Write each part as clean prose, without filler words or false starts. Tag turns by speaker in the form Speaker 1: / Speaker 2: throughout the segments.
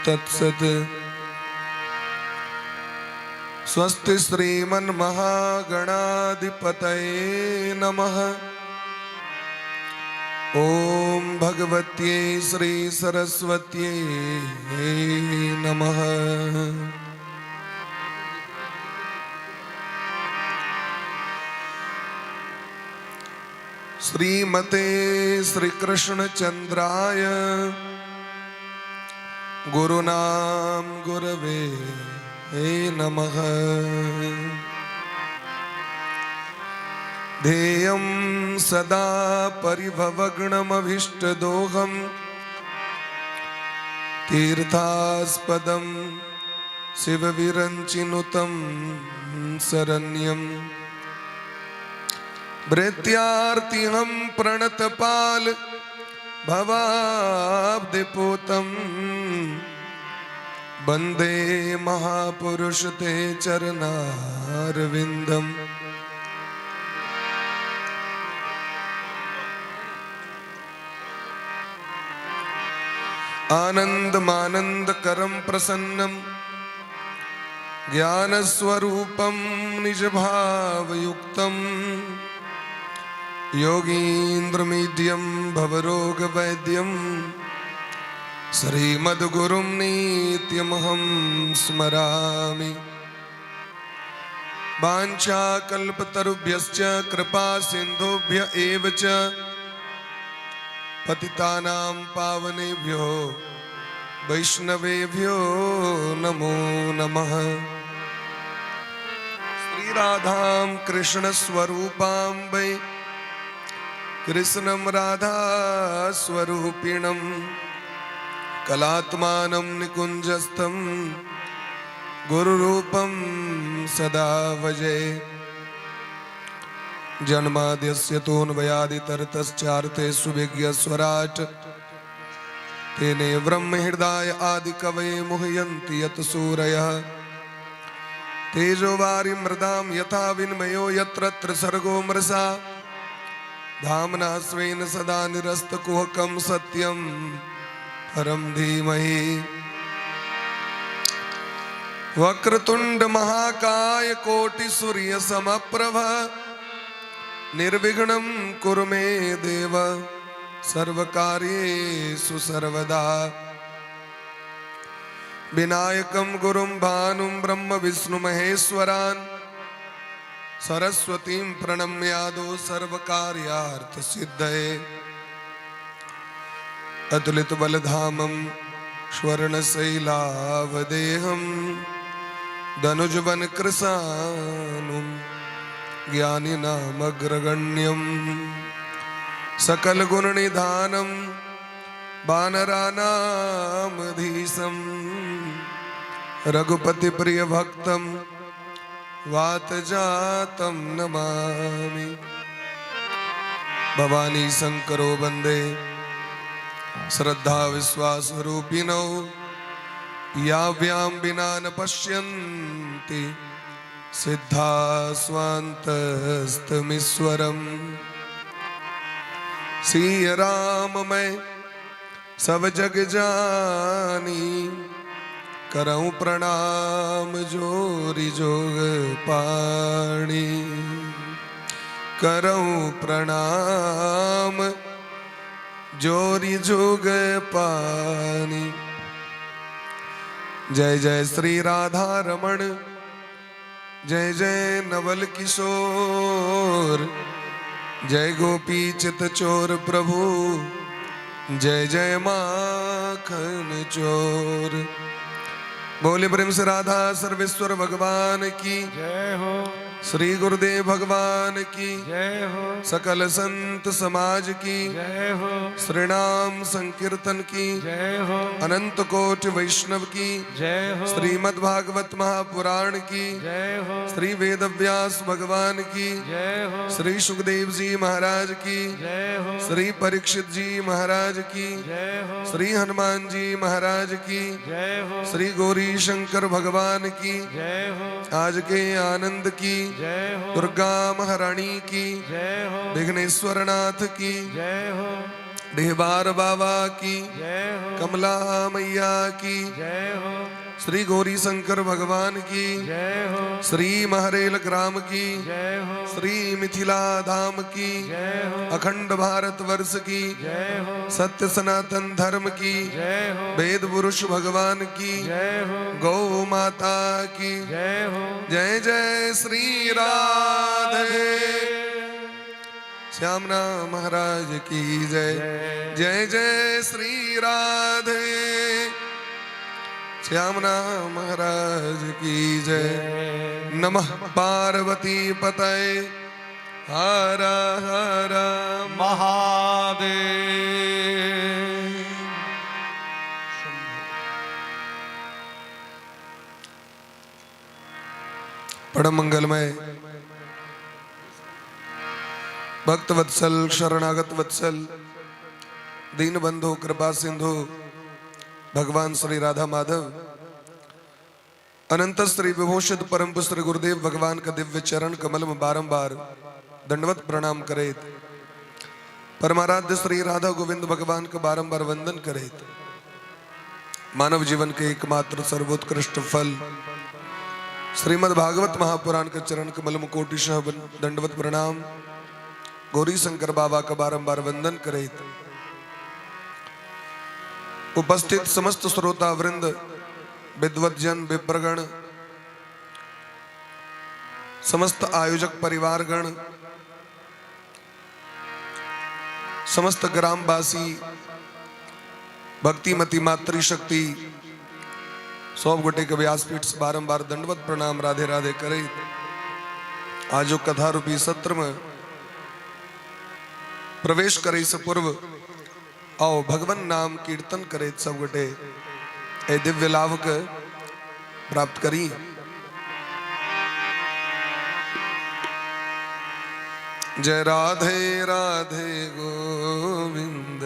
Speaker 1: तत्सत्। स्वस्ति श्रीमन्महागणाधिपतये नमः। ॐ भगवत्यै श्री सरस्वत्यै नमः। श्रीमते श्रीकृष्णचन्द्राय गुरुनाम गुरवे नमः। ध्येयं सदा परिभवग्नमभीष्टदोहं तीर्थास्पदं शिवविरञ्चिनुतं शरण्यम्। भृत्यार्तिहं प्रणतपाल भवाब्धिपूतं वन्दे महापुरुष ते चरणारविन्दम्। आनन्दमानन्दकरं प्रसन्नं ज्ञानस्वरूपं निजभावयुक्तं योगीन्द्रमीड्यं भवरोगवैद्यं श्रीमद्गुरुं नित्यमहं स्मरामि। वाञ्छाकल्पतरुभ्यश्च कृपा सिन्धुभ्य एव च पतितानां पावनेभ्यो वैष्णवेभ्यो नमो नमः। श्रीराधां कृष्णस्वरूपां वै कृष्णं राधा स्वरूपिणं कलात्मानं निकुञ्जस्थं गुरुरूपं सदा भजे। जन्माद्यस्य तोऽन्वयादितरतश्चार्थे सुविज्ञस्वराट् तेने ब्रह्महृदाय आदिकवये मुह्यन्ति यत् सूरयः। तेजो वारि मृदां यथा विन्मयो यत्र त्रिसर्गो मृषा। धाम्ना स्वेन सदा निरस्तकुहकं सत्यं परं धीमहि। वक्रतुंड महाकाय कोटि सूर्य समप्रभ निर्विघ्नं कुरु मे देव सर्वकार्येषु सर्वदा। विनायकं गुरुं भानुं ब्रह्म विष्णु महेश्वरान् सरस्वतीं प्रणम्यादो सर्वकार्यार्थ सिद्धये। अतुलित बलधामं स्वर्णशैलावदेहं धनुजवनकृशानुं ज्ञानिनामग्रगण्यं सकलगुणनिधानं वानराणामधीशं रघुपतिप्रियभक्तं वातजातं नमामि। भवानी शङ्करो वन्दे श्रद्धा विश्वास रूपिणौ याभ्यां विना न पश्यन्ति सिद्धा स्वान्तस्थमीश्वरम्। सिय राम मैं सब जग जानी करऊं प्रणाम जोरी जोग पाणी। करऊं प्रणाम जोरी जोग पानी। जय जय श्री राधा रमण जय जय नवल किशोर जय गोपी चित चोर प्रभु जय जय माखन चोर। बोले प्रेम से राधा सर्वेश्वर भगवान की
Speaker 2: जय हो।
Speaker 1: श्री गुरुदेव भगवान की
Speaker 2: जय हो।
Speaker 1: सकल संत समाज की
Speaker 2: जय हो।
Speaker 1: श्री नाम संकीर्तन की
Speaker 2: जय हो।
Speaker 1: अनंत कोटि वैष्णव की
Speaker 2: जय हो।
Speaker 1: श्रीमद् भागवत महापुराण की
Speaker 2: जय हो।
Speaker 1: श्री वेद व्यास भगवान की
Speaker 2: जय हो।
Speaker 1: श्री सुखदेव जी महाराज की
Speaker 2: जय हो।
Speaker 1: श्री परीक्षित जी महाराज की
Speaker 2: जय हो।
Speaker 1: श्री हनुमान जी महाराज की
Speaker 2: जय हो।
Speaker 1: श्री गौरी शंकर भगवान की
Speaker 2: जय हो।
Speaker 1: आज के आनंद की
Speaker 2: जय हो।
Speaker 1: दुर्गा महारानी की
Speaker 2: जय हो।
Speaker 1: विघ्नेश्वर नाथ की
Speaker 2: जय हो।
Speaker 1: डिहबार बाबा की,
Speaker 2: जय हो।
Speaker 1: कमला मैया की,
Speaker 2: जय हो।
Speaker 1: श्री गौरी शंकर भगवान की,
Speaker 2: जय हो।
Speaker 1: श्री महरेल ग्राम की,
Speaker 2: जय हो।
Speaker 1: श्री मिथिला धाम की,
Speaker 2: जय हो।
Speaker 1: अखंड भारत वर्ष की,
Speaker 2: जय हो।
Speaker 1: सत्य सनातन धर्म की,
Speaker 2: जय हो।
Speaker 1: वेद पुरुष भगवान की,
Speaker 2: जय हो।
Speaker 1: गौ माता की,
Speaker 2: जय हो।
Speaker 1: जय जय श्री राधे। श्याम राम महाराज की जय। जय जय श्री राधे। श्याम राम महाराज की जय। नमः पार्वती पतये। हर हर
Speaker 2: महादेव।
Speaker 1: परम मंगलमय भक्त वत्सल शरणागत वत्सल दीन बंधु कृपा सिंधु भगवान श्री राधा माधव अनंत श्री विभूषित परम श्री गुरुदेव भगवान का दिव्य चरण कमल में बारंबार दंडवत प्रणाम करेत, परमाराध्य श्री राधा गोविंद भगवान का बारंबार वंदन करेत, मानव जीवन के एकमात्र सर्वोत्कृष्ट फल श्रीमद् भागवत महापुराण के चरण कमल में कोटिशः दंडवत प्रणाम, गौरी शंकर बाबा का बारंबार वंदन करेत, उपस्थित समस्त श्रोता वृंद, विद्वज्जन, विप्रगण, समस्त आयोजक परिवारगण, समस्त ग्रामवासी, भक्तिमती मातृशक्ति, सब गोटे के व्यासपीठ से बारंबार दंडवत प्रणाम राधे राधे करे आजो कथा रूपी सत्र में प्रवेश करे से पूर्व आओ भगवान नाम कीर्तन करे सब गोटे ए दिव्य लाभ के प्राप्त करी। जय राधे राधे गोविंद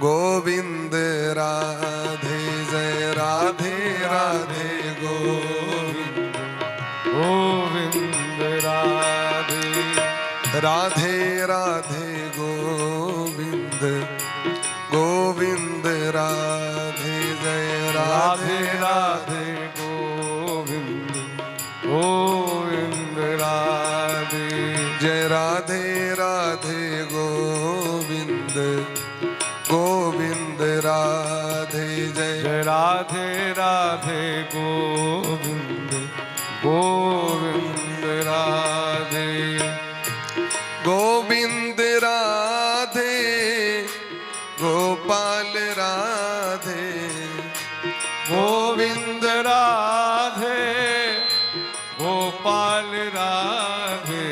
Speaker 1: गोविंद राधे, जय राधे राधे गोविंद
Speaker 2: गोविंद राधे।
Speaker 1: राधे राधे गोविंद गोविंद राधे, जय
Speaker 2: राधे
Speaker 1: राधे
Speaker 2: राधे गोविंद गोविंद राधे।
Speaker 1: जय राधे राधे गोविंद गोविंद राधे, जय
Speaker 2: जय राधे राधे गोविंद गोविंद राधे।
Speaker 1: गोविंद राधे गोपाल राधे,
Speaker 2: गोविंद राधे गोपाल राधे।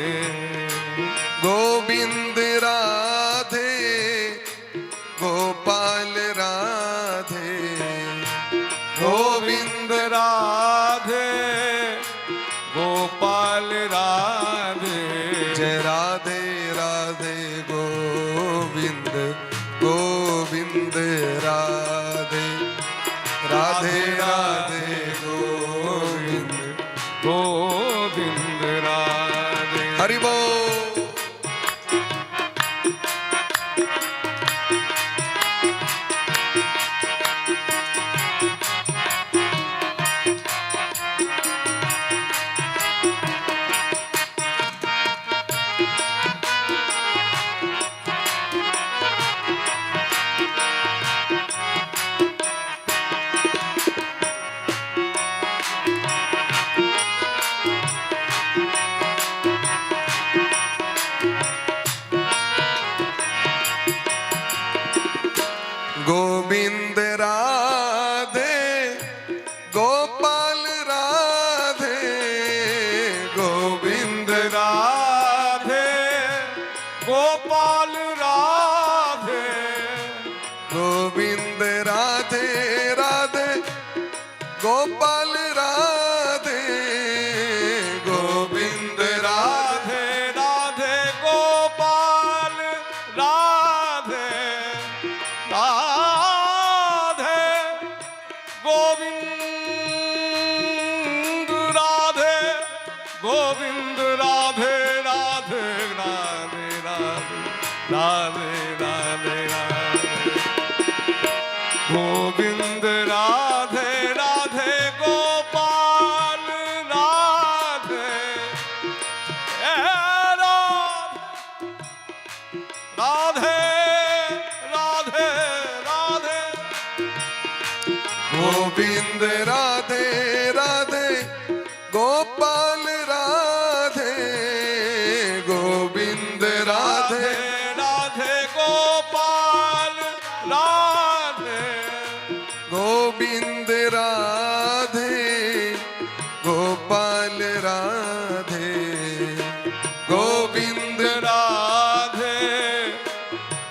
Speaker 1: गोविंद राधे गोपाल राधे,
Speaker 2: गोविंद राधे गोपाल राधे।
Speaker 1: जय राधे राधे गोविंद गोविंद राधे, राधे राधे गोविंद
Speaker 2: गोविंद राधे।
Speaker 1: हरि बोल। गोविंद राधे गोपाल राधे, गोविंद
Speaker 2: राधे गोपाल राधे।
Speaker 1: गोविंद राधे राधे गोपाल राधे, गोविंद राधे
Speaker 2: राधे राधे गोपाल राधे राधे गोविंद राधे गोविंद राधे राधे राधे राधे राधे राधे राधे। गोविंद राधे राधे गोपाल राधे, ए राधे राधे राधे।
Speaker 1: गोविंद राधे राधे गोपाल राधे, गोविंद राधे
Speaker 2: राधे गोपाल राधे,
Speaker 1: गोविंद राधे गोपाल राधे, गोविंद
Speaker 2: राधे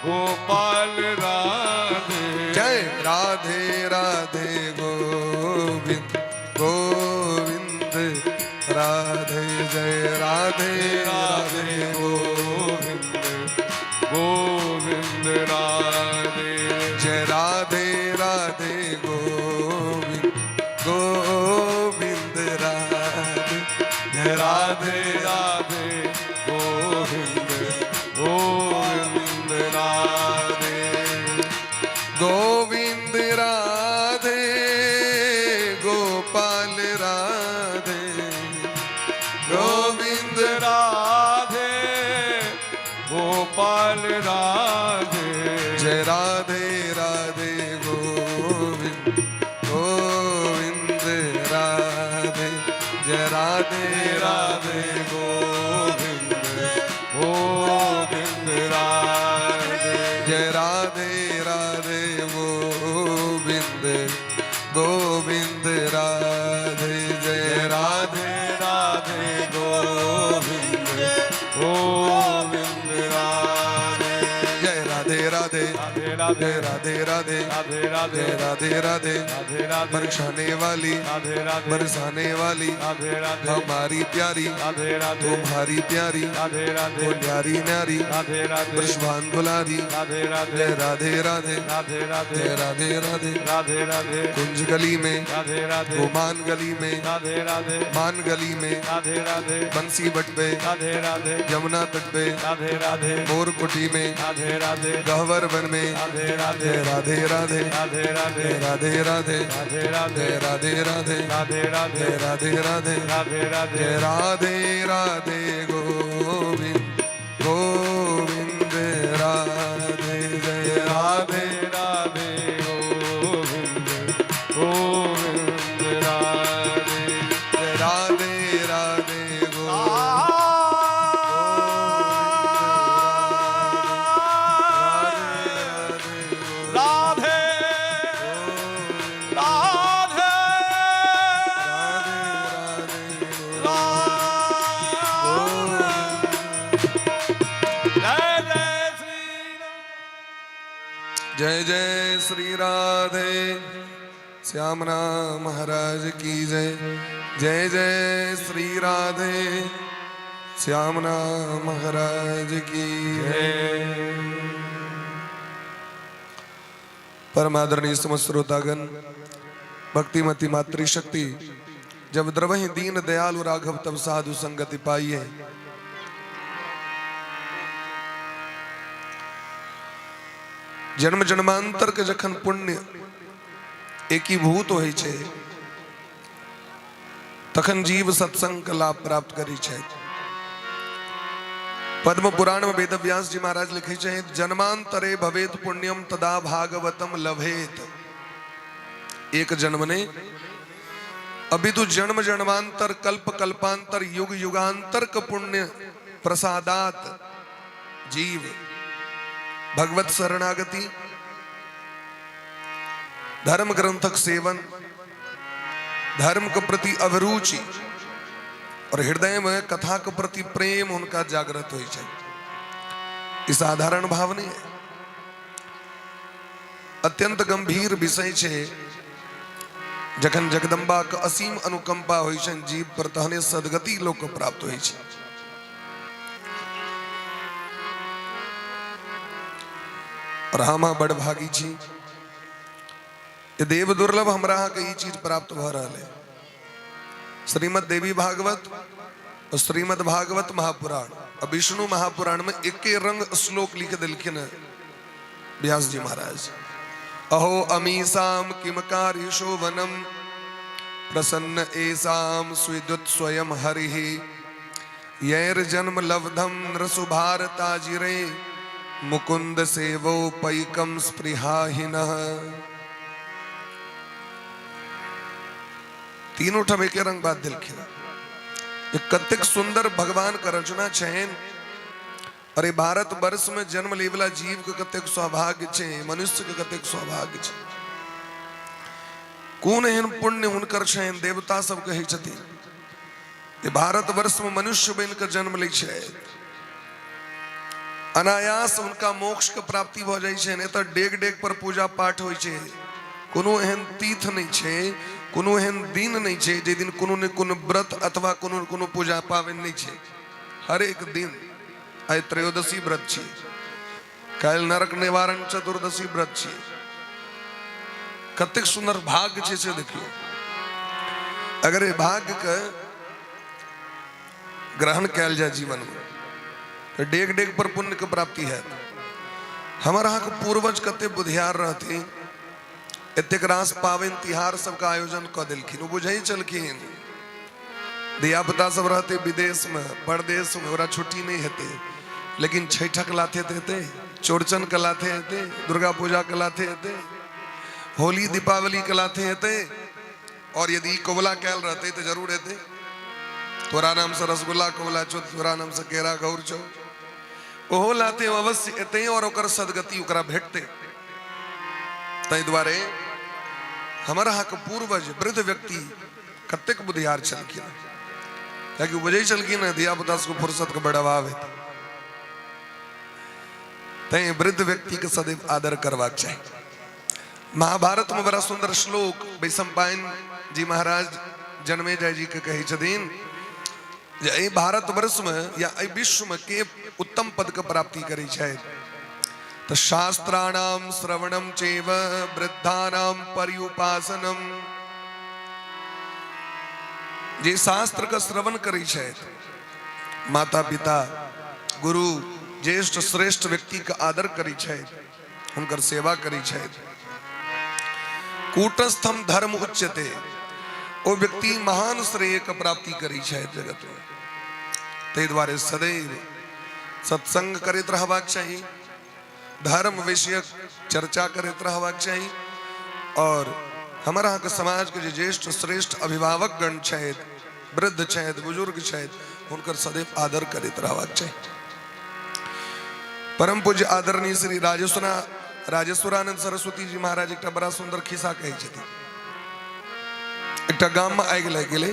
Speaker 2: गोपाल राधे।
Speaker 1: जय राधे राधे गोविंद गोविंद राधे, जय राधे
Speaker 2: राधे
Speaker 1: राधे
Speaker 2: गोविंद गोविंद राधे,
Speaker 1: जय राधे राधे गोविंद गोविंद राधे, जय
Speaker 2: राधे
Speaker 1: राधे
Speaker 2: राधे गोविंद गोविंद राधे,
Speaker 1: गोविंद राधे गोपाल राधे, गोविंद
Speaker 2: राधे गोपाल राधे,
Speaker 1: जय राधे राधे गोविंद गोविंद राधे, जय राधे
Speaker 2: राधे
Speaker 1: राधे
Speaker 2: गोविंद गोविंद राधे,
Speaker 1: जय राधे राधे गोविंद गोविंद राधे, जय राधे
Speaker 2: राधे गोविंद गोविंद राधे,
Speaker 1: जय राधे राधे
Speaker 2: राधे राधे
Speaker 1: जय राधे राधे
Speaker 2: राधे राधे
Speaker 1: जय राधे राधे
Speaker 2: राधे राधे
Speaker 1: बरसाने वाली
Speaker 2: राधे राधे
Speaker 1: बरसाने वाली
Speaker 2: राधे राधे
Speaker 1: हमारी प्यारी
Speaker 2: राधे राधे
Speaker 1: तुम्हारी प्यारी
Speaker 2: राधे राधे
Speaker 1: वो न्यारी न्यारी
Speaker 2: राधे राधे
Speaker 1: वृषभान दुलारी
Speaker 2: राधे राधे
Speaker 1: जय राधे राधे
Speaker 2: राधे राधे
Speaker 1: जय राधे राधे
Speaker 2: राधे राधे
Speaker 1: कुंज गली में
Speaker 2: राधे राधे
Speaker 1: गुमान गली में
Speaker 2: राधे राधे
Speaker 1: मान गली में
Speaker 2: राधे राधे
Speaker 1: बंसी बट पे
Speaker 2: राधे राधे
Speaker 1: यमुना तट पे
Speaker 2: राधे राधे
Speaker 1: मोर कुटी में
Speaker 2: राधे राधे
Speaker 1: गहवर वन में
Speaker 2: राधे राधे
Speaker 1: जय राधे राधे
Speaker 2: राधे राधे
Speaker 1: जय राधे राधे
Speaker 2: राधे राधे
Speaker 1: जय राधे राधे
Speaker 2: राधे राधे
Speaker 1: जय राधे राधे
Speaker 2: राधे राधे
Speaker 1: जय राधे राधे गोविंद गोविंद राधे, जय राधे
Speaker 2: राधे गोविंद गोविंद राधे,
Speaker 1: जय राधे राधे गोविंद
Speaker 2: राधे राधे जय जय श्री
Speaker 1: जय जय श्री राधे श्याम राम महाराज की जय, जय जय श्री राधे श्याम राम महाराज की जय। परम आदरणीय समस्त श्रोतागण, भक्तिमती मातृशक्ति जब द्रवहि दीन दयालु राघव तब साधु संगति पाइए। जन्म जन्मांतर के जखन पुण्य एकीभूत होइ छै तखन जीव सत्संग के लाभ प्राप्त करै छै। पद्म पुराण में वेदव्यास जी महाराज लिखे छै, जन्मांतरे भवेत पुण्यम तदा भागवतम लभेत। एक जन्म ने अभी तो जन्म जन्मांतर कल्प कल्पांतर युग युगांतर का पुण्य प्रसादात जीव भगवत शरणागति, धर्म ग्रंथक सेवन, धर्म के प्रति अभिरुचि और हृदय में कथा के प्रति प्रेम उनका जागृत होइ छै। ई साधारण भाव नहीं है, अत्यंत गंभीर विषय छै। जखन जगदम्बा के असीम अनुकंपा होइ छनि जीव पर तहने सदगति लोक के प्राप्त होइ छै। और हम अहाँ बड़ भागी छी, ये देव दुर्लभ हमरा अहाँके ई चीज प्राप्त भऽ रहल है। श्रीमद देवी भागवत और श्रीमद भागवत महापुराण और विष्णु महापुराण में एके रंग श्लोक लिख देलखिन है व्यास जी महाराज। अहो अमीसाम किम कार्य शोभनम प्रसन्न एसाम स्विद्युत स्वयं हरिः यैर जन्म लब्धम नृसुभारताजिरे मुकुंद सेवोपैकम स्पृहाहिनः। तीनों ठाम एके रंग बात देलखिन। कतेक सुंदर भगवान के रचना छनि। अरे भारत वर्ष में जन्म लेवला जीव के कतेक सौभाग्य छै, मनुष्य के कतेक सौभाग्य छै। कोन एहन पुण्य हुनकर छनि, देवता सब कहै छथिन जे भारत वर्ष में मनुष्य बनि कऽ जन्म लै छै, अनायास हुनका मोक्ष के प्राप्ति भऽ जाइ छनि। एतऽ डेग डेग पर पूजा पाठ होइ छै। कोनो एहन तीर्थ नहि छै, कोनो एहन दिन नहि छै जाहि दिन कोनो ने कोनो व्रत अथवा कोनो ने कोनो पूजा पाबनि नहि छै। हरेक दिन आइ त्रयोदशी व्रत छी, काल्हि नरक निवारण चतुर्दशी व्रत छी। कतेक सुंदर भाग्य छै से देखियौ। अगर एहि भाग्य के ग्रहण कयल जाय जीवन में तऽ डेग डेग पर पुण्य के प्राप्ति हैत। हमर अहाँके पूर्वज कते बुधियार रहथिन, एतेक रास पाबनि तिहार सबके आयोजन कऽ देलखिन। ओ बुझै छलखिन धियापुता सब रहते विदेश में, परदेश में, ओकरा छुट्टी नहीं हेतै, लेकिन छठक लाथे तऽ हेतै, चौड़चन के लाथे हेतै, दुर्गा पूजा के लाथे हेतै, होली दीपावली के लाथे हेतै। और यदि कबुला कयल रहतै तऽ जरूर हेतै। तोरा नाम से रसगुल्ला कबुला छौ, तोरा नाम से केरा गौर छौ, ओहो लाथे अवश्य एतै और ओकर सदगति ओकरा भेटतै। ताहि दुआरे हमर अहाँके पूर्वज वृद्ध व्यक्ति कतेक बुधियार छलखिन, कियाकि बुझै छलखिन हँ धियापुता सबके फुर्सत के बड़ अभाव हेतै। तैं वृद्ध व्यक्ति के सदैव आदर करबाक चाही। महाभारत में बड़ा सुंदर श्लोक वैशंपायन जी महाराज जन्मेजय जी के कहै छथिन जे एहि भारत वर्ष में या एहि विश्व में के उत्तम पद के प्राप्ति करै छथि, तऽ शास्त्राणाम श्रवणम चैव वृद्धानाम पर्युपासनम। जे शास्त्र के श्रवण करै छथि, माता पिता गुरु ज्येष्ठ श्रेष्ठ व्यक्ति के आदर करै छथि, हुनकर सेवा करै छथि, कूटस्थम धर्म उच्यते, ओ व्यक्ति महान श्रेय के प्राप्ति करै छथि जगत में। ताहि दुआरे सदैव सत्संग करैत रहबाक चाही, धर्म विषयक चर्चा करैत रहबाक चाही। और हमर अहाँके समाजके जे ज्येष्ठ श्रेष्ठ अभिभावक गण छथि, वृद्ध छथि, बुजुर्ग छथि, हुनकर सदैव आदर करैत रहबाक चाही। परम पूज्य आदरणीय श्री राजेश्वरानंद सरस्वती जी महाराज एकटा बड़ा सुंदर खिस्सा कहै छथिन। एकटा गाम में आगि लागि गेलै,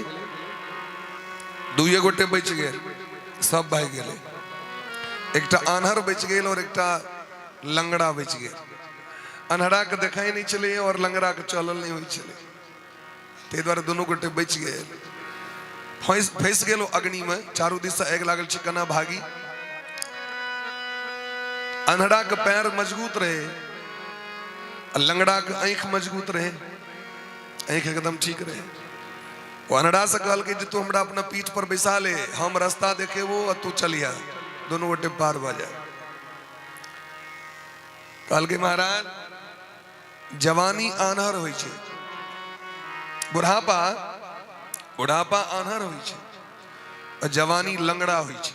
Speaker 1: दुइये गोटे बचि गेल, सब भागि गेलै। एकटा आन्हर बचि गेल और एकटा लंगड़ा बचि गेल। अन्हरा के देखाइ नहि छलै और लंगड़ा के चलल नहि होइ छलै, ताहि दुआरे दुनू गोटे बचि गेल। फँसि गेल ओ अग्नि में, चारू दिस से आगि लागल छै, केना भागी। अन्हरा के पैर मजबूत रहे आ लंगड़ा के आँखि मजबूत रहे, आँखि एकदम ठीक रहे। ओ अन्हरा से कहलकै जे तू हमरा अपना पीठ पर बैसा ले, हम रास्ता देखेबो आ तू चलिया, दुनू गोटे पार भऽ जाए। कहलकै महाराज जवानी आन्हर होइ छै, बुढ़ापा बुढ़ापा आन्हर होइ छै आ जवानी लंगड़ा होइ छै।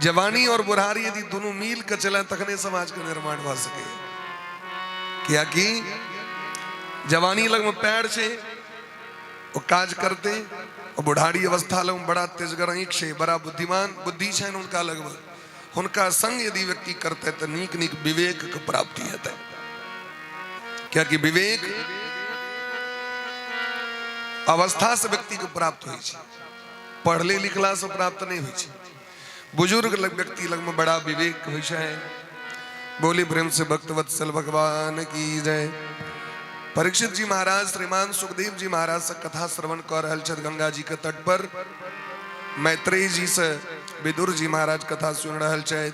Speaker 1: जवानी और बुढ़ारी यदि दोनों मिल के चले तखने समाज के निर्माण भऽ सके। कियाकि जवानी लग में पैर छै, ओ काज करते, और बुढ़ारी अवस्था लग में बड़ा तेजगर आँखि छै, बड़ा बुद्धिमान बुद्धि छनि हुनका लगभग। हुनका संग यदि व्यक्ति करते तऽ नीक नीक विवेक के प्राप्ति हेतै। कियाकि विवेक अवस्था से व्यक्ति के प्राप्त होइ छै, पढ़ले लिखला से प्राप्त नहीं होइ छै। बुजुर्ग लग व्यक्ति लग में बड़ा विवेक होइ छै। बोली प्रेम से भक्त वत्सल भगवान की जय। परीक्षित जी महाराज श्रीमान सुखदेव जी महाराज से कथा श्रवण कर रहल छथि गंगा जी के तट पर। मैत्रेय जी से विदुर जी महाराज कथा सुनि रहल छथि,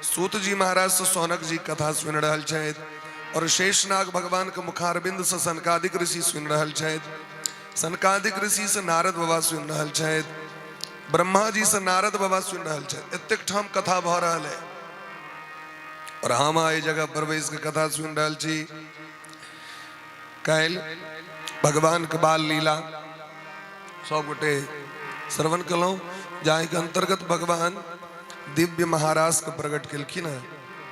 Speaker 1: सूत जी महाराज से सौनक जी कथा सुनि रहल छथि, और शेषनाग भगवान के मुखारबिंद से सनकादिक ऋषि सुनि रहल छथि, सनकादिक ऋषि से नारद बाबा सुनि रहल छथि, ब्रह्मा जी से नारद बाबा सुनि रहल छथि। एतेक ठाम कथा भऽ रहल है। और हम एहि जगह पर बैस के कथा सुनि रहल छी। काल्हि भगवान के बाल लीला सब गोटे श्रवण कलहुँ, जाहिके अंतर्गत भगवान दिव्य महारास के प्रकट केलखिन हँ।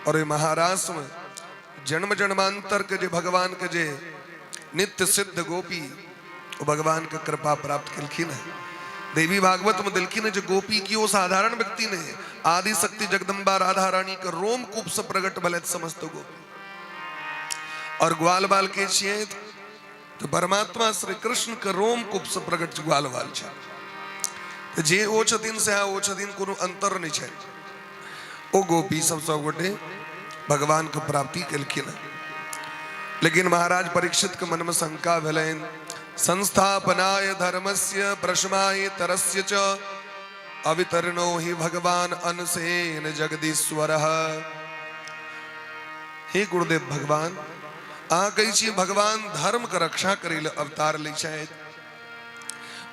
Speaker 1: और ओहि महारास में जन्म जन्मांतर के जे भगवान के जे नित्य सिद्ध गोपी, ओ भगवान के कृपा प्राप्त केलखिन हँ। देवी भागवत में दिलखिन जे गोपी की ओ साधारण व्यक्ति नहीं, आदि शक्ति जगदम्बा राधा रानी के रोम कूप से प्रकट भले समस्त गोपी। और ग्वाल बाल के छियै तो परमात्मा श्री कृष्ण के रोम कूप से प्रकट ग्वाल बाल छै, तो जे ओ छथिन सएह ओ छथिन, कोनो अंतर नहीं छै। ओ गोपी सब सब गोटे भगवान के प्राप्ति केलखिन। लेकिन महाराज परीक्षित के मन में शंका भेलनि, संस्थापनाय धर्मस्य प्रशमाय तरस्य च अवितरणो हि भगवान अनसेन जगदीश्वर। हे गुरुदेव भगवान, अहाँ कहै छी भगवान धर्म के रक्षा करै लए अवतार लै छथि,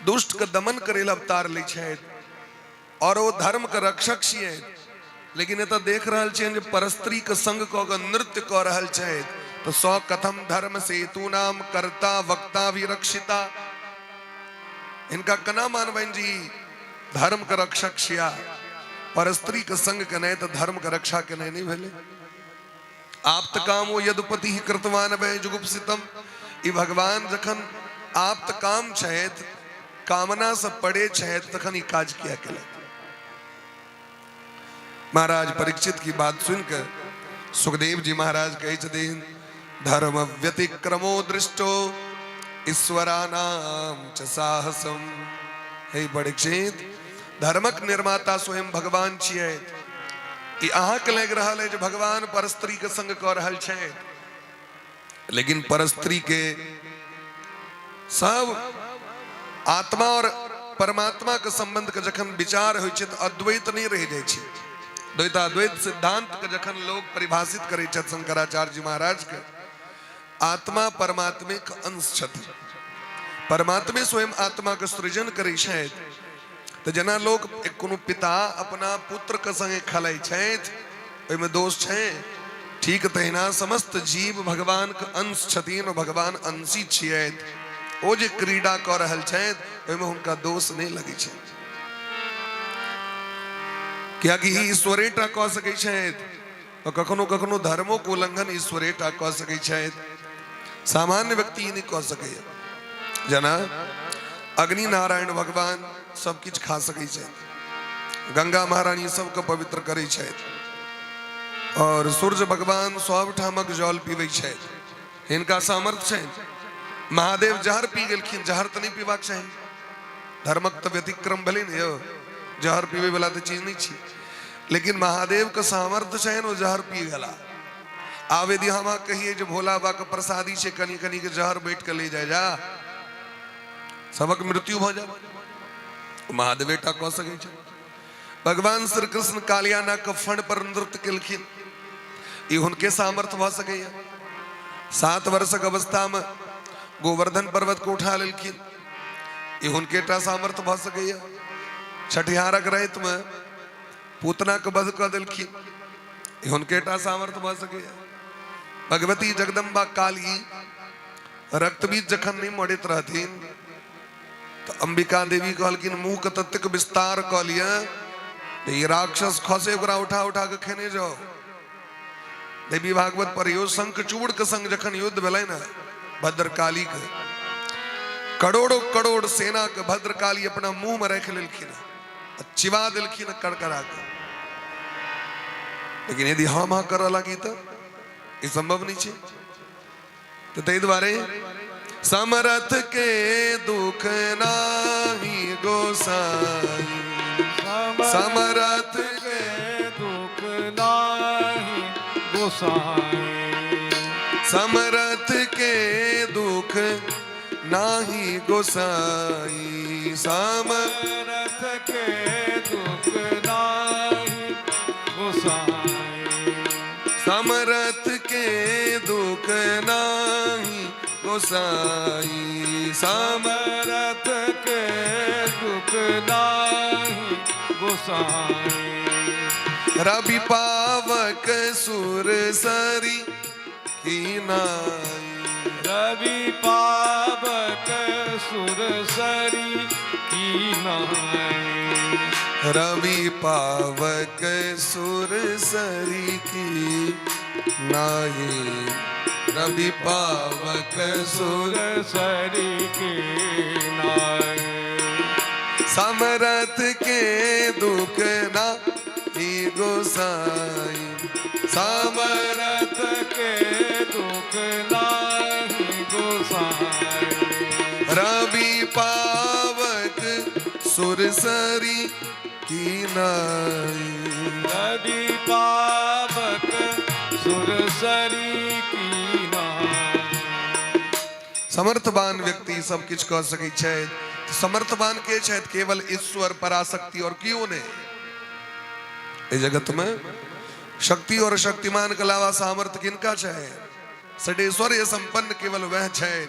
Speaker 1: दुष्ट के दमन करै लए अवतार लै छथि, और ओ धर्म के रक्षक छियै। लेकिन एतऽ देख रहल छियनि जे परस्त्री के संग कऽ के नृत्य कऽ रहल छथि, तऽ सौ कथम धर्म सेतु नाम कर्ता वक्ता विरक्षिता। इनका केना मानबनि जी धर्म के रक्षक छिया, परस्त्री के संग केनाइ तऽ धर्म के रक्षा केनाइ नहि भेलै। आप्त कामो यदुपति ही कृतवान वै जुगुप्सितम। ई भगवान जखन आप्त काम छथि, कामना से पड़े छथि, तखन ई काज किया केलथि? महाराज परीक्षित की बात सुनकर सुखदेव जी महाराज कहै छथिन, धर्म व्यतिक्रमो दृष्टो ईश्वरानाम च साहसम। हे परीक्षित, धर्मक निर्माता स्वयं भगवान छियै। ई अहाँके लागि रहल है जे भगवान परस्त्री के संग कऽ रहल छथि, लेकिन परस्त्री के सब आत्मा और परमात्मा के संबंध के जखन विचार होइ छै तऽ अद्वैत नहि रहि जाइ छै। द्वैताद्वैत सिद्धांत के जखन लोग परिभाषित करै छथि शंकराचार्य जी महाराज के, आत्मा परमात्मे के अंश छथि, परमात्मे स्वयं आत्मा के सृजन करै छथि। तऽ जेना लोक एक कोनो पिता अपना पुत्र के संगे खेलै छथि, ओहिमे दोष छै? ठीक तहिना समस्त जीव भगवान के अंश छथिन, भगवान अंशी छियथि। ओ जे क्रीड़ा कऽ रहल छथि ओहिमे हुनका दोष नहि लगै छै, कियाकि ई ईश्वरे टा कऽ सकै छथि। और कखनो कखनो धर्मो के उल्लंघन ईश्वरे टा कऽ सकै छथि, सामान्य व्यक्ति ई नहि कऽ सकैया। जेना अग्नि नारायण भगवान सब किछु खा सकै छथि, गंगा महारानी सबके पवित्र करै छथि, और सूर्य भगवान सब ठामक जल पीबै छथि, हिनका सामर्थ्य छनि। महादेव जहर पी गेलखिन, जहर तऽ नहि पीबाक चाही, धर्मक तऽ व्यतिक्रम भेलै ने यौ, जहर पीबै वाला तऽ चीज नहि छी, लेकिन महादेव के सामर्थ्य छनि, ओ जहर पी गेला। आब यदि हम अहाँ कहिए जे भोला बाबा के प्रसादी छै, कनि कनि के जहर बैठ के ले जाय जा, सबक मृत्यु भऽ जायत। महादेवे टा कऽ सकै छै। भगवान श्री कृष्ण कालियाना के फण पर नृत्य केलखिन, ई हुनके सामर्थ्य भऽ सकैया। 7 वर्षक अवस्था में गोवर्धन पर्वत को उठा लेलखिन, ई हुनके टा सामर्थ्य भऽ सकैया। छठिहारक राति में पूतना के वध कऽ देलखिन, ई हुनके टा सामर्थ्य भऽ सकैया। भगवती जगदम्बा काली रक्तबीज जखन नहि मरैत रहथिन तऽ अंबिका देवी कहलखिन मुंह के ततेक विस्तार कऽ लिअ जे ई राक्षस खसे ओकरा उठा उठा के खेने जाओ। देवी भागवत पढ़ियो, शंखचूड़ के संग जखन युद्ध भेलै ने भद्रकाली के, करोड़ों करोड़ सेना के भद्रकाली अपना मुंह में राखि लेलखिन आ चिबा देलखिन कड़कड़ा के। लेकिन यदि हम अहाँ करऽ लागी तऽ ई संभव नहि छै। तऽ ताहि दुआरे समरथ के दुख नाही गोसाई, समरथ
Speaker 2: के दुख नाही गोसाई,
Speaker 1: समरथ के दुख नाही गोसाई,
Speaker 2: समरथ के दुख नाही गोसाई,
Speaker 1: समरथ के दुख नाही गोसाई,
Speaker 2: समरथ के दुख नाही गोसाई,
Speaker 1: रवि पावक सुर सरी की नाई।
Speaker 2: रवि पावक सुर सरी की नाई।
Speaker 1: रवि पावक सुर सरी की नाई, रवि पावक सुर
Speaker 2: सुर सरी की नाई।
Speaker 1: समरथ के दुख ना गोसाई, समरथ
Speaker 2: समरथ के दुख नाही गोसाई।
Speaker 1: रवि पावक सुर सरी की नाई।
Speaker 2: रवि पावक सुर सरी की नाई।
Speaker 1: समर्थवान व्यक्ति सब किछु कऽ सकै छथि। समर्थवान के छथि? केवल ईश्वर, पराशक्ति, और केओ नहि। एहि जगत में शक्ति और शक्तिमान के अलावा सामर्थ्य किनका छै? षडेश्वर्य संपन्न केवल वह छै,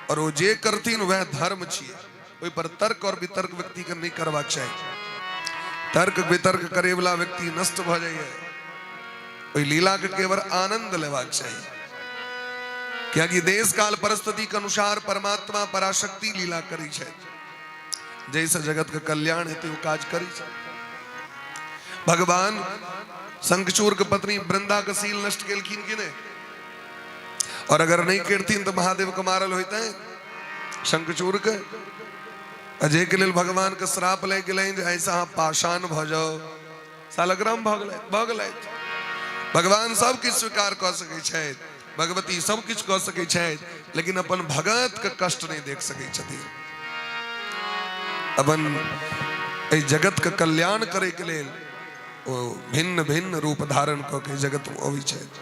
Speaker 1: और ओ जे करथिन वह धर्म छियै। ओहि पर तर्क और वितर्क व्यक्ति के नहि करबाक चाही। तर्क वितर्क करे वाला व्यक्ति नष्ट भऽ जाइए। ओहि लीला के केवल आनंद लेबाक चाही, कियाकि देश काल परिस्थिति के अनुसार परमात्मा पराशक्ति लीला करै छथि। जाहिसँ जगत के कल्याण हेतै, ओ काज करै छै। भगवान शंखचूर के पत्नी वृंदा के सील नष्ट केलखिन कि नहि? और अगर नहि करथिन तऽ महादेव के मारल होइतै शंखचूर के? अजय के लेल भगवान के श्राप लागि गेलनि जे ऐसा अहाँ पाषाण भऽ जाउ, सालग्राम भऽ गेलै, भऽ गेलै। भगवान सब किछु स्वीकार कऽ सकै छथि, भगवती सब किछु कऽ सकै छथि, लेकिन अपन भगत के कष्ट नहि देख सकै छथिन। अपन एहि जगत के कल्याण करे के लेल ओ भिन्न भिन्न रूप धारण कऽ के जगत में अबै छथि।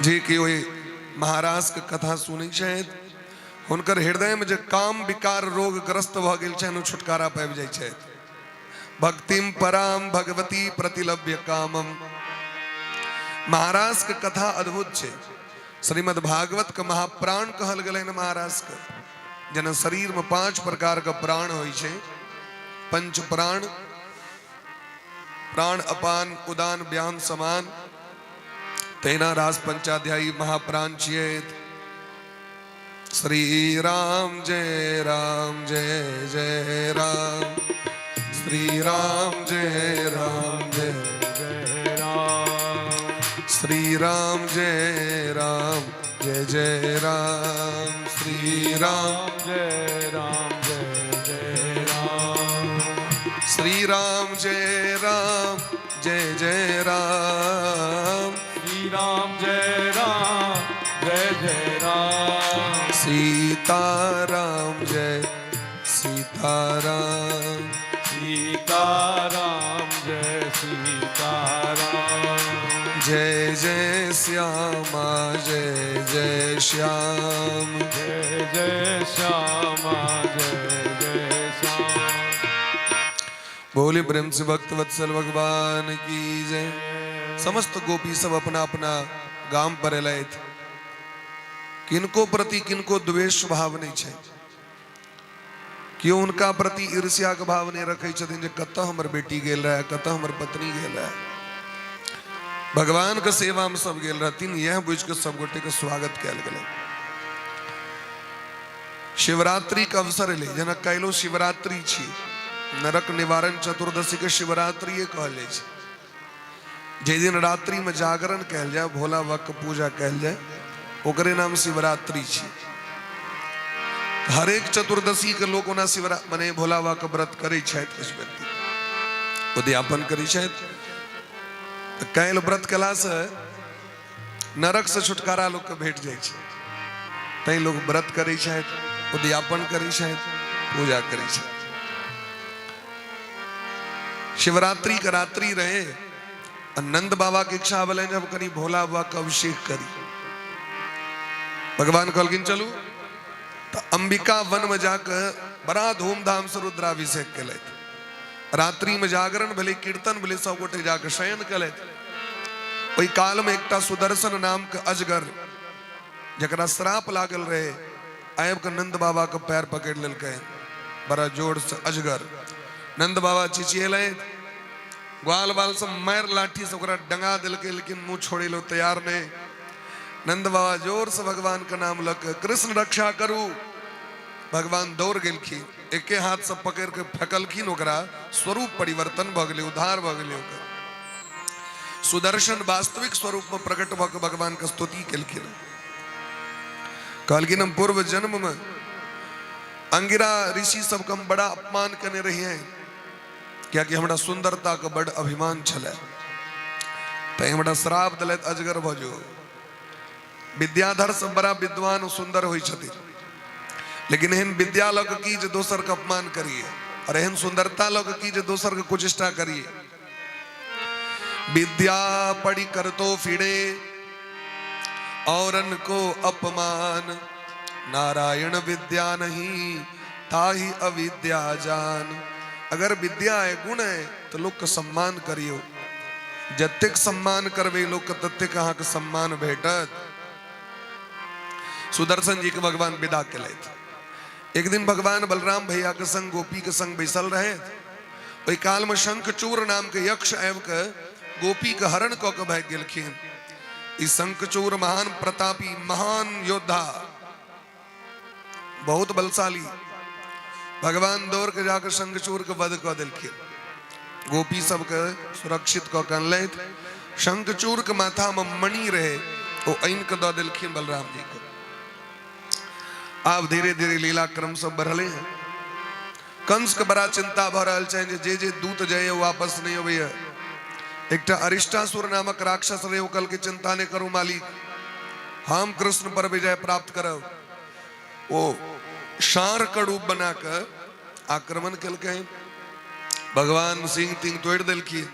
Speaker 1: जे कि ओहि महाराज के कथा सुनै छथि, हुनकर हृदय में जे काम विकार रोग ग्रस्त भऽ गेल छनि, ओ छुटकारा पाबि जाइ छथि। भक्तिम पराम भगवती प्रतिलभ्य कामम। महाराज के कथा अद्भुत छै। श्रीमद् भागवत के महाप्राण कहल गेलै हन महाराज के। जेना शरीर में 5 प्रकार के प्राण होइ छै, पंच प्राण, प्राण अपान उदान व्यान समान, तहिना रास पंचाध्यायी महाप्राण छियै। श्री राम जय राम जय जय राम, श्री राम जय राम जय
Speaker 2: जय राम,
Speaker 1: श्री राम जय राम जय जय राम, श्री राम
Speaker 2: जय राम जय जय राम,
Speaker 1: श्री राम जय राम जय जय राम,
Speaker 2: श्री राम जय राम जय जय राम,
Speaker 1: सीता राम जय सीता राम,
Speaker 2: सीता राम जय सीता राम,
Speaker 1: जय जय श्यामा जय जय श्याम,
Speaker 2: जय जय श्यामा जय जय श्याम।
Speaker 1: बोले प्रेम से भक्त वत्सल भगवान की जय। समस्त गोपी सब अपना अपना गाम पर एलथि। किनको प्रति किनको द्वेष भाव नहि छै, केओ हुनका प्रति ईर्ष्याके भाव नहि रखै छथिन जे कतऽ हमर बेटी गेल रहै, कतऽ हमर पत्नी गेल रहै। भगवान के सेवा में सब गेल रहथिन, यह बुझि कऽ सब गोटे के स्वागत कयल गेलै। शिवरात्रि के अवसर एलै, जेना काल्हिो शिवरात्रि छी, नरक निवारण चतुर्दशी के शिवरात्रिए कहल जाइ छै। जाहि दिन रात्रि में जागरण कयल जाय, भोला बाबा के पूजा कयल जाय, ओकरे नाम शिवरात्रि छी। हरेक चतुर्दशी के लोक ओना शिवरा मने भोला बाबा के व्रत करै छथि, किछु व्यक्ति उद्यापन करै छथि। तऽ काल्हि व्रत कयलासँ नरक से छुटकारा लोक के भेट जाइ छै, तैं लोक व्रत करै छथि, उद्यापन करै छथि, पूजा करै छथि। शिवरात्रि के रात्रि रहे आ नंद बाबा के इच्छा भेलनि जे हम कनि भोला बाबा के अभिषेक करी। भगवान कहलखिन चलू, तऽ अंबिका वन में जाके बड़ा धूमधाम से रुद्राभिषेक केलथि। रात्रि में जागरण भेलै, कीर्तन भेलै, सब गोटे जाके शयन केलथि। ओहि काल में एकटा सुदर्शन नाम के अजगर, जकरा श्राप लागल रहे, आबि कऽ नंद बाबा के पैर पकड़ि लेलकै बड़ा जोर से अजगर। नंद बाबा चिचियेलथि, ग्वाल बाल सब मारि लाठी से ओकरा डंगा देलकै, लेकिन मुंह छोड़े लो तैयार नहीं। नंद बाबा जोर से भगवान के नाम लऽ के कृष्ण रक्षा करू। भगवान दौड़ गेलखिन, एके हाथ से पकड़ के फेकलखिन ओकरा, स्वरूप परिवर्तन भऽ गेलै, उद्धार भऽ गेलै ओकर। सुदर्शन वास्तविक स्वरूप में प्रकट भऽ के भगवान के स्तुति केलखिन। कहलखिन हम पूर्व जन्म में अंगिरा ऋषि सबके हम बड़ा अपमान केने रहियै, कियाकि हमरा सुंदरता के बड़ अभिमान छलै, तैं हमरा श्राप देलथि अजगर भऽ जो। विद्याधर सब बड़ा विद्वान और सुंदर होइ छथिन, लेकिन एहन विद्या लऽ के की जे दोसर के अपमान करिए, और एहन सुंदरता लऽ के की जे दोसर के कुचेष्टा करिए। विद्या पढ़ी कर तो फिरे औरन को अपमान, नारायण विद्या नहीं ताही अविद्या जान। अगर विद्या है, गुण है, तो लोग के सम्मान करियो। जतेक सम्मान करबै लोग के ततेक अहाँके सम्मान भेटत। सुदर्शन जी के भगवान विदा केलथि। एक दिन भगवान बलराम भैया के संग गोपी के संग बैसल रहे। ओहि काल में शंखचूर नाम के यक्ष आबि के गोपी के हरण कऽ के भागि गेलखिन। ई शंखचूर महान प्रतापी, महान योद्धा, बहुत बलशाली। भगवान दौड़ के जाकर शंखचूर के वध कऽ देलखिन। गोपी सबके सुरक्षित कऽ के अनलथि। शंखचूर के माथा में मणि रहे, ओ आनि के दऽ देलखिन बलराम जी के। आब धीरे धीरे लीला क्रम सब बढ़ले हैं। कंस के बड़ा चिंता भऽ रहल छनि जे जे जे दूत जाइए वापस नहि अबैया। एकटा अरिष्टासुर नामक राक्षस रहे, ओ कहलकै चिंता नहि करू मालिक, हम कृष्ण पर विजय प्राप्त करब। ओ साँढ़ के रूप बना के आक्रमण केलकै। भगवान सिंह तिंग तोड़ि देलखिन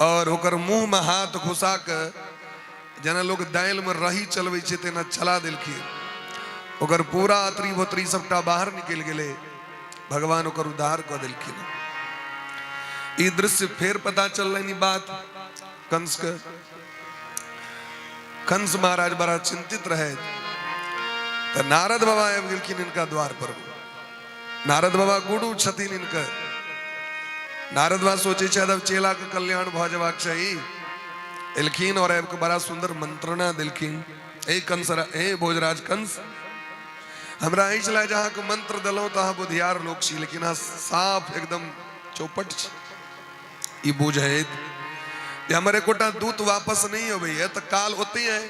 Speaker 1: और ओकर मुंह में हाथ घुसा के जेना लोग दालि में रही चलबै छै तेना चला देलखिन। ओकर पूरा अतरी भोतरी सबटा बाहर निकलि गेलै। भगवान ओकर उद्धार कऽ देलखिन। ई दृश्य फेर पता चललनि ई बात कंस के। कंस महाराज बड़ा चिंतित रहे। तऽ नारद बाबा आबि गेलखिन हिनका द्वार पर। नारद बाबा गुरु छथिन हिनकर। नारद बाबा सोचे छथि अब चेला के कल्याण भऽ जेबाक चाही। एलखिन और आबि के बड़ा सुंदर मंत्रणा देलखिन। ए कंस, ए भोजराज कंस, हमरा एहि छलै जे अहाँके मंत्र देलहुँ तऽ अहाँ बुधियार लोक छी, लेकिन अहाँ साफ एकदम चौपट छी। ई बुझैत जे हमर एकोटा दूत वापस नहि अबैया तऽ काल ओतहि है,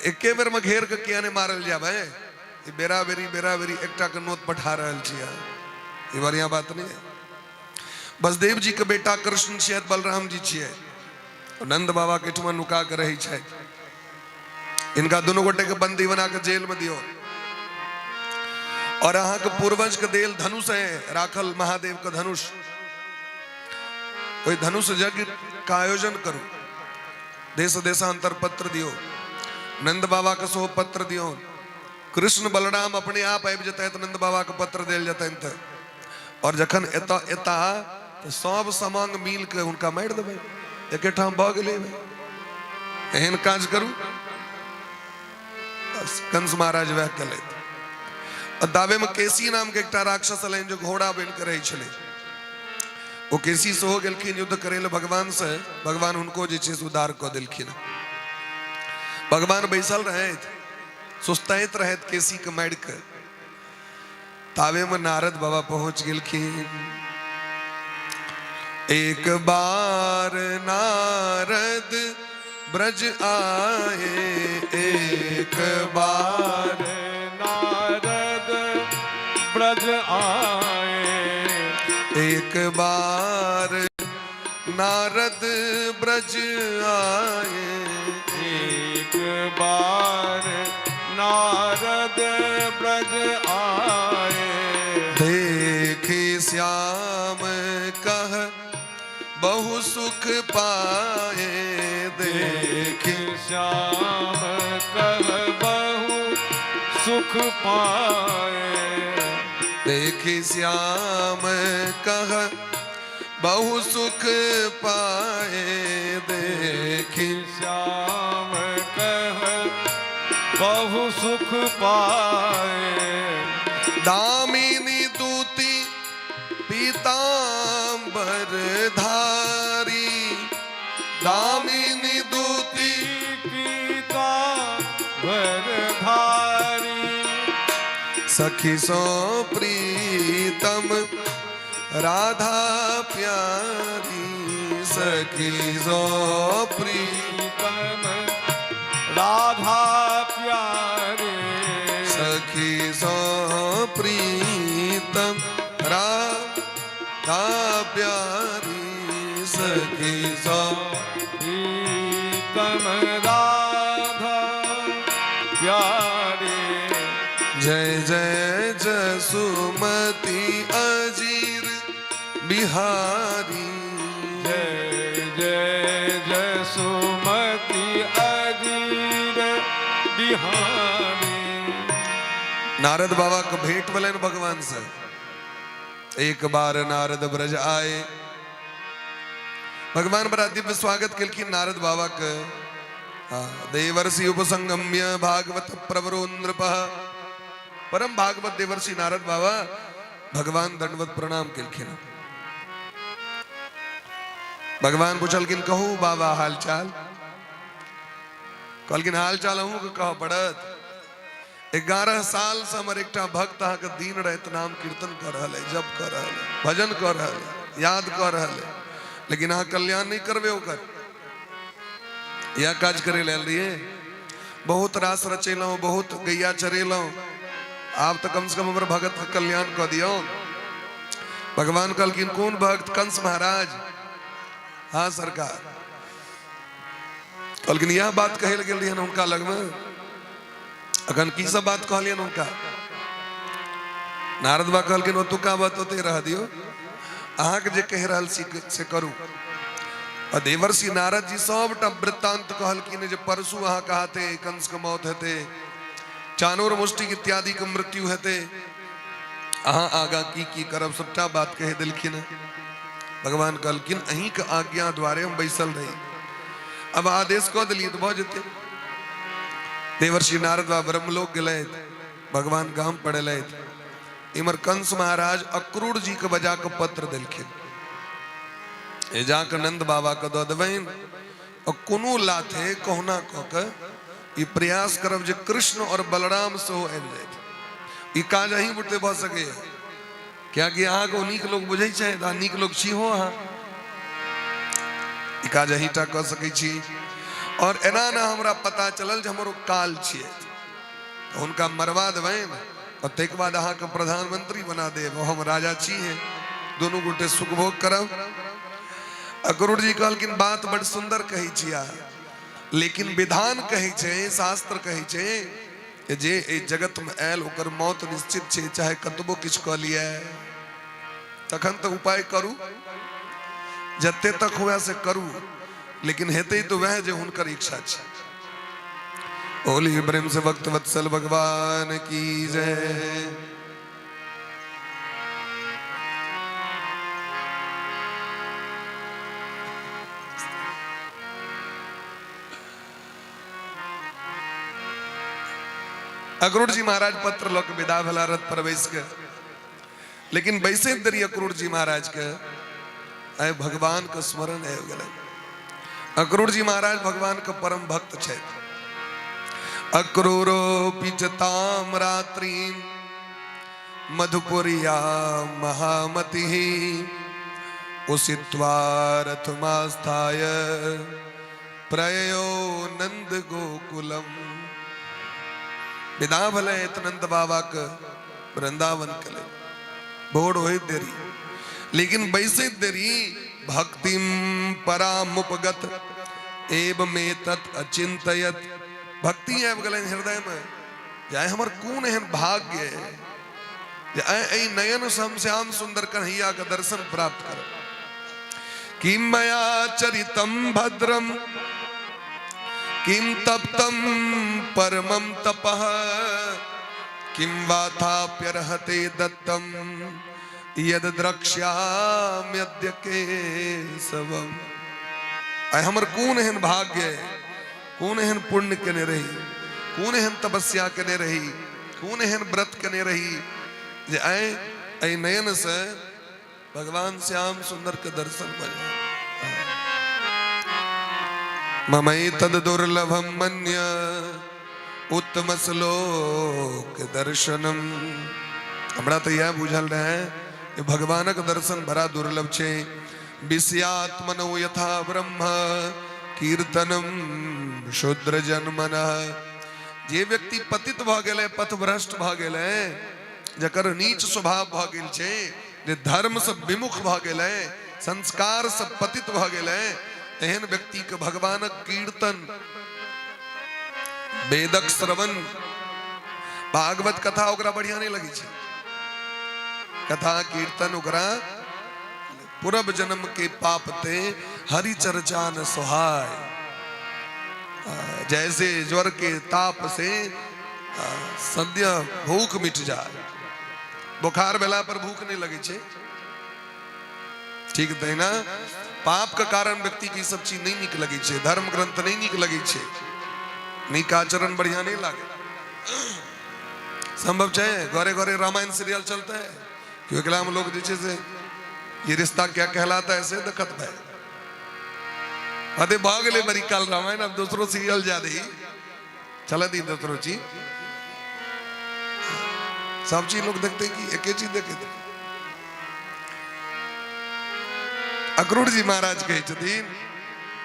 Speaker 1: एके बेर में घेर के किया नहि मारल जाबै। ई बेरा बेरी बेरा बेरी एकटा के नोत पठा रहल छी अहाँ, ई बढ़िया बात नहीं है। बसदेव जी के बेटा कृष्ण छियै, बलराम जी छियै, नंद बाबा के ठुमा नुका के रहै छथि। इनका दोनों गोटे के बंदी बना के जेल में दियो। और अहाँ के पूर्वज के देल धनुष है राखल, महादेव के धनुष, ओहि धनुष यज्ञ का आयोजन करू। देश देशांतर पत्र दियो, नंद बाबा के सेहो पत्र दियो। कृष्ण बलराम अपने आप आबि जेतै तऽ नंद बाबा के पत्र देल जेतनि तऽ, और जखन एतऽ एता तऽ सब समांग मिल के हुनका मारि देबै, एकेठाम भऽ गेलै। एहन काज करू। बस कंस महाराज वएह केलथि। आ दावे में केसी नाम के एकटा राक्षस एलनि जे घोड़ा बनि के रहै छलै। ओ केसी सेहो गेलखिन युद्ध करै लए भगवान से। भगवान हुनको जे छै से उद्धार कऽ देलखिन। भगवान बैसल रहथि, सुस्ताइत रहथि केसी के मारि के। तावे में नारद बाबा पहुंच गेलखिन। एक बार नारद ब्रज आए, एक बार
Speaker 2: नारद ब्रज आए,
Speaker 1: एक बार नारद ब्रज आए,
Speaker 2: एक बार नारद ब्रज आए,
Speaker 1: देखी श्याम कह बहु सुख पाए, देखी
Speaker 2: श्याम कह बहु सुख पाए,
Speaker 1: देखी श्याम कह बहु सुख पाए, देखी
Speaker 2: श्याम कह बहु सुख पाए,
Speaker 1: दामिनी दूती पी पीताम्बर धारी, दामिनी दूती
Speaker 2: पीताम्बर धारी,
Speaker 1: सखी सो प्रीतम राधा प्यारी, सखी सो प्रीतम
Speaker 2: प्रीतम राधा प्यारे,
Speaker 1: सखी सो प्रीतम राधा प्यारी, सखी सो
Speaker 2: प्रीतम राधा प्यारे।
Speaker 1: जय जय जसुमति अजीर बिहारी,
Speaker 2: जय जय जसुमति अजीर बिहारी।
Speaker 1: नारद बाबा के भेंट भेलनि भगवान से। एक बार नारद ब्रज आए, भगवान बड़ा दिव्य स्वागत केलखिन नारद बाबा के। देवर्षि उपसंगम्य भागवत प्रवरो नृप, परम भागवत देवर्षि नारद बाबा भगवान दंडवत प्रणाम केलखिन। भगवान पुछलखिन कहू बाबा हाल चाल? कहलखिन हाल चाल अहूँ के कह पड़त। 11 साल से हमर एकटा भक्त अहाँके दिन राति नाम कीर्तन कर रहल है, जप कर रहल है, भजन कर रहल है, याद कर रहल है, लेकिन अहाँ कल्याण नहीं करबे ओकर। यह काज करे लेल रहिए, बहुत रास रचेलहुँ, बहुत गैया चरेलहुँ, आब तऽ कम से कम हमर भगत के कल्याण कऽ दियौ। भगवान कहलखिन कोन भक्त? कंस महाराज। हाँ सरकार। कहलखिन यह बात कहल गेल रहियन हुनका लगमे, अखन की सब बात कहलियन हुनका? नारद बा कहलखिन ओतुका बात ओते रह दियौ, अहाँके जे कहि रहल छी से करू। आ देवर्षि नारद जी सबटा वृत्तांत कहलखिन जे परसू अहाँके हाथे कंस के मौत हेतै, चानूर मुष्टिक इत्यादि के मृत्यु हेतै, अहाँ आगा की की करब सबटा बात कहि देलखिन। भगवान कहलखिन अहीं के आज्ञा द्वारे हम बैसल रही, अब आदेश कऽ देलियै तऽ भऽ जेतै। देवर्षि नारद बा ब्रह्मलोक गेलथि, भगवान गाम पर एलथि। इमर कंस महाराज अक्रूर जी के बजा के पत्र देलखिन, ए जाके नंद बाबा के दऽ देबनि और कोनो लाथे कहुना कऽ के ई प्रयास करब जे कृष्ण और बलराम सेहो आबि जाथि। ई काज अहीं बुते भऽ सकैए, कियाकि अहाँके ओ नीक लोक बुझै छै, अहाँ नीक लोक छी हो, अहाँ ई काज अहीं टा कऽ सकै छी। और एना ने हमरा पता चलल जे हमर ओ काल छियै, तऽ हुनका मरवा देबनि और ताहिके बाद अहाँके प्रधानमंत्री बना देब, हम राजा छी हैं, दुनू गोटे सुख भोग करब। अक्रूर जी कहलखिन बात बड़ सुंदर कहै छी अहाँ, लेकिन विधान कहै छै, शास्त्र कहै छै कि जे एहि जगत में आयल ओकर मौत निश्चित छै, चाहे कतबो किछु कऽ लिअ। तखन तऽ उपाय करू, जते तक हुए से करू, लेकिन हेतै तऽ वएह जे हुनकर इच्छा छै। बोलिए प्रेम से भक्त वत्सल भगवान की जय। अक्रूर जी महाराज पत्र लऽ के विदा भेला रथ पर बैस के, लेकिन बैसैत देरी अक्रूर जी महाराज के आइ भगवान के स्मरण आबि गेलै। अक्रूर जी महाराज भगवान के परम भक्त छथि। अक्रूरो पिचताम रात्रि मधुपुरिया महामति उषित्वा रथमास्थाय प्रयो नंद गोकुलम। विदा भले नंद बाबा के वृंदावन के लिए भोर होइत देरी, लेकिन बैसैत देरी भक्तिम परामुपगत एव मे तत् अचिंतयत। भक्ति आबि गेलनि हृदय में जे आइ हमर कोन एहन भाग्य है जे आइ एहि नयन से हम श्याम सुंदर कन्हैया के दर्शन प्राप्त करब। किम मया चरितम भद्रम किम तप्तम परमम तपः किम वाथाप्यर्हते दत्तम यद द्रक्ष्याम्यद्य केशवम। आइ हमर कोन एहन भाग्य है, कोन एहन पुण्य केने रही, कोन एहन तपस्या केने रही, कोन एहन व्रत केने रही जे आइ एहि नयन से भगवान श्याम सुंदर के दर्शन भऽ जायत। ममई तद दुर्लभम मन्य उत्तम श्लोक दर्शनम। हमरा तऽ इएह बुझल रहै जे भगवानक दर्शन बड़ा दुर्लभ छै। विषयात्मनो यथा ब्रह्म कीर्तनम शूद्र जन्मन। जे व्यक्ति पतित भऽ गेलै, पथभ्रष्ट भऽ गेलै, जकर नीच स्वभाव भऽ गेल छै, जे धर्मसँ विमुख भऽ गेलै, संस्कारसँ पतित भऽ गेलै, एहन व्यक्तिके भगवानक कीर्तन, वेदक श्रवण, भागवत कथा ओकरा बढ़िया नहि लगै छै। कथा कीर्तन ओकरा पूर्व जन्म के पाप ते हरि चर्चा न सुहाय, जैसे ज्वर के ताप से सद्य भूख मिट जाए। बुखार भेला पर भूख नहीं लगे छै, ठीक तहिना पाप के कारण व्यक्ति के ई सब चीज नहीं नीक लगे छै, धर्म ग्रंथ नहीं नीक लगे छै, नीक आचरण बढ़िया नहीं लागे। संभव छै घरे घरे रामायण सीरियल चलते है कि एकला में लोग जे छै से ये रिश्ता क्या कहलाता है से देखत भाई अरे भऽ गेलै बड़ी काल रामायण, अब दोसरो सीरियल जा रही चल दी दोसरो चीज, सब चीज लोग देखते कि एके चीज देखे। अक्रूर जी महाराज कहै छथिन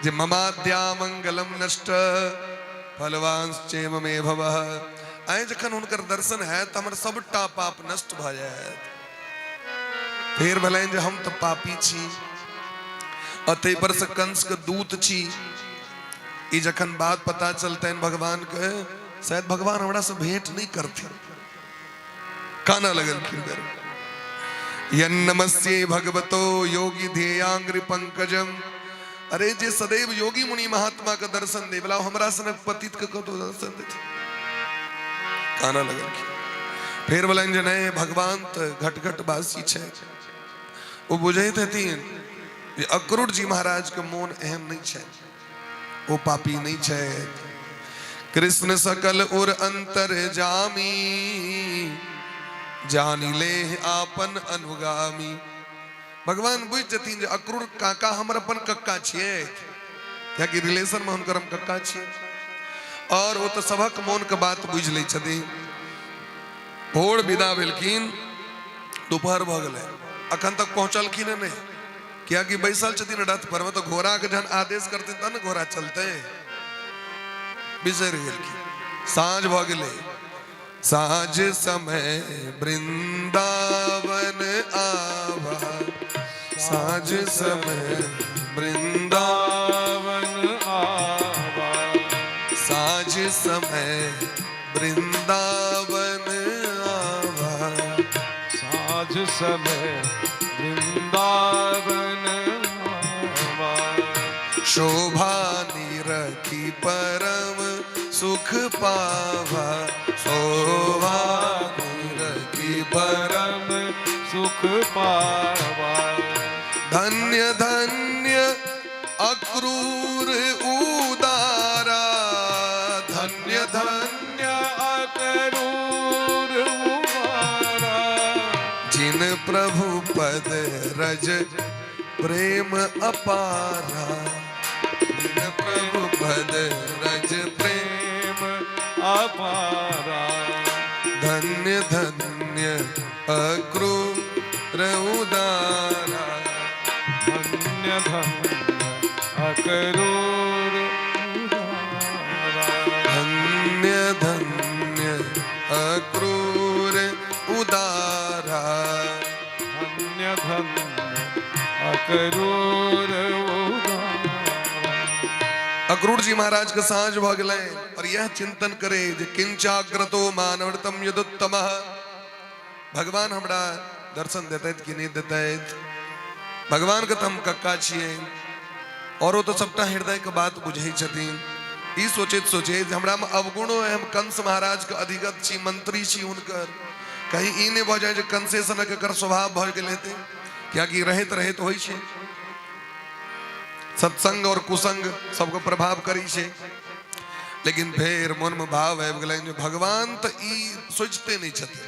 Speaker 1: जे ममाद्या मंगलम नष्ट फलवांश चेम मे भव। आइ जखन हुनकर दर्शन हैत हमर सबटा पाप नष्ट भऽ जायत। फेर भेलनि जे हम तऽ पापी छी, अतै पर से कंस के दूत छी। ई जखन बात पता चलतनि भगवान के, शायद भगवान हमरा से भेंट नहीं करथिन। काना लगलखिन बेर यन्नमस्ये भगवतो योगी ध्येयांग्रि पंकजम। अरे जे सदैव योगी मुनि महात्मा के दर्शन दे बला हमरा सनक पतित के कतौ दर्शन देते। काना लगलखिन। फेर बोलनि जे नहीं भगवान तऽ घट घट बासी छै। ओ बुझैत हेथिन जे अक्रूर जी महाराज के मोन एहन नहीं छै, ओ पापी नहीं छै। कृष्ण सकल उर अंतर जामी, जानी ले आपन अनुगामी। भगवान बुझि जेथिन जे अक्रूर काका हमर अपन कक्का छियै, कियाकि रिलेशन में हुनकर हम कक्का छियै, और ओ तऽ सभक मोन के बात बुझि लै छथिन। भोर विदा भेलखिन, दोपहर भऽ गेलै, अखन तक पहुँचलखिन नहि, कियाकि बैसल छथिन रथ पर में, तऽ घोड़ा के जहन आदेश करथिन तहन ने घोड़ा चलतै। बिसरि गेलखिन। साँझ भऽ गेलै। साँझ समय वृंदावन आवा, साँझ समय वृंदावन
Speaker 2: आवा,
Speaker 1: साँझ समय वृंदावन आवा,
Speaker 2: साँझ समय वृंदावन आवा,
Speaker 1: शोभा निरखी परम सुख पावा, शोभा निरखी परम
Speaker 2: परम सुख पावा,
Speaker 1: धन्य धन्य अक्रूर उदारा, धन्य धन्य
Speaker 2: धन्य अक्रूर उदारा,
Speaker 1: जिन प्रभु पद रज प्रेम अपारा, जिन प्रभु पद रज प्रेम
Speaker 2: प्रेम अपारा,
Speaker 1: धन्य धन्य अक्रूर उदारा,
Speaker 2: धन्य धन्य अक्रूर उदारा,
Speaker 1: धन्य धन्य अक्रूर उदारा,
Speaker 2: धन्य धन्य अक्रूर उदारा।
Speaker 1: अक्रूर जी महाराज के साँझ भऽ गेलै और यह चिंतन करे जे किंचाग्रतो मानवतम यदुत्तम, भगवान हमरा दर्शन देतैत कि नहि देतैत, भगवान के तऽ हम कक्का छियै और ओ तऽ सबटा हृदय के बात बुझै छथिन। ई सोचैत सोचैत जे हमरा में अवगुणो है, हम कंस महाराज के अधिगत छी, मंत्री छी हुनकर, कहीं ई नहि भऽ जाय जे कंसे सनक एकर स्वभाव भऽ गेल हेतै, कियाकि रहैत रहैत होइ छै सत्संग और कुसंग सबके प्रभाव करै छै। लेकिन फेर मन में भाव आबि गेलनि जे भगवान तऽ ई सोचिते नहि छथिन।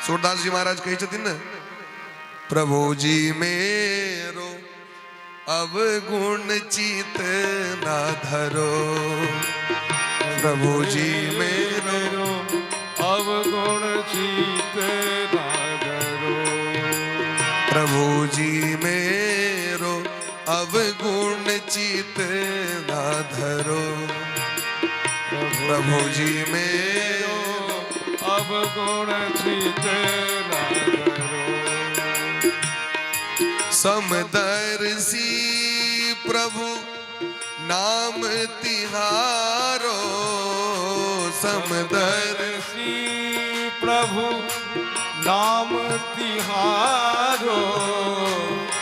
Speaker 1: सूरदास जी महाराज कहै छथिन ने प्रभु जी मेरो अवगुण चित ना धरो। प्रभु जी मेरो
Speaker 2: अवगुण चित ना धरो।
Speaker 1: प्रभु जी मेरो अवगुण चित ना धरो। प्रभु जी मेरो
Speaker 2: अवगुण चित ना धरो।
Speaker 1: समदर्शी प्रभु नाम तिहारो। समदर्शी
Speaker 2: प्रभु नाम तिहारो।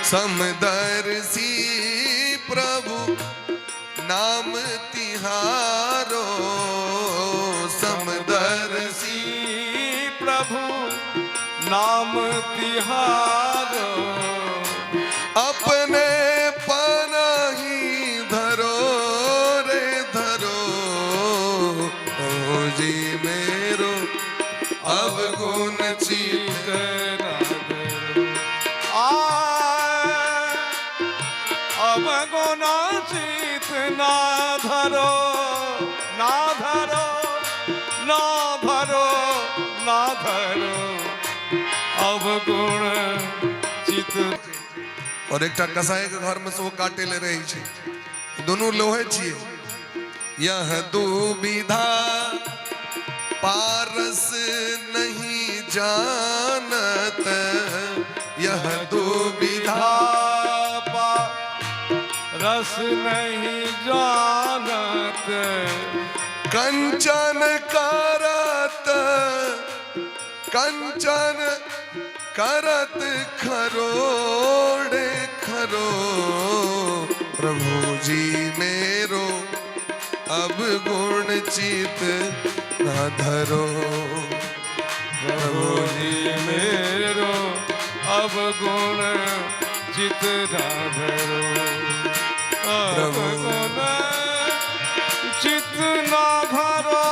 Speaker 1: समदर्शी प्रभु नाम तिहारो। समदर्शी
Speaker 2: प्रभु नाम तिहारो।
Speaker 1: अपने पन ही धरो रे धरो। ओ जी मेरो अवगुण चित
Speaker 2: ना धरो। आ अवगुण चित ना धरो, ना धरो, ना धरो, ना धरो। अवगुण चित।
Speaker 1: और एकटा कसाई के घर में से वो काटे ले रही छै। दुनू लोहे छियै। यह दुविधा पारस नहीं जानत। यह दुविधा
Speaker 2: पा रस नहीं जानत।
Speaker 1: कंचन करत, कंचन करत खरोड़े खरो। प्रभु जी मेरो अब गुण चित न धरो।
Speaker 2: प्रभु जी मेरो अवगुण चित ना धरो। अवगुण चित ना धरो।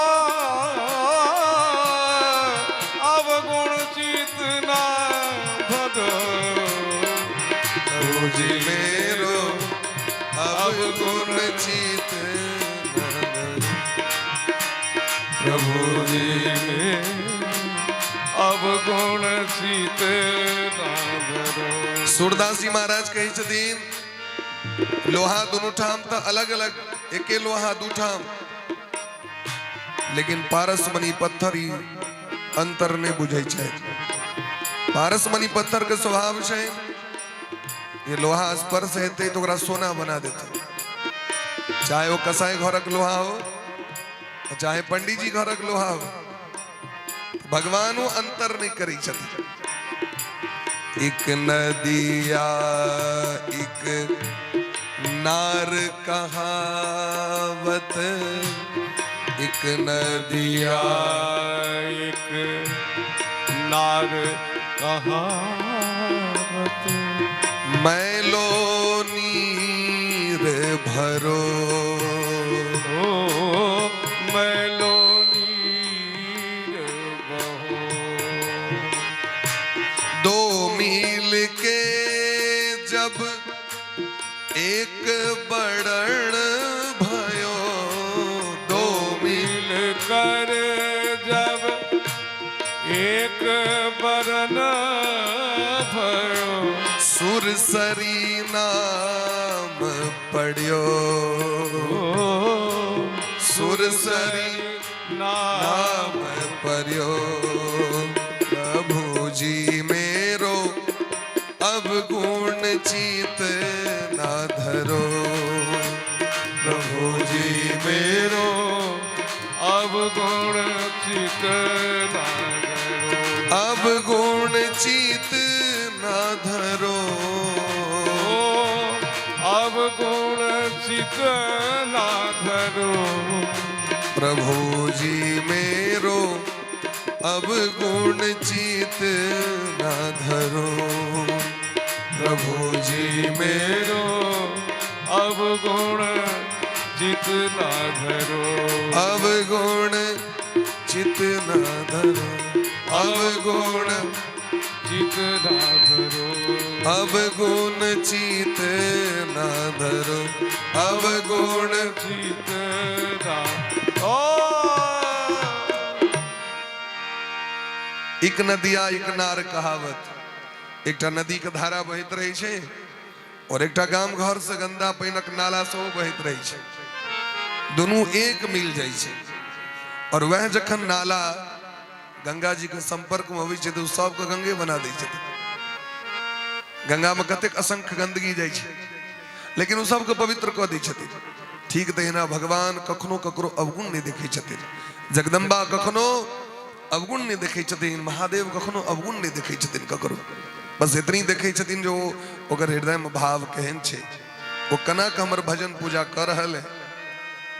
Speaker 2: अवगुण चित ना धरो।
Speaker 1: प्रभु जी मेरो अब गुण चित न धरो।
Speaker 2: प्रभु जी अवगुण चित ना धरो।
Speaker 1: सूरदास जी महाराज कहै छथिन, लोहा दुनू ठाम तऽ अलग अलग, एके लोहा दू ठाम, लेकिन पारसमणि पत्थर ई अंतर नहि बुझै छै। पारसमणि पत्थर के स्वभाव छै, ये लोहा स्पर्श हेतै तऽ ओकरा सोना बना देतै। चाहे ओ कसाई घरक लोहा हो, चाहे पंडीजी घरक लोहा हो, भगवान ओ अंतर नहि करै छथिन। एक नदिया एक नार कहावत। एक नदिया
Speaker 2: एक नार कहावत।
Speaker 1: मैलो नीर भरो।
Speaker 2: ओ मैलो नीर बहो।
Speaker 1: दो मिल के जब एक बड़न भयो। दो मिल
Speaker 2: मिल कर जब एक बरन भयो।
Speaker 1: सुरसरी नाम पड़ियो। सुरसरी
Speaker 2: नाम
Speaker 1: नाम पर्यो। प्रभु जी मेरो अब गुण चित ना धरो।
Speaker 2: प्रभु जी मेरो अवगुण चित ना धरो।
Speaker 1: अब गुण चित ना धरो।
Speaker 2: अवगुण चित ना धरो।
Speaker 1: प्रभु जी मेरो अब गुण चित ना धरो। प्रभु जी मेरो
Speaker 2: मेरो अवगुण चित ना धरो।
Speaker 1: अवगुण चित ना धरो। अवगुण
Speaker 2: चित चीत ना धरो।
Speaker 1: अवगुण चीत ना धरो, अवगुण
Speaker 2: चीत ना ओ।
Speaker 1: एक नदिया एक नार कहावत। एकटा नदी के धारा बहैत रहै छै और एकटा गाम घर से गंदा पानिक नाला सेहो बहैत रहै छै, दुनू एक मिल जाइ छै। और वएह जखन नाला गंगा जी के संपर्क में अबै छै तऽ ओ सबके गंगे बना दै छथिन। गंगा में कतेक असंख्य गंदगी जाइ छै, लेकिन ओ सबके पवित्र कऽ दै छथिन। ठीक तहिना भगवान कखनो ककरो अवगुण नहि देखै छथिन, जगदम्बा कखनो अवगुण नहि देखै छथिन, महादेव कखनो अवगुण नहि देखै छथिन ककरो। बस एतनी देखै छथिन जे ओ ओकर हृदयमे भाव केहन छै, ओ केना कऽ हमर भजन पूजा कऽ रहल है,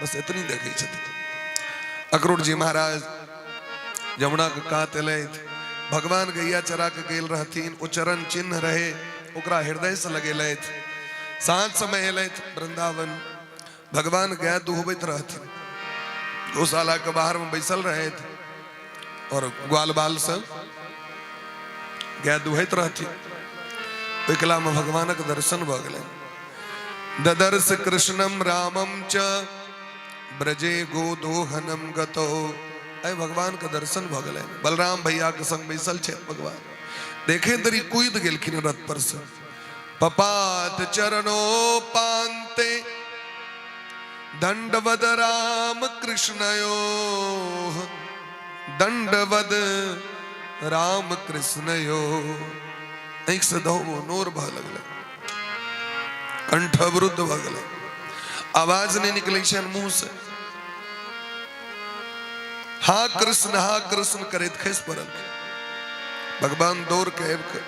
Speaker 1: बस एतनी देखै छथिन। अक्रूर जी महाराज यमुना के कात एलथि, भगवान गैया चरा के गेल रहथिन, ओ चरण चिन्ह रहे, ओकरा हृदय से लगेलथि। साँझ समय एलथि वृंदावन, भगवान गाय दुहबैत रहथिन, गौशाला के बाहर में बैसल रहथि और ग्वाल बाल सब गाय दुहैत रहथिन। ओहि में भगवानक दर्शन भऽ गेलनि। ददर्श कृष्णम रामम च ब्रजे गोदोहनम गतो। आइ भगवान के दर्शन भऽ गेलनि। बलराम भैया के संग बैसल छथि भगवान, देखे तरी कूदि गेलखिन रथ पर से। पपात चरणो पांते दंडवद राम कृष्णयो, दंडवद राम कृष्णयो। आँखि से दहो नोर भऽ लगलै, कंठ अवरुद्ध भऽ गेलै, आवाज नहि निकलै छनि मुंह से। हा कृष्ण हा कृष्ण करैत खसि पड़ल। भगवान दौड़ के आबि के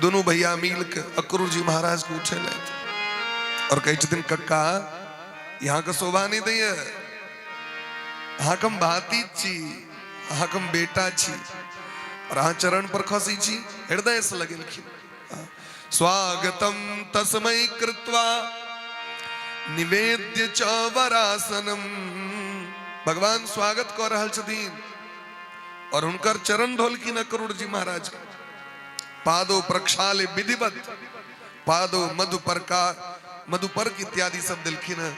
Speaker 1: दुनू भैया मिल के अक्रूर जी महाराज के उठेलथि और कहै छथिन, कक्का यहाँ के शोभा नहीं दैया, अहाँके हम भातिज छी, अहाँके हम बेटा छी और अहाँ चरण पर खसी छी। हृदय से लगेलखिन। स्वागतम तस्मै कृत्वा निवेद्य च वरासनम। भगवान स्वागत कऽ रहल छथिन और हुनकर चरण धोलखिन अक्रूर जी महाराज के। पादो प्रक्षाले विधिवत, पादो मधुपर्का मधुपर्क इत्यादि सब देलखिन हँ,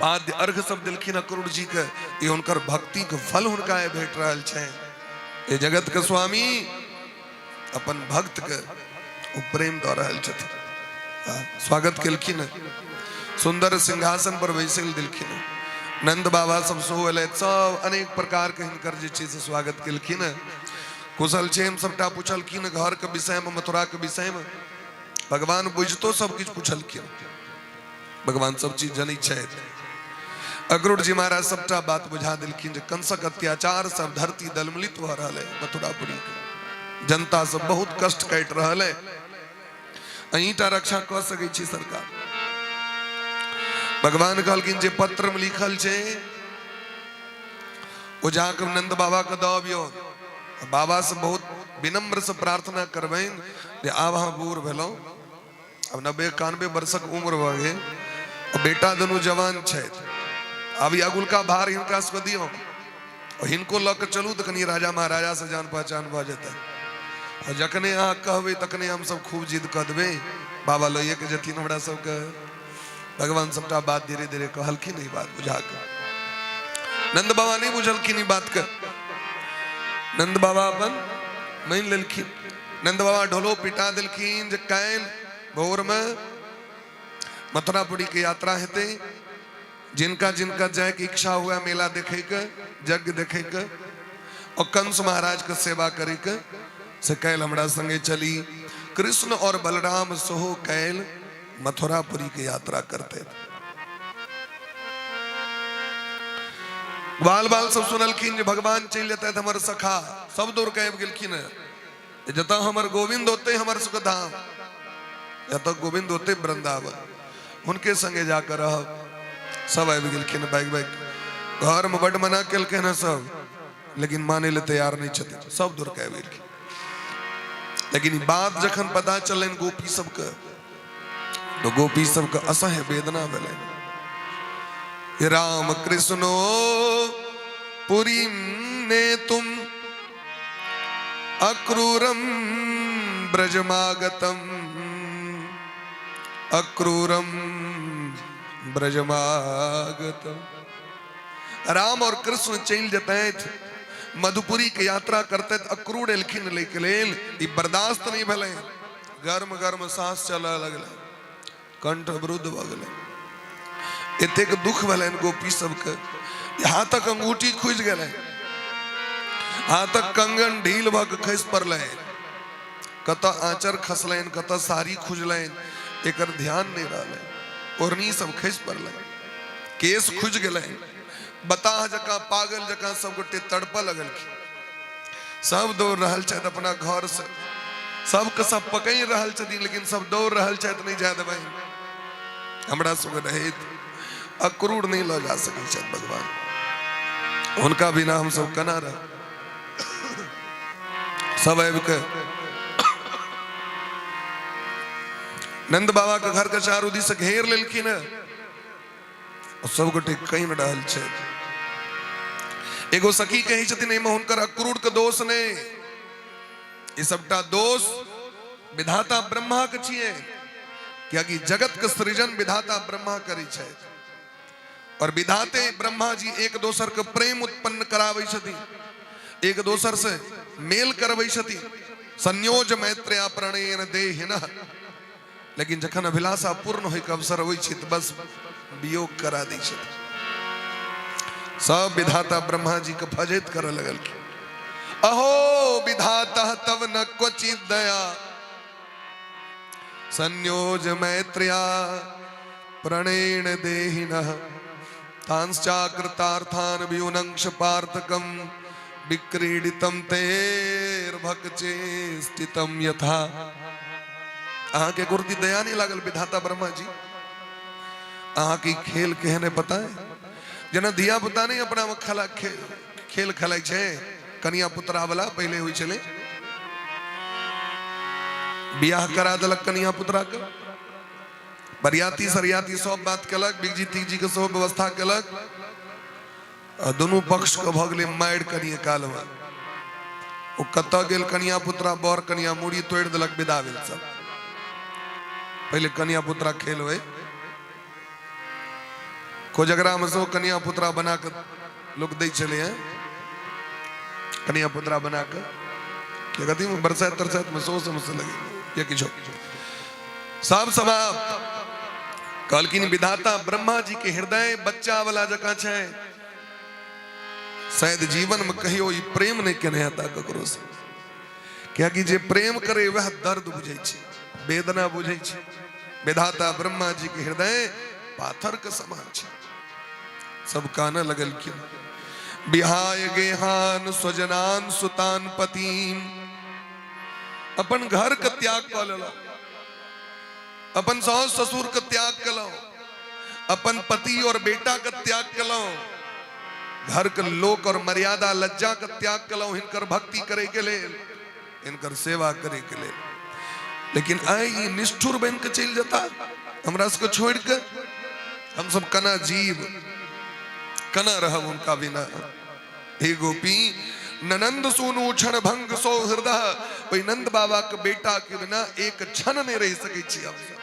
Speaker 1: पाद्य अर्घ सब देलखिन अक्रूर जी के। ई हुनकर भक्ति के फल हुनका आइ भेट रहल छै। ये जगत के स्वामी अपन भक्त के ओ प्रेम दऽ रहल छथिन। स्वागत केलखिन, सुंदर सिंहासन पर बैसल देलखिन। नंद बाबा सब सेहो एलथि, सब अनेक प्रकार के हिनकर जे छै से स्वागत केलखिन। कुशल क्षेम सबटा पुछलखिन, घर के विषय में, मथुरा के विषय में। भगवान बुझतो सब किछु पुछलखिन, भगवान सब चीज जनै छथि। अक्रूर जी महाराज सबटा बात बुझा देलखिन जे कंसक अत्याचार सब धरती दलमलित भऽ रहल है, मथुरापुरी के जनता सब बहुत कष्ट काटि रहल है, अहींटा रक्षा कऽ सकै छी सरकार। भगवान कहलखिन जे पत्र में लिखल छै ओ जाके नंद बाबा के दऽ अबियौ, बाबा से बहुत विनम्र से प्रार्थना करबनि जे आब अहाँ बूढ़ भेलहुँ, अब 90 91 वर्षक उम्र भऽ गेल, बेटा दुनू जवान छथि, आब ई अगुलका भार हिनका सबके दियौ, हिनको लऽ कऽ चलू तऽ कनि राजा महाराजा से जान पहचान भऽ जेतै। आ जखने अहाँ कहबै तखने हमसब खूब जिद कऽ देबै, बाबा लइए के जेथिन हमरा सबके। भगवान सबटा बात धीरे धीरे कहलखिन ई बात बुझा कऽ। नंद बाबा नहि बुझलखिन ई बात के, नंद बाबा अपन मानि लेलखिन। नंद बाबा ढोलो पिटा देलखिन जे काल्हि भोर में मथुरापुरी के यात्रा हेतै, जिनका जिनका जाय के इच्छा हुआ मेला देखे के, यज्ञ देखे के और कंस महाराज के सेवा करे के, से काल्हि हमरा संगे चली। कृष्ण और बलराम सेहो काल्हि मथुरापुरी के यात्रा करते। बाल बाल सब सुनलखिन जे भगवान चलि जेतै हमर सखा, सब दौड़ के आबि गेलखिन। जतऽ हमर गोविंद होते हमर सुख धाम, जतऽ गोविंद होते वृंदावन, हुनके संगे जाकर रहब। सब आबि गेलखिन बाइक बाइक। घर में बड मना केलखिन हँ सब, लेकिन माने ले तैयार नहीं छथिन, सब दौड़ के आबि गेलखिन। लेकिन ई बात जखन पता चलनि गोपी सबके, तो गोपी सबके असह्य वेदना भेलनि। राम कृष्णो पुरी ने तुम अक्रूरम ब्रजमागतम, अक्रूरम ब्रजमागतम। राम और कृष्ण चलि जेतथि, मधुपुरी के यात्रा करते अक्रूर एलखिन लै के लेल, ई बर्दाश्त नहीं भेलै, गर्म गर्म सांस चलऽ लगलै, कंठ अवरुद्ध भऽ गेलै। एतेक दुख भेलनि गोपी सबके, हाथक अंगूठी खुजि गेलै, हाथक कंगन ढील भऽ कऽ खसि पड़लै, कतऽ आँचर खसलनि, कतऽ साड़ी खुजलनि, एकर ध्यान नहि रहलै, ओढ़नी सब खसि पड़लै, केश खुजि गेलनि, बताह जकाँ पागल जकाँ सब गोटे तड़पऽ लगलखिन। सब दौड़ रहल छथि अपना घर से, सबके सब पकड़ि रहल छथिन, लेकिन सब दौड़ रहल छथि, नहि जाय देबै हमरा सबके रहैत अक्रूर नहि लऽ जा सकै छथि भगवान, हुनका बिना हम सब केना रह। सब आबि के नंद बाबा के घर के चारू दिस घेर लेलखिन हँ, सब गोटे कहि रहल छै। एगो सखी कहै छथिन एहिमे हुनकर अक्रूर के दोष नहि, ई सबटा दोष विधाता ब्रह्मा के छियै, कियाकि जगत के सृजन विधाता ब्रह्मा करै छै और विधाते ब्रह्मा जी एक दोसर के प्रेम उत्पन्न कराबै छथिन, एक दोसर से मेल करबै छथिन, संयोज मैत्र्या प्रणयन देहिन। लेकिन जखन अभिलाषा पूर्ण होइके अवसर अबै छै तऽ बस वियोग करा दै छथिन। सब विधाता ब्रह्मा जी के फजैत करऽ लगलखिन, अहो विधाता तब न क्वचित दया संयोज मैत्र्या प्रणेण देहिनः तांश्चाकृतार्थान वियुनंश पार्थकम विक्रीडितम तेर्भकचेष्टितम यथा। अहाँके गुरुदी दया नहीं लागल विधाता ब्रह्मा जी, अहाँके खेल केहन है पता है? जेना धिया पुता नहीं अपना में खला खेल खेलाइ छै, कनिया पुतरा वाला पहले होइ छलै, बियाह करा देलक कनिया पुतरा के, बरियाती सरियाती सब बात केलक, बिगजी तिगजी के सब व्यवस्था केलक, आ दुनू पक्ष के भऽ गेलै मारि कनिए कालमे। ओ कतऽ गेल कनिया पुतरा, बर कनिया मूड़ी तोड़ि देलक, विदा भेल सब। पहिले कनिया पुतरा खेल होइ, कोजगरा में सेहो कनिया पुतरा बना कऽ लोक दै छलै हँ, कनिया पुतरा बना कऽ कि कथी में बरसात तरसात में सेहो समस्या लगे या किछो। सब समाप्त। कहलखिन विधाता ब्रह्मा जी के हृदय बच्चा वाला जकाँ छै, शायद जीवन में कहियो ई प्रेम नहीं केने हेता ककरो से, कियाकि जे प्रेम करे वह दर्द बुझै छै, वेदना बुझै छै। विधाता ब्रह्मा जी के हृदय पाथर के समान छै। सब काने लगलखिन, बिहाय गेहान स्वजनान सुतान पतीम, अपन घर के त्याग कऽ लेलहुँ, अपन सास ससुर के त्याग केलहुँ, अपन पति और बेटा के त्याग केलहुँ, घर के लोक और मर्यादा लज्जा के त्याग केलहुँ हिनकर भक्ति करे के लेल, हिनकर सेवा करे के लेल। लेकिन आइ ई निष्ठुर बन के चलि जेता हमरा सबके छोड़ के, हम सब कना जीव कना रहब उनका बिना। हे गोपी ननंद सुनु क्षण भंग सो हृदय, ओहि नंद बाबा के बेटा के बिना एक क्षण नहीं रह सकै छी हम सब,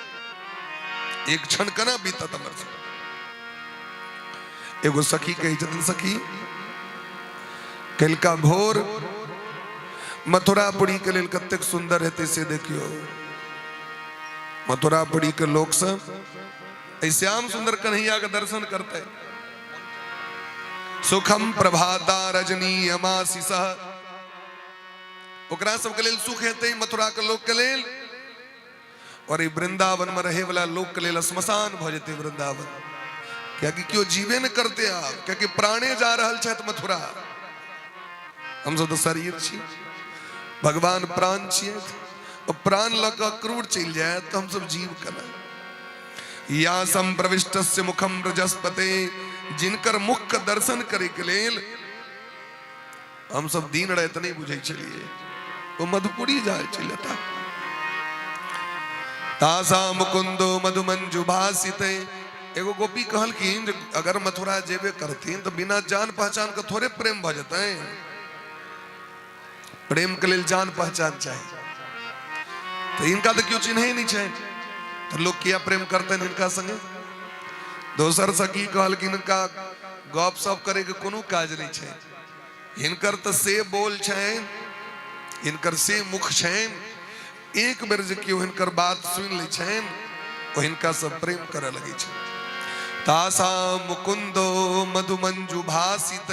Speaker 1: एक क्षण कना बीतत हमर सब। एगो सखी कहै छथिन, सखी कलका भोर मथुरापुरी के लेल कतेक सुंदर हेतै से देखियो। मथुरापुरी के लोक सब एहि श्याम सुंदर कन्हैया के दर्शन करते। सुखम प्रभाता रजनी अमाशिष, ओकरा सबके लेल सुख हेतै मथुरा के लोक के लेल, और ई वृंदावन में रहे वाला लोक के लेल श्मशान भऽ जेतै वृंदावन, कियाकि केओ जीवे ने करते आब, कियाकि प्राणे जा रहल छथि मथुरा। हमसब तऽ शरीर छी, भगवान प्राण छियै, प्राण लऽ कऽ क्रूर चलि जायत तऽ हमसब जीव केना। या संप्रविष्टस्य मुखम बृहस्पति, जिनकर मुख के दर्शन करे के लेल हम सब दिन राति नहीं बुझे छलिए, वो मधुपुरी जाए छलता। तासा मुकुंदो मधुमंजु भासित, एगो गोपी कहलखिन जे अगर मथुरा जेबे करथिन तो बिना जान पहचान के थोड़े प्रेम भ जेतै, प्रेम के लेल जान पहचान चाही। तऽ हिनका तऽ केओ चिन्है नहि छनि, तऽ लोक किया प्रेम करतनि हिनका संगे? दोसर सखी कहलखिन हिनका गप सप करे के कोनो काज नहि छै, हिनकर तऽ से बोल छनि, हिनकर से मुख छनि, एक बेर जे केओ हिनकर बात सुनि लै छनि ओ हिनका से प्रेम करऽ लगै छै। तासा मुकुंदो मधुमंजु भासित,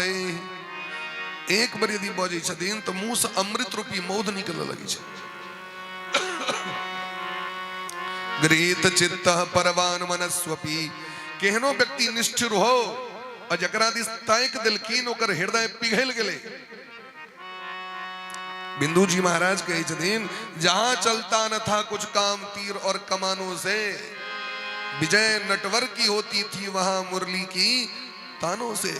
Speaker 1: एक बेर यदि बजै छथिन तऽ मुंह से अमृत रूपी मौध निकलऽ लगै छै। गृहीत चित्त परवान मनस्वपी, केहनो व्यक्ति निष्ठुर हो और जकरा दिस ताकि देलखिन ओकर हृदय पिघल गेलै। बिंदु जी महाराज कहै छथिन, जहां चलता न था कुछ काम तीर और कमानों से, विजय नटवर की होती थी वहां मुरली की तानों से।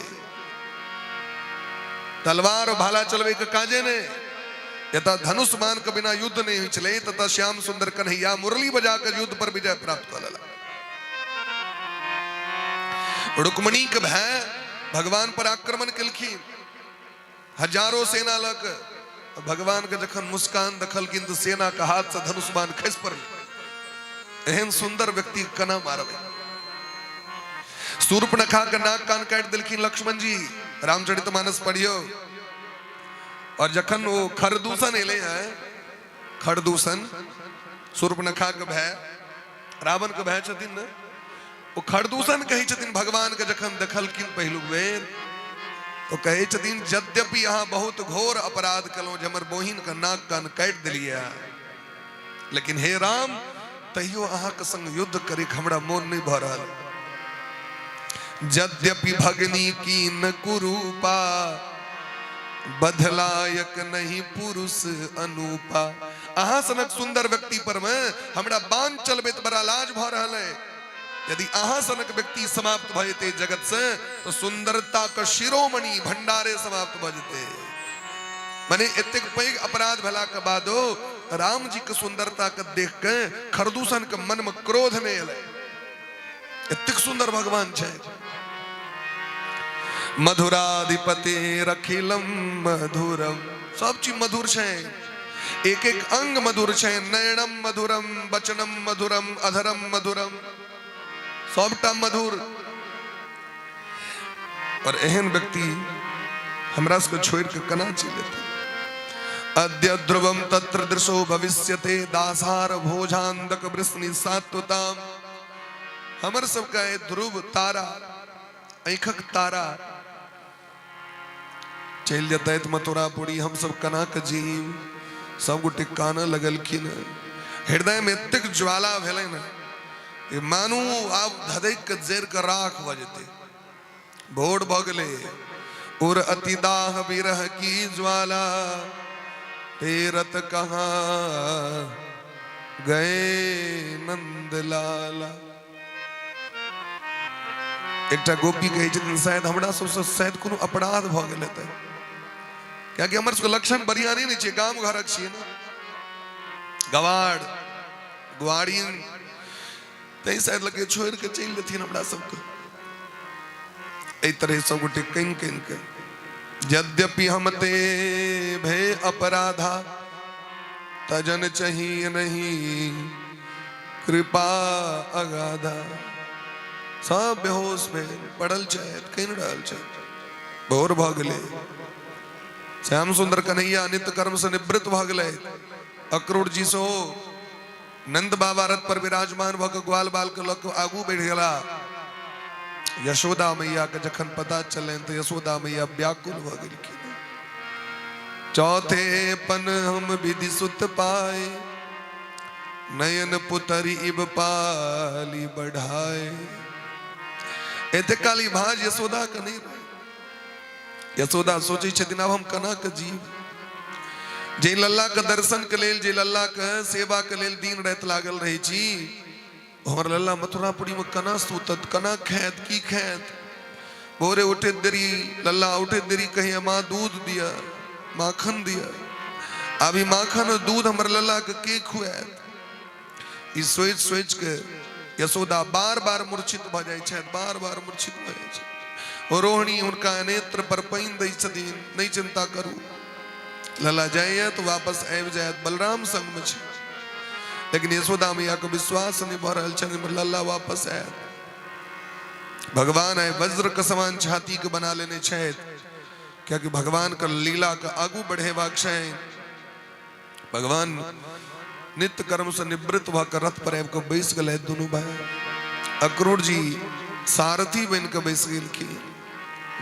Speaker 1: तलवार और भाला चलबे के काजे ने, यथा धनुष बाण के बिना युद्ध नहीं होइ छलै, तथा श्याम सुंदर कन्हैया मुरली बजा के युद्ध पर विजय प्राप्त कऽ लेला। रुक्मणी के भाय भगवान पर आक्रमण केलखिन, हजारों सेना लऽ के। भगवान के जखन मुस्कान देखलखिन तऽ सेना के हाथ से धनुष बाण खसि पड़लै। एहन सुंदर व्यक्ति के केना मारबै? शूर्पणखा के नाक कान काटि देलखिन लक्ष्मण जी, रामचरित मानस पढ़ियौ। और जखन ओ खरदूषण एलै है, खरदूषण शूर्पणखा के भाय, रावण के भाय छथिन ने, ओ खरदूषण कहै छथिन भगवान के जखन देखलखिन पहिलुक बेर तो कहै छथिन, यद्यपि अहाँ बहुत घोर अपराध केलहुँ जे हमर बहिन के नाक कान काटि देलियै, लेकिन हे राम तैयो अहाँके संग युद्ध करैके हमरा मोन नहि भऽ रहल। यद्यपि भगनी कीन कुरूपा, बदलायक नहीं पुरुष अनूपा। अहाँ सनक सुंदर व्यक्ति पर में हमरा बाण चलबैत बड़ा लाज भऽ रहल है। यदि अहाँ सनक व्यक्ति समाप्त भऽ जेतै जगत से तो सुंदरता के शिरोमणि भंडारे समाप्त भऽ जेतै। माने एतेक पैघ अपराध भेला के बादो राम जी के सुंदरता के देख के खरदूषण के मन में क्रोध नहीं एलै। एतेक सुंदर भगवान छै। मधुराधिपति रखिलम मधुरम, सब चीज मधुर छै, एक एक अंग मधुर छै, नयनम मधुरम, वचनम मधुरम, अधरम मधुरम, सबटा मधुर। और एहन व्यक्ति हमरा सबके छोड़ के केना चलि जेतै? अद्य ध्रुवम तत्र दृशो भविष्यते दासार भोजांदक वृष्णि सात्वताम। हमर सबके ध्रुव तारा, आँखक तारा चलि जेतै मथुरापुरी, हम सब केना के जीव? सब गोटे कानऽ लगलखिन। हृदय में एतेक ज्वाला भेलै ने, मानू आब धधकि के जरि के राख भऽ जेतै। भोर भऽ गेलै। उर अति दाह विरह की ज्वाला, तेरत कहाँ गए नंद लाला। एकटा गोपी कहै छथिन, शायद हमरा सबसँ शायद कोनो अपराध भऽ गेल हेतै, कियाकि हमर सबके लक्षण बढ़िआँ नहि ने छै, गाम घरक छियै ने, गवार ग्वारिन, तै शायद लगे छोड़ि के चलि देथिन हमरा सबके। एहि तरह सब गोटे कनि कनि के, यद्यपि हम ते भे अपराधा, तजन चाहिए नहीं कृपा अगाधा। सब बेहोश भेल पड़ल छथि, कनि रहल छथि। भोर भऽ गेलै। श्याम सुंदर कन्हैया नित्य कर्म से निवृत्त भऽ गेलै। अक्रूर जी सेहो नंद बाबा रथ पर विराजमान भऽ कऽ ग्वाल बाल के लऽ कऽ आगू बढ़ि गेला। यशोदा मैया के जखन पता चलनि तऽ यशोदा मैया व्याकुल भऽ गेलखिन। चौथे पन हम विधि सुत पाए, नयन पुतरी इब पाली बढ़ाए। एते काली भाज यशोदा के नहीं रहे। यशोदा सोचै छथिन आब हम केना के जीव? जे लल्ला के दर्शन के लेल, जे लल्ला के सेवा के लेल दिन राति लागल रहै छी, हमर लल्ला मथुरापुरी में केना सुतत, केना खायत, की खायत? भोरे उठे देरी, लल्ला उठे देरी कहिए माँ दूध दिया, माखन दिया। अभी माखन और दूध हमर लल्ला के के खुआत? ई सोचि सोचि के यशोदा बार बार मूर्छित भऽ जाइ छथि, बार बार मूर्छित भऽ जाइ छथि। रोहिणी हुनका नेत्र पर पानि दै छथिन, नहि चिंता करू, लला जाइए तऽ वापस आबि जायत, बलराम संगमे छै। लेकिन यशोदा मैयाके विश्वास नहि भऽ रहल छनि लल्ला वापस आयत। भगवान आइ वज्र के समान छाती के बना लेने छथि, कियाकि भगवान के लीला के आगू बढ़ेबाक छै। भगवान नित्य कर्म से निवृत्त भऽ कऽ रथ पर आबि कऽ बैस गेलै। दुनू भाई अक्रूर जी सारथी बनि कऽ बैस गेलखिन।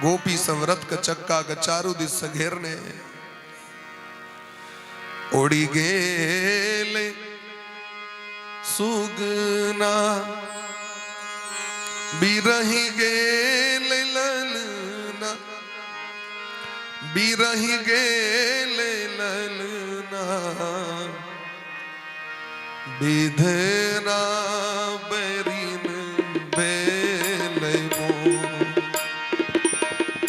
Speaker 1: गोपी सब रथ के चक्का के चारू दिस से घेरने उड़ी गेल सुगना बिरही गेल ललना, बिरही गेल ललना, विधना बैरिन भेल मोर।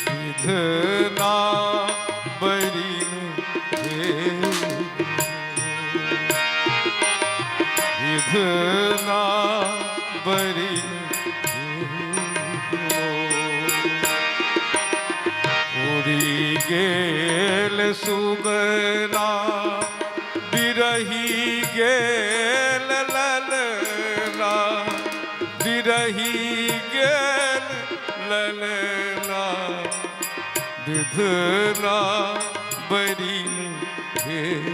Speaker 2: विधना बैरिन भेल, विधना बैरिन उड़ी गेल सुगना बिरही गेल ललना, बिरही गेल ललना, विधना बरिन भेल,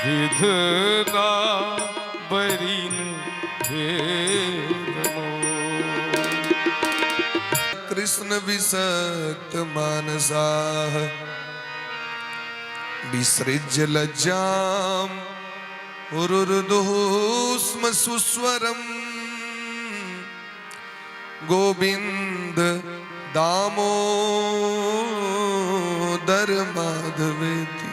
Speaker 2: विधना बरिन भेल।
Speaker 1: कृष्ण विसक्त मानसाः विसृज्य लज्जाम रुरुदुः स्म सुस्वरम गोविंद दामोदर माधवेति।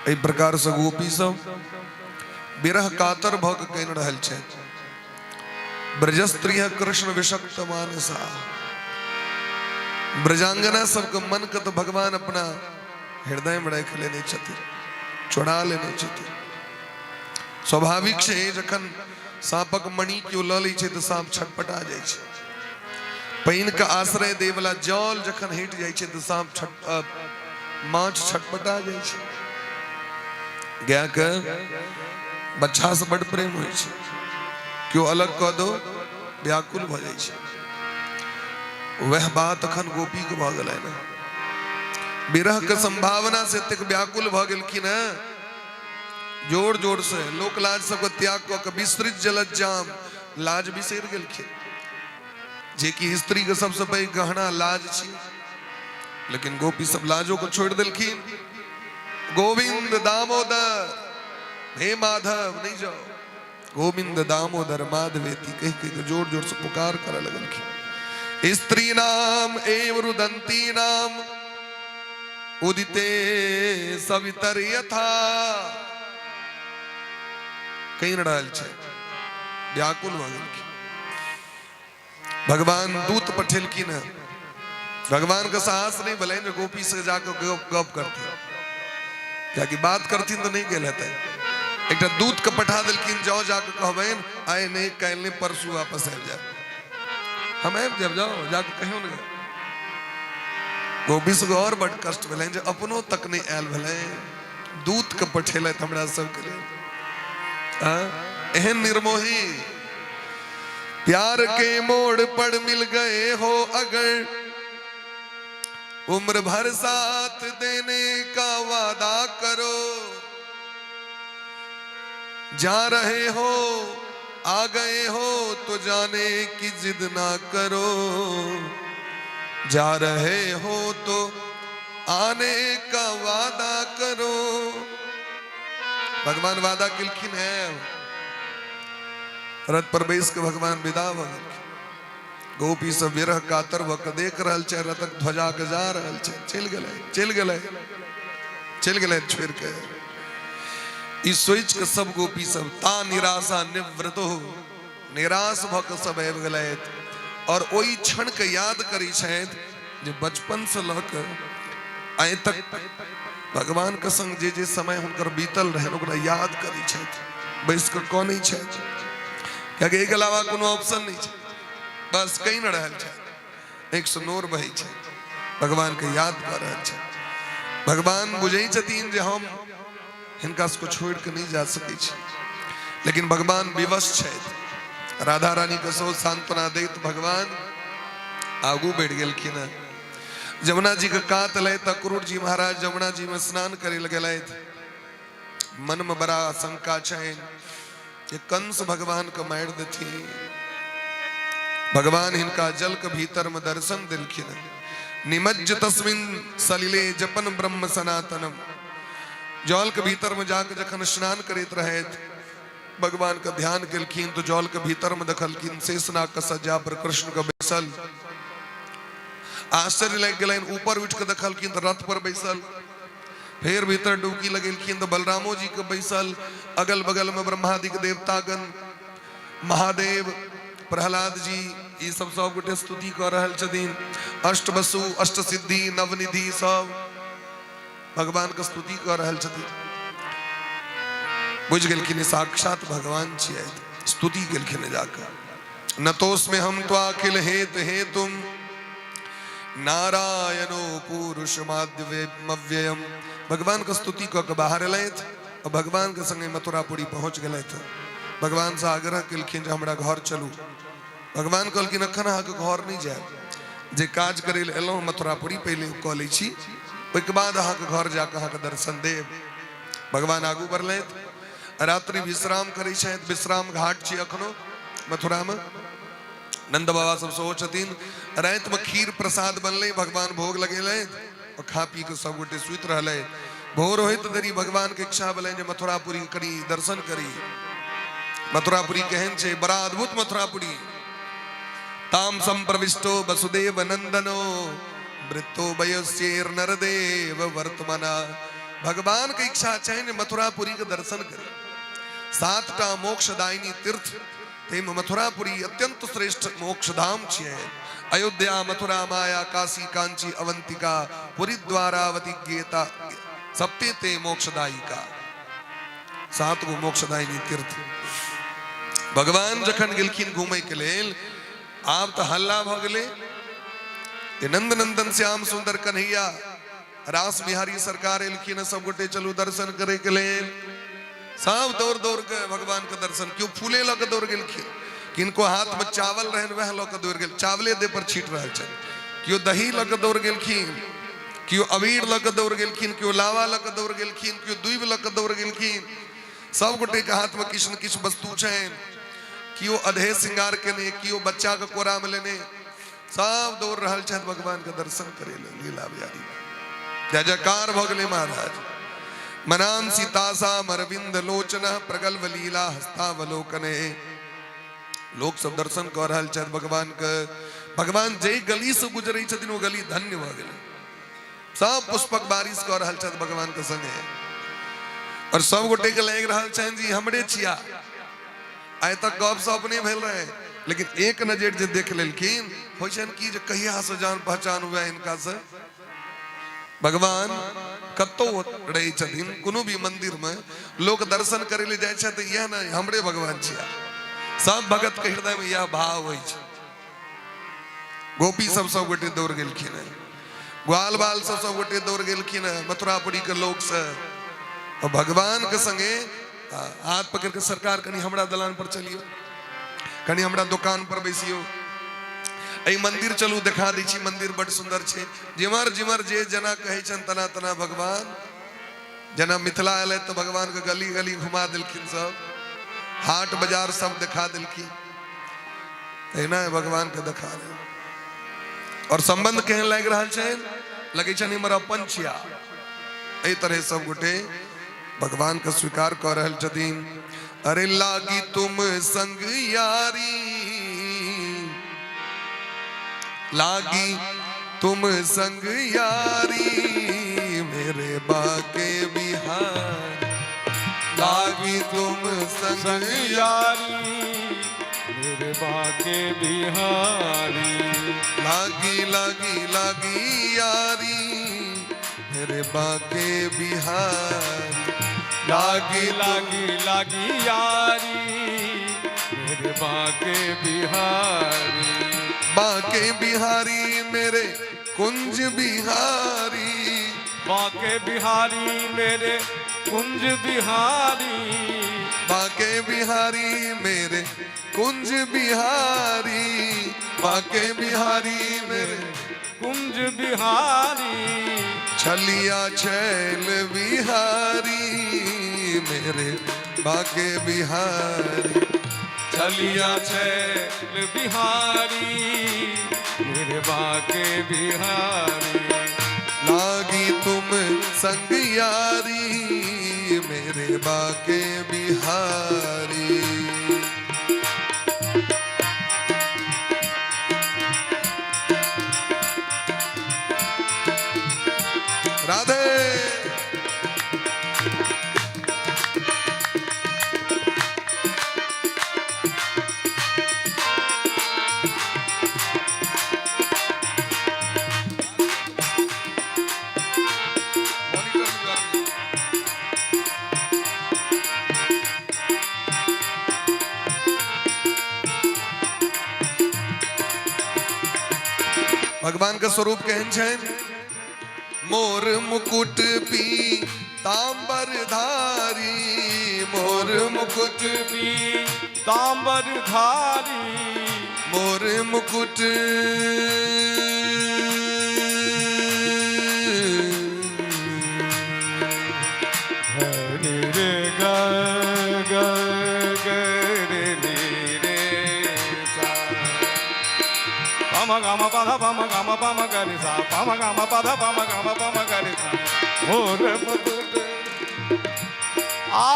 Speaker 1: एहि प्रकार से गोपी सब विरह कातर भऽ कऽ कहि रहल छथि। ब्रजस्त्रीय कृष्ण विषक्त मानसा, ब्रजांगना सबके मन के तो भगवान अपना हृदय में राखि लेने छथिन, चोरा लेने छथिन। स्वाभाविक छै, जखन साँपक मणि केओ लऽ लै छै तऽ साँप छटपटा जाइ छै। पानि के आश्रय दै वाला जल जखन हटि जाइ छै तऽ साँप छट माछ छटपटा जाइ छै। गाय के बच्चा से बड प्रेम होइ छै, केओ अलग कऽ दो व्याकुल भऽ जाइ छै। वह बात अखन गोपी के भऽ गेलै ने, विरह के संभावना से एतेक व्याकुल भऽ गेलखिन हेँ, जोर जोर से लोक लाज सबके त्याग कऽ के विस्तृत जलज्जाम लाज बिसरि गेलखिन, जे कि स्त्री के सबसे पैघ गहना लाज छी। लेकिन गोपी सब लाजो को छोड़ देलखिन। गोविंद दामोदर हे माधव नहीं जाओ, गोविंद दामोदर माधवेती कह कह के जोर जोर से पुकार करे लगलखिन। स्त्री नाम एव रुदंती नाम उदिते सवितर यथा, कहि रहल छै, व्याकुल भऽ गेलखिन। भगवान दूत पठेलखिन हँ। भगवान के साहस नहीं भेलनि जे गोपी से जाके गप करथिन, कियाकि बात करथिन तऽ नहि गेल हेतै। एकटा दूत के पठा देलखिन, जाओ जाके कहबनि आइ नहि काल्हि नहि परसू वापस आबि जायब, हम आबि जायब, जाओ जाके कहियौ ने। गोपी सबके आओर बड कष्ट भेलनि जे अपनो तक नहि आयल भेलनि, दूत के पठेलथि हमरा सबके लेल। एहन निर्मोही प्यार के मोड़ पर मिल गए हो अगर, उम्र भर साथ देने का वादा करो, जा रहे हो आ गए हो तो जाने की जिद ना करो, जा रहे हो तो आने का वादा करो। भगवान वादा केलखिन है, रथ पर बैस के भगवान विदा भऽ गेलखिन। गोपी सब विरह कातर भऽ कऽ देख रहल छै, रथक ध्वजा के जा रहल छै, चलि गेलै चलि गेलै चलि गेलै छोड़ि के। ई सोचि के सब गोपी सब ता निराशा निवृत हो, निराश भऽ कऽ सब आबि गेलथि और ओहि क्षण के याद करै छथि जे बचपन से लऽ कऽ आइ तक भगवान के संग जे जे समय हुनकर बीतल रहनि ओकरा याद करै छथि, बैस कऽ कनै छथि, कियाकि एहिके अलावा कोनो ऑप्शन नहि छै, बस कहि नहि रहल छथि, एक सौ नोर बहै छै। भगवान के याद कऽ रहल छथि। भगवान बुझै छथिन जे हम हिनका सबके छोड़ि कऽ नहि जा सकै छी, लेकिन भगवान विवश छथि। राधा रानी के सेहो सांत्वना दैत भगवान आगू बढ़ि गेलखिन हँ। जमुना जी के कात एलथि। अक्रूर जी महाराज जमुना जी में स्नान करे लए गेलथि। मन में बड़ा आशंका छनि जे कंस भगवान के मारि देथिन। भगवान हिनका जल के भीतर में दर्शन देलखिन। निमज्ज तस्मिन सलिले जपन ब्रह्म सनातनम। जल के भीतर में जाके जखन स्नान करैत रहथि, भगवान के ध्यान केलखिन तो जल के भीतर में देखलखिन शेषनाग के सज्जा पर कृष्ण के बैसल। आश्चर्य लागि गेलनि। ऊपर उठि के देखलखिन तऽ रथ पर बैसल। फेर भीतर डुबकी लगेलखिन तऽ बलरामो जी के बैसल, अगल बगल में ब्रह्मादिक देवतागण, महादेव, प्रहलाद जी, ई सब सब गोटे स्तुति कऽ रहल छथिन। अष्ट वसु, अष्ट सिद्धि, नवनिधि सब भगवान के स्तुति कऽ रहल छथिन। बुझि गेलखिन साक्षात भगवान छियै। स्तुति केलखिन जाकऽ, नतोस्मे हम त्वाखिल हेत हेतुम नारायणो पुरुषमाद्यव्ययम। भगवान के स्तुति कऽ के बाहर एलथि और भगवान के संगे मथुरापुरी पहुंच गेलथि। भगवान से आग्रह केलखिन जे हमरा घर चलू। भगवान कहलखिन अखन अहाँके घर नहि जायब, जे काज करै लए एलहुँ मथुरापुरी पहिले कऽ लै छी, ओहिके बाद अहाँके घर जाकऽ अहाँके दर्शन देब। भगवान आगू बढ़लथि। रात्रि विश्राम करै छथि। विश्राम घाट छै अखनो मथुरामे, नंद बाबा सब सेहो छथिन। रातिमे खीर प्रसाद बनलै, भगवान भोग लगेलथि और खा पी के सब गोटे सुति रहलै। भोर होइत देरी भगवान के इच्छा भेलनि जे मथुरापुरी करी दर्शन करी। मथुरापुरी केहन छै? बड़ा अद्भुत मथुरापुरी। ताम संप्रविष्टो वसुदेव नंदनो वृत्तो वयस्येर नरदेव वर्तमना। भगवान के इच्छा छनि मथुरापुरी के दर्शन करी। सातटा मोक्षदायिनी तीर्थ, ताहिमे मथुरापुरी अत्यंत श्रेष्ठ मोक्षधाम छियै। अयोध्या मथुरा माया काशी कांची अवंतिका पुरी द्वारावती गेता सप्ते ते मोक्षदायिका। सात गो मोक्षदायिनी तीर्थ। भगवान जखन गेलखिन घूमे के लेल, आब तऽ हल्ला भऽ गेलै जे नंद नंदन श्याम सुंदर कन्हैया रास बिहारी सरकार एलखिन, सब गोटे चलू दर्शन करे के लेल। सब दौड़ दौड़ के भगवान के दर्शन। क्यों फूले लऽ के दौड़ गेलखिन, किनको हाथ में चावल रहन वह लऽ के दौड़ गेल, चावले देह पर छीट रहल छनि। केओ दही लऽ के दौड़ गेलखिन, केओ अबीर लऽ के दौड़ गेलखिन, केओ लावा लऽ के दौड़ गेलखिन, केओ दूबि लऽ के दौड़ गेलखिन। सब गोटे के हाथ में किछु ने किछु वस्तु छनि। केओ अधे श्रृंगार केने, केओ बच्चा के कोरा में लेने, सब दौड़ रहल छथि भगवान के दर्शन करे ले। लीला बिहारी जय जयकार भऽ गेलै महाराज। मनाम सीतासा अरविंद लोचन प्रगल्भ लीला हस्तावलोकने। लोक सब दर्शन कऽ रहल छथि भगवान के। भगवान जे गली से गुजरै छथिन ओ गली धन्य भऽ गेलै। सब पुष्पक बारिश कऽ रहल छथि भगवान के संगे और सब गोटे के लागि रहल छनि जी हमरे छिया। आइ तक गप सप नहि भेल रहे, लेकिन एक नजर जे देख लेलखिन, होइ छनि कि जे कहिया से जान पहचान हुए हिनका से। भगवान कतौ रहै छथिन, कोनो भी मंदिर में लोक दर्शन करे ले जाइ छै तऽ इएह ने हमरे भगवान छिया। सब भगत के हृदय में इएह भाव होइ छै। गोपी सब सब गोटे दौड़ गेलखिन है, ग्वाल बाल सब सब गोटे दौड़ गेलखिन है मथुरापुरी के लोक से और भगवान के संगे हाथ पकड़ के, सरकार कनी हमरा दलान पर चलियो, कनी हमरा दुकान पर बैसियो, एहि मंदिर चलू देखा दै छी, मंदिर बड सुंदर छै। जिमर जिमर जे जना कहै छनि तना तना भगवान। जेना मिथिला एलै तऽ भगवान के गली गली घुमा देलखिन, सब हाट बाजार सब देखा देलखिन। तहिना भगवान के देखा रहे और संबंध केहन लागि रहल छनि, लगै छनि हमर अपन छिया। एहि तरह सब गोटे भगवान के स्वीकार कऽ रहल छथिन। अरे लागी तुम संग यारी, लागी तुम संग यारी मेरे बाके बिहार, लागी तुम संग
Speaker 2: यारी मेरे बाके बिहारी,
Speaker 1: लागी लागी लागी यारी मेरे बाके बिहारी,
Speaker 2: लागी लागी लागी यारी मेरे बाके बिहारी,
Speaker 1: बाके बिहारी मेरे कुंज बिहारी।
Speaker 2: बाके बिहारी मेरे कुंज बिहारी।
Speaker 1: बाके बिहारी मेरे कुंज बिहारी, बाके बिहारी मेरे
Speaker 2: कुंज बिहारी।
Speaker 1: छलिया छैल बिहारी मेरे बाके बिहारी।
Speaker 2: छलिया छैल बिहारी मेरे बाके बिहारी।
Speaker 1: लागी तुम संग यारी मेरे बाके बिहारी। राधे। भगवान का स्वरूप केहन छनि? मोर मुकुट पी तांबर धारी, मोर मुकुट
Speaker 2: पी तांबर धारी।
Speaker 1: मोर मुकुट
Speaker 2: हरे रे ग ग ग रे नी रे सा पम ग म प ध प म ग म प म ग रे सा प म ग म प ध प म ग म प म ग रे सा। मोर मुकुट आ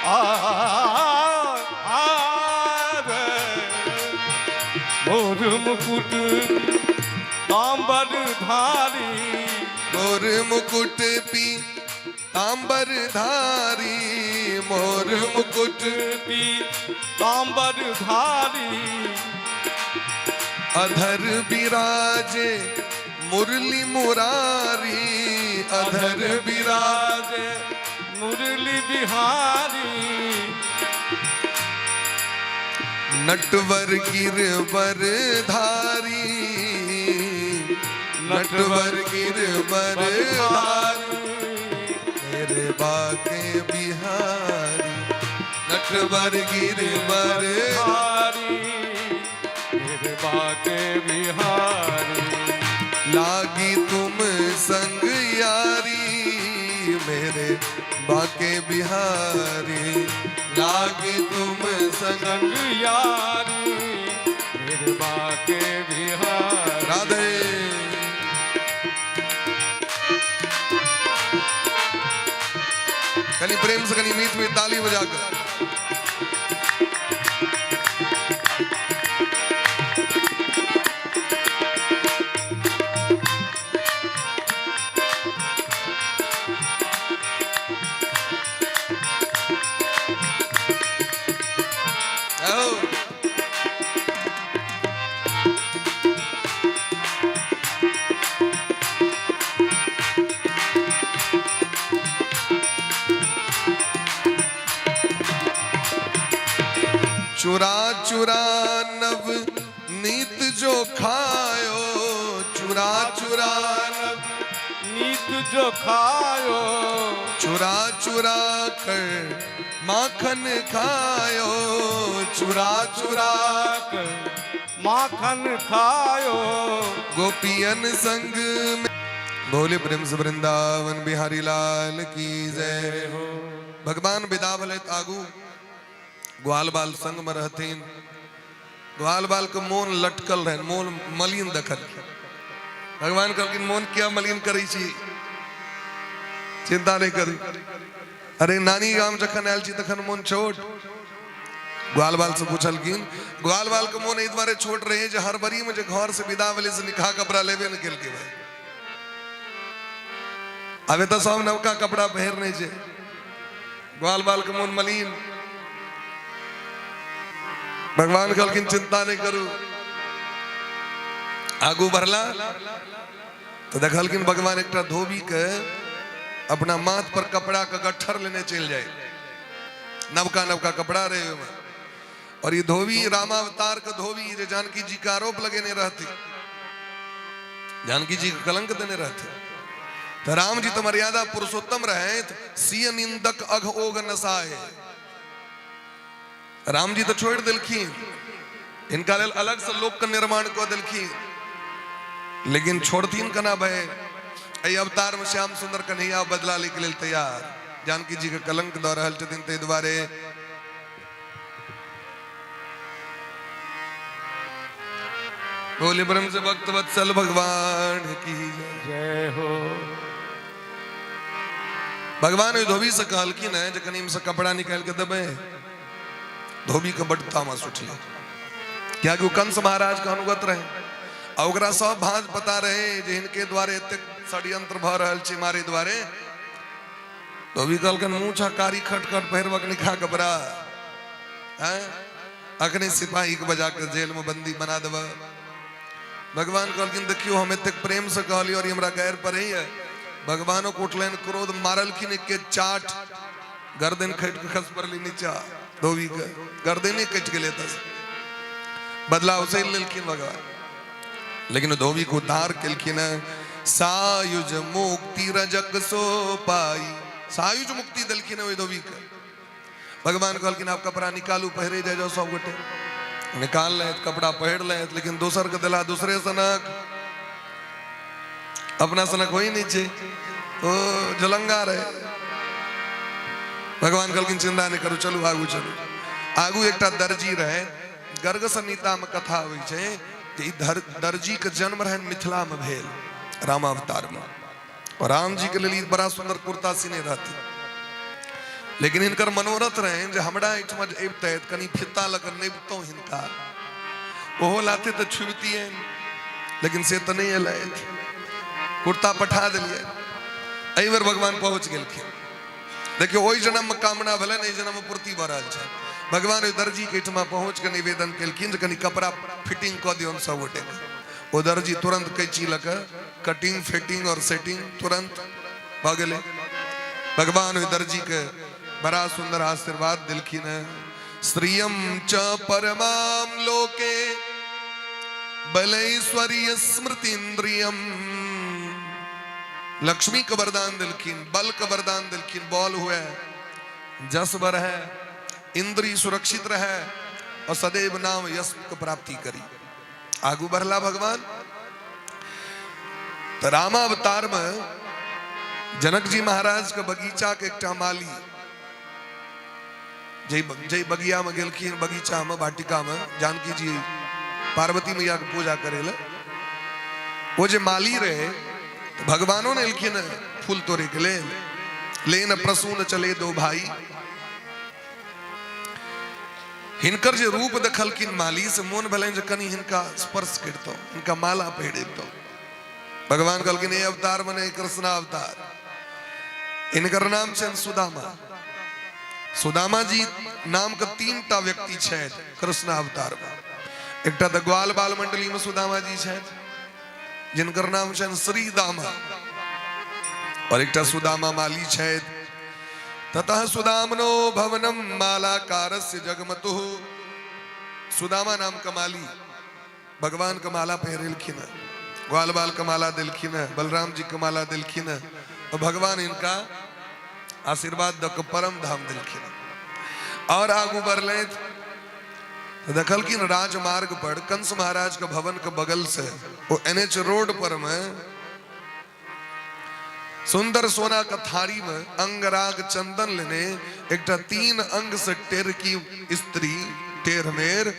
Speaker 2: आ आ रे। मोर मुकुट तांबर धारी।
Speaker 1: मोर मुकुट पी तांबर धारी, मोर मुकुट
Speaker 2: पी तांबर धारी।
Speaker 1: अधर विराजे मुरली मुरारी, अधर विराजे
Speaker 2: विराजे मुरली बिहारी।
Speaker 1: नटवर गिरवर धारी, नटवर गिरवर धारी मेरे बाके बिहारी, नटवर गिरवर
Speaker 2: बिहारी मेरे बाके बिहारी।
Speaker 1: लागी तुम संग यारी मेरे बाके बिहारी, लागी तुम संग
Speaker 2: संग यारी मेरे बाके बिहारी।
Speaker 1: राधे। कनी प्रेम से, कनी मीत में ताली बजाकर। आओ। चुरा चुरा नव नीत जो खायो, चुरा चुरा नव
Speaker 2: नीत जो खायो।
Speaker 1: चुरा चुरा कर माखन खायो, चुरा चुरा
Speaker 2: कर माखन खायो।
Speaker 1: गोपियन संग में। बोले प्रेम से वृंदावन बिहारी लाल की जय
Speaker 2: हो।
Speaker 1: भगवान विदा भले आगू ग्वाल बाल संग में रहथिन। ग्वाल बाल के मोन लटकल रहन, मोन मलिन देखल। भगवान कहलखिन, मोन किया मलिन करै छी? चिंता नहीं करी। अरे, नानी गाम जखन आयल छी तखन मोन छोट। ग्वाल बाल से पूछलखिन। ग्वाल बाल के मोन एहि दुआरे छोट रहे जे हड़बड़ी में जे घर से विदा भेलै से निकहा कपड़ा लेबे ने केलकै भाई। आबे तऽ सब नवका कपड़ा पहिरने छै, ग्वाल बाल के मोन मलिन। भगवान कहलखिन, चिंता नहीं करू। आगू बढ़ला तो देखलखिन भगवान एकटा धोबी के अपना माथ पर कपड़ा के गट्ठर लेने चलि जाय। नवका नवका कपड़ा रहे ओहिमे। और ये धोबी रामावतार के धोबी जे जानकी जी के आरोप लगेने रहती, जानकी जी के कलंक देने रहते, तो राम जी तो मर्यादा पुरुषोत्तम रहे, सिय निंदक अघ ओघ नसाए। राम जी तो छोड़ दिलखिन, इनका लेल अलग से लोक के निर्माण कऽ देलखिन, लेकिन छोड़थिन केना भय? एहि अवतार में श्याम सुंदर कन्हैया बदला ले के लेल तैयार, जानकी जी के कलंक दऽ रहल छथिन, ताहि दुआरे बोले ब्रह्म से भक्त वत्सल भगवान की
Speaker 2: जय हो।
Speaker 1: भगवान ओहि धोबी से कहलखिन है जे कनि से कपड़ा निकालि के देबै। धोबी के बड तामस उठलै, कियाकि ओ कंस महाराज के अनुगत रहे आ ओकरा सब भांज पता रहे जे हिनके द्वारे एतेक षड्यंत्र भऽ रहल छै मारे द्वारे। धोबी कहलखिन मुँह छा कारी खटखट पहिरबक निखा कपड़ा हैं, अखने सिपाही के बजा के जेल में बंदी बना देब। भगवान कहलखिन देखियो हम एतेक प्रेम से कहलियो और हमरा गैर पर ही है। भगवानो को उठलनि क्रोध, मारलखिन एक चाट, गर्दन खटि के खस पड़ली नीचा, धोबी के गर्दने कटि गेलै। तस बदला उसैल लेलखिन भगवान, लेकिन धोबी को उद्धार केलखिन। सायुज मुक्ति रजक सो पाई, सायुज मुक्ति देलखिन ओहि धोबी के। भगवान कहलखिन आप कपड़ा निकालू, पहिरे जाय जाओ। सब गोटे निकाल ले, कपड़ा पहिर ले, लेकिन दोसर के दिला दूसरे सनक, अपना सनक हो ही नहीं छे, ओ जलंगा रहे। भगवान कहलखिन चिंता नहीं करू, चलू आगू चलू। आगू एकटा दर्जी रहे। गर्ग संहिता में कथा होइ छै जे ई दर्जी के जन्म रहनि मिथिला में भेल रामावतार में, और राम जी के लेल ई बड़ा सुंदर कुर्ता सीने रहती, लेकिन हिनकर मनोरथ रहनि जे हमरा एहिठमा जे अबितथि कनि फित्ता लऽ कऽ नबितहुँ हिनका, ओहो लाते तऽ छुबितियनि, लेकिन से तऽ नहि एलथि, कुर्ता पठा देलियै। एहि बेर भगवान पहुँच गेलखिन। देखियौ ओहि जन्म में कामना भेलनि, एहि जन्म में पूर्ति भऽ रहल छै। भगवान ओहि दर्जी के एहिठमा पहुँच कऽ निवेदन केलखिन जे कनि कपड़ा फिटिंग कऽ दियौन सब गोटेके। ओ दर्जी तुरंत कैंची लऽ कऽ कटिंग फिटिंग और सेटिंग तुरंत भऽ गेलै। भगवान ओहि दर्जी के बड़ा सुंदर आशीर्वाद देलखिन हैं। श्रियम च परमाम लोके बलैश्वर्य स्मृतिन्द्रियम, लक्ष्मी के वरदान देलखिन, बल के वरदान देलखिन, बल हुए, जस बढ़े, इंद्रिय सुरक्षित रहे और सदैव नाम यश के प्राप्ति करी। आगू बढ़ला भगवान तो रामावतार में जनक जी महाराज के बगीचा के एकटा माली जै बगिया में गेलखिन, बगीचा में वाटिका में जानकी जी पार्वती मैया के पूजा करे ले, वो जे माली रहे तो भगवानो ने एलखिन फूल तोड़े के लेल, लेन प्रसून चले दो भाई। हिनकर जे रूप देखलखिन माली से मोन भेलनि जे कनि हिनका स्पर्श करितहुँ, हिनका माला पहिरेतहुँ। भगवान कहलखिन ए अवतार मने कृष्ण अवतार, हिनकर नाम छनि सुदामा। सुदामा जी नाम के तीन टा व्यक्ति छथि कृष्ण अवतार में। एकटा तऽ ग्वाल बाल मंडली में सुदामा जी छथि जिनकर नाम छनि श्री दामा, और एकटा सुदामा माली छथि। ततः सुदामनो भवनम मालाकारस्य जगमतुः, सुदामा नाम के माली भगवान के माला पहिरेलखिन, ग्वाल बाल के माला देलखिन, बलराम जी के माला देलखिन, और भगवान इनका आशीर्वाद दऽ के परम धाम देलखिन। और आगू बढ़लथि तऽ देखलखिन राजमार्ग पर कंस महाराज के भवन के बगल से ओ एन एच रोड पर में सुंदर सोना के थारी में अंगराग चंदन लेने एकटा 3 अंग से टेढ़ की स्त्री टेढ़ मेर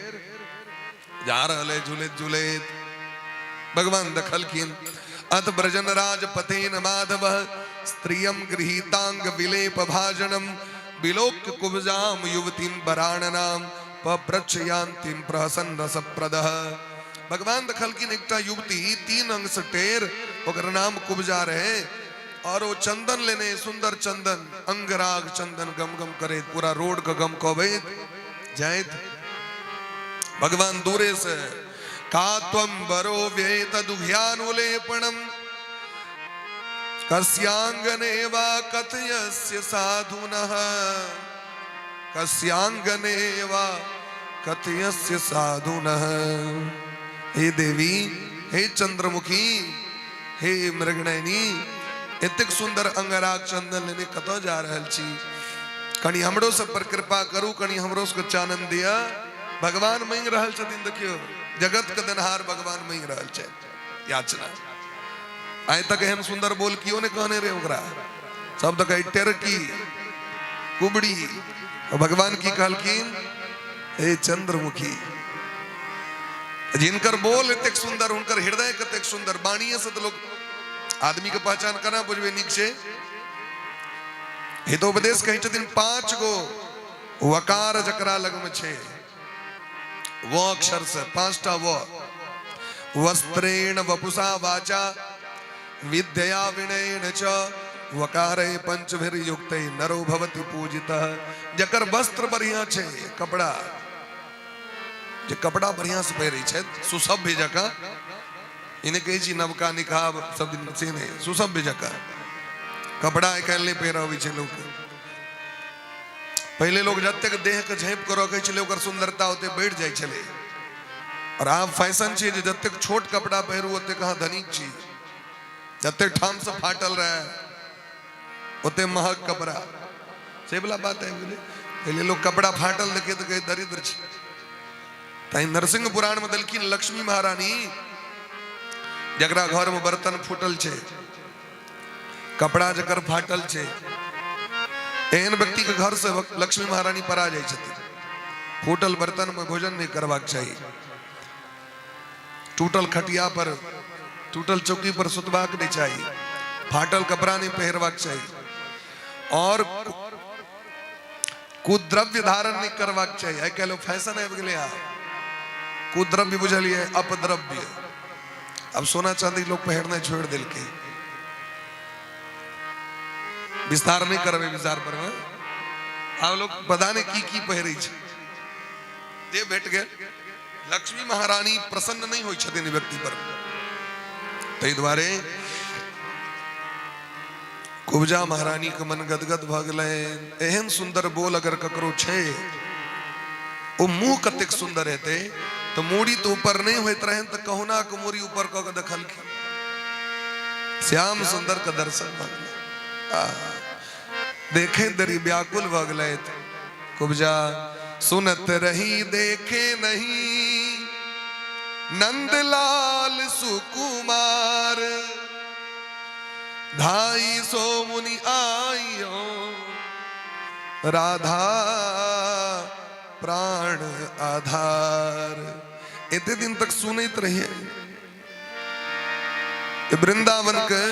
Speaker 1: जा रहल है झूलैत झूलैत। भगवान देखलखिन अत ब्रजन राज पतेन माधव स्त्रियम गृहीतांग विलेप भाजनम विलोक्य कुब्जाम युवतीम बराणनाम पप्रच्छयांतिम प्रहसन रसप्रदः। भगवान देखलखिन एकटा युवती 3 अंग से टेर, ओकर नाम कुब्जा रहे, और वो चंदन लेने सुंदर चंदन अंगराग चंदन गम गम करे पूरा रोड के गम कबैत जाइत। भगवान दूरे से का त्वं वरो व्येतदुभ्यानुलेपणम कस्यांगने वा कथयस्य साधुनः, कस्यांगने वा कथयस्य साधुनः। हे देवी, हे चंद्रमुखी, हे मृगनयनी, एतेक सुंदर अंगराग चंदन लेने कतऽ जा रहल छी? कनि हमरो सब पर कृपा करू, कनि हमरो सबके चानन दिअ। भगवान मांगि रहल छथिन। देखियौ, जगत के देनहार भगवान मांगि रहल छथि याचना। आइ तक एहन सुंदर बोल कियो नहि कहने रहे ओकरा। सब तऽ कहै टेरकी कुबड़ी। भगवान की कहलखिन? हे चंद्रमुखी, जिनकर बोल एतेक सुंदर, हुनकर हृदय कतेक सुंदर। वाणीये से तऽ लोग आदमी के पहचान केना बुझबै? नीक छै। हितोपदेश कहै छथिन, 5 गो वकार जकरा लगमे छै, व अक्षर से 5टा व, वस्त्रेण वपुषा वाचा विद्यया विनयेन च वकारे पंचभिर्युक्ते नरो भवति पूजितः। जकर वस्त्र बढ़िया छै, कपड़ा, जे कपड़ा बढ़िया से पहिरै छै, सुसभ्य जकाँ, ई नहि कहै छी नवका निकाब सब दिन, से नहि, सुसभ्य जकाँ कपड़ा आइ काल्हि नहि पहिरऽ अबै छै लोकके। पहिले लोग जतेक देह के झाँपि कऽ रखै छलै, ओकर सुन्दरता ओते बढ़ि जाइ छलै। आओर आब फैशन छै जे जतेक छोट कपड़ा पहिरू, ओतेक अहाँ धनिक छी। जतेक ठाम से फाटल रहै, ओते महग कपड़ा, से वाला बात आबि गेलै। पहिले लोग कपड़ा फाटल देखे तऽ कहै दरिद्र छै। ताहि नरसिंह पुराण में देलखिन, लक्ष्मी महारानी जकरा घर में बर्तन फूटल छै, कपड़ा जकर फाटल छै, एहन व्यक्ति के घर से लक्ष्मी महारानी परा जाइ छथिन। फूटल बर्तन में भोजन नहीं करबाक चाही, टूटल खटिया पर, टूटल चौकी पर सुतबाक नहीं चाही, फाटल कपड़ा नहीं पहिरबाक चाही और कुद्रव्य धारण नहीं करबाक चाही। आइ काल्हि फैशन आबि गेलै। आब कुद्रव्य बुझलियै? अपद्रव्य। अब सोना चांदी लोग पहिरनाइ छोड़ि देलकै। विस्तार नहीं करबै विचार पर में। आब लोग पता नहीं की की पहिरै छै, जे भेट गेल। लक्ष्मी महारानी प्रसन्न नहीं होइ छथिन व्यक्ति पर। ताहि दुआरे कुब्जा महारानी के मन गदगद भऽ गेलै। एहन सुंदर बोल अगर ककरो छै, ओ मुंह कतेक सुंदर हेतै। तऽ मूड़ी तऽ ऊपर नहि होइत रहनि, तऽ कहुना के मूड़ी ऊपर कऽ के देखलखिन, श्याम सुंदर के दर्शन भऽ गेलै। देखे देरी व्याकुल भऽ गेलै कुब्जा। सुनत रही देखे नहीं नंदलाल सुकुमार, धाई सो मुनि आइयो राधा प्राण आधार। एते दिन तक सुनैत रहिए वृंदावन के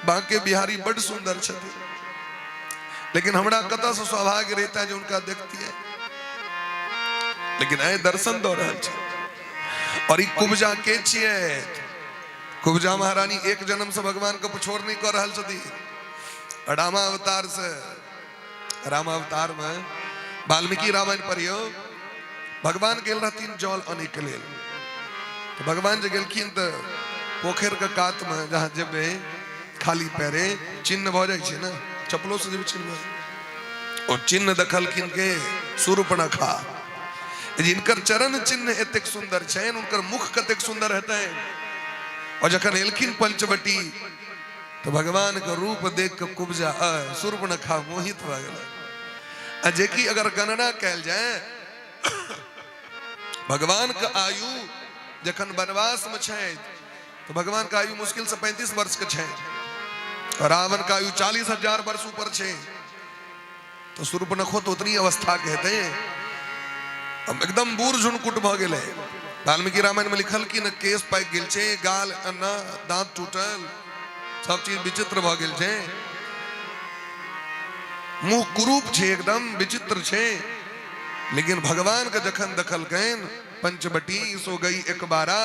Speaker 1: बांके बिहारी बड सुंदर छथिन, लेकिन हमरा कतऽ से सौभाग्य रहता जे उनका देखतियै? लेकिन आइ दर्शन दऽ रहल छै। और ई कुब्जा के छियै? कुब्जा महारानी एक जन्म से भगवान के पछोड़ नहीं कर रहल छथिन, रामावतार से। रामावतार में वाल्मीकि रामायण पढ़ियो, भगवान गेल रहथिन जल अनै के लेल। तो भगवान जे गेलखिन तऽ पोखरि के कात में जहाँ जेबै खाली पैरे, चिन्ह भऽ जाइ छै ने, चप्पलो से जेबै चिन्ह भऽ। ओ चिन्ह देखलखिन के? शूर्पणखा। जिनकर चरण चिन्ह एतेक सुंदर छनि, हुनकर मुख कतेक सुंदर हेतै। और जखन एलखिन पंचवटी, तऽ भगवान के रूप देख के कुब्जा शूर्पणखा मोहित भऽ गेलै। आ जेकि अगर गणना कयल जाय, भगवान के आयु जखन वनवास में छै, तो भगवान के आयु मुश्किल से 35 वर्ष के छै। रावण के आयु 40,000 वर्ष ऊपर छै, तो शूर्पणखो तो उतनी अवस्था के हेतै। अब एकदम बूढ़ झुनकुट भऽ गेलै। वाल्मीकि रामायण में लिखल कि ने केश पाकि गेल छै, गाल अन्ना, दांत टूटल, सब चीज विचित्र भऽ गेल छै, मुंह कुरूप छै, एकदम विचित्र छै। लेकिन भगवान के जखन देखलकनि, पंचवटी सो गई एक बारा,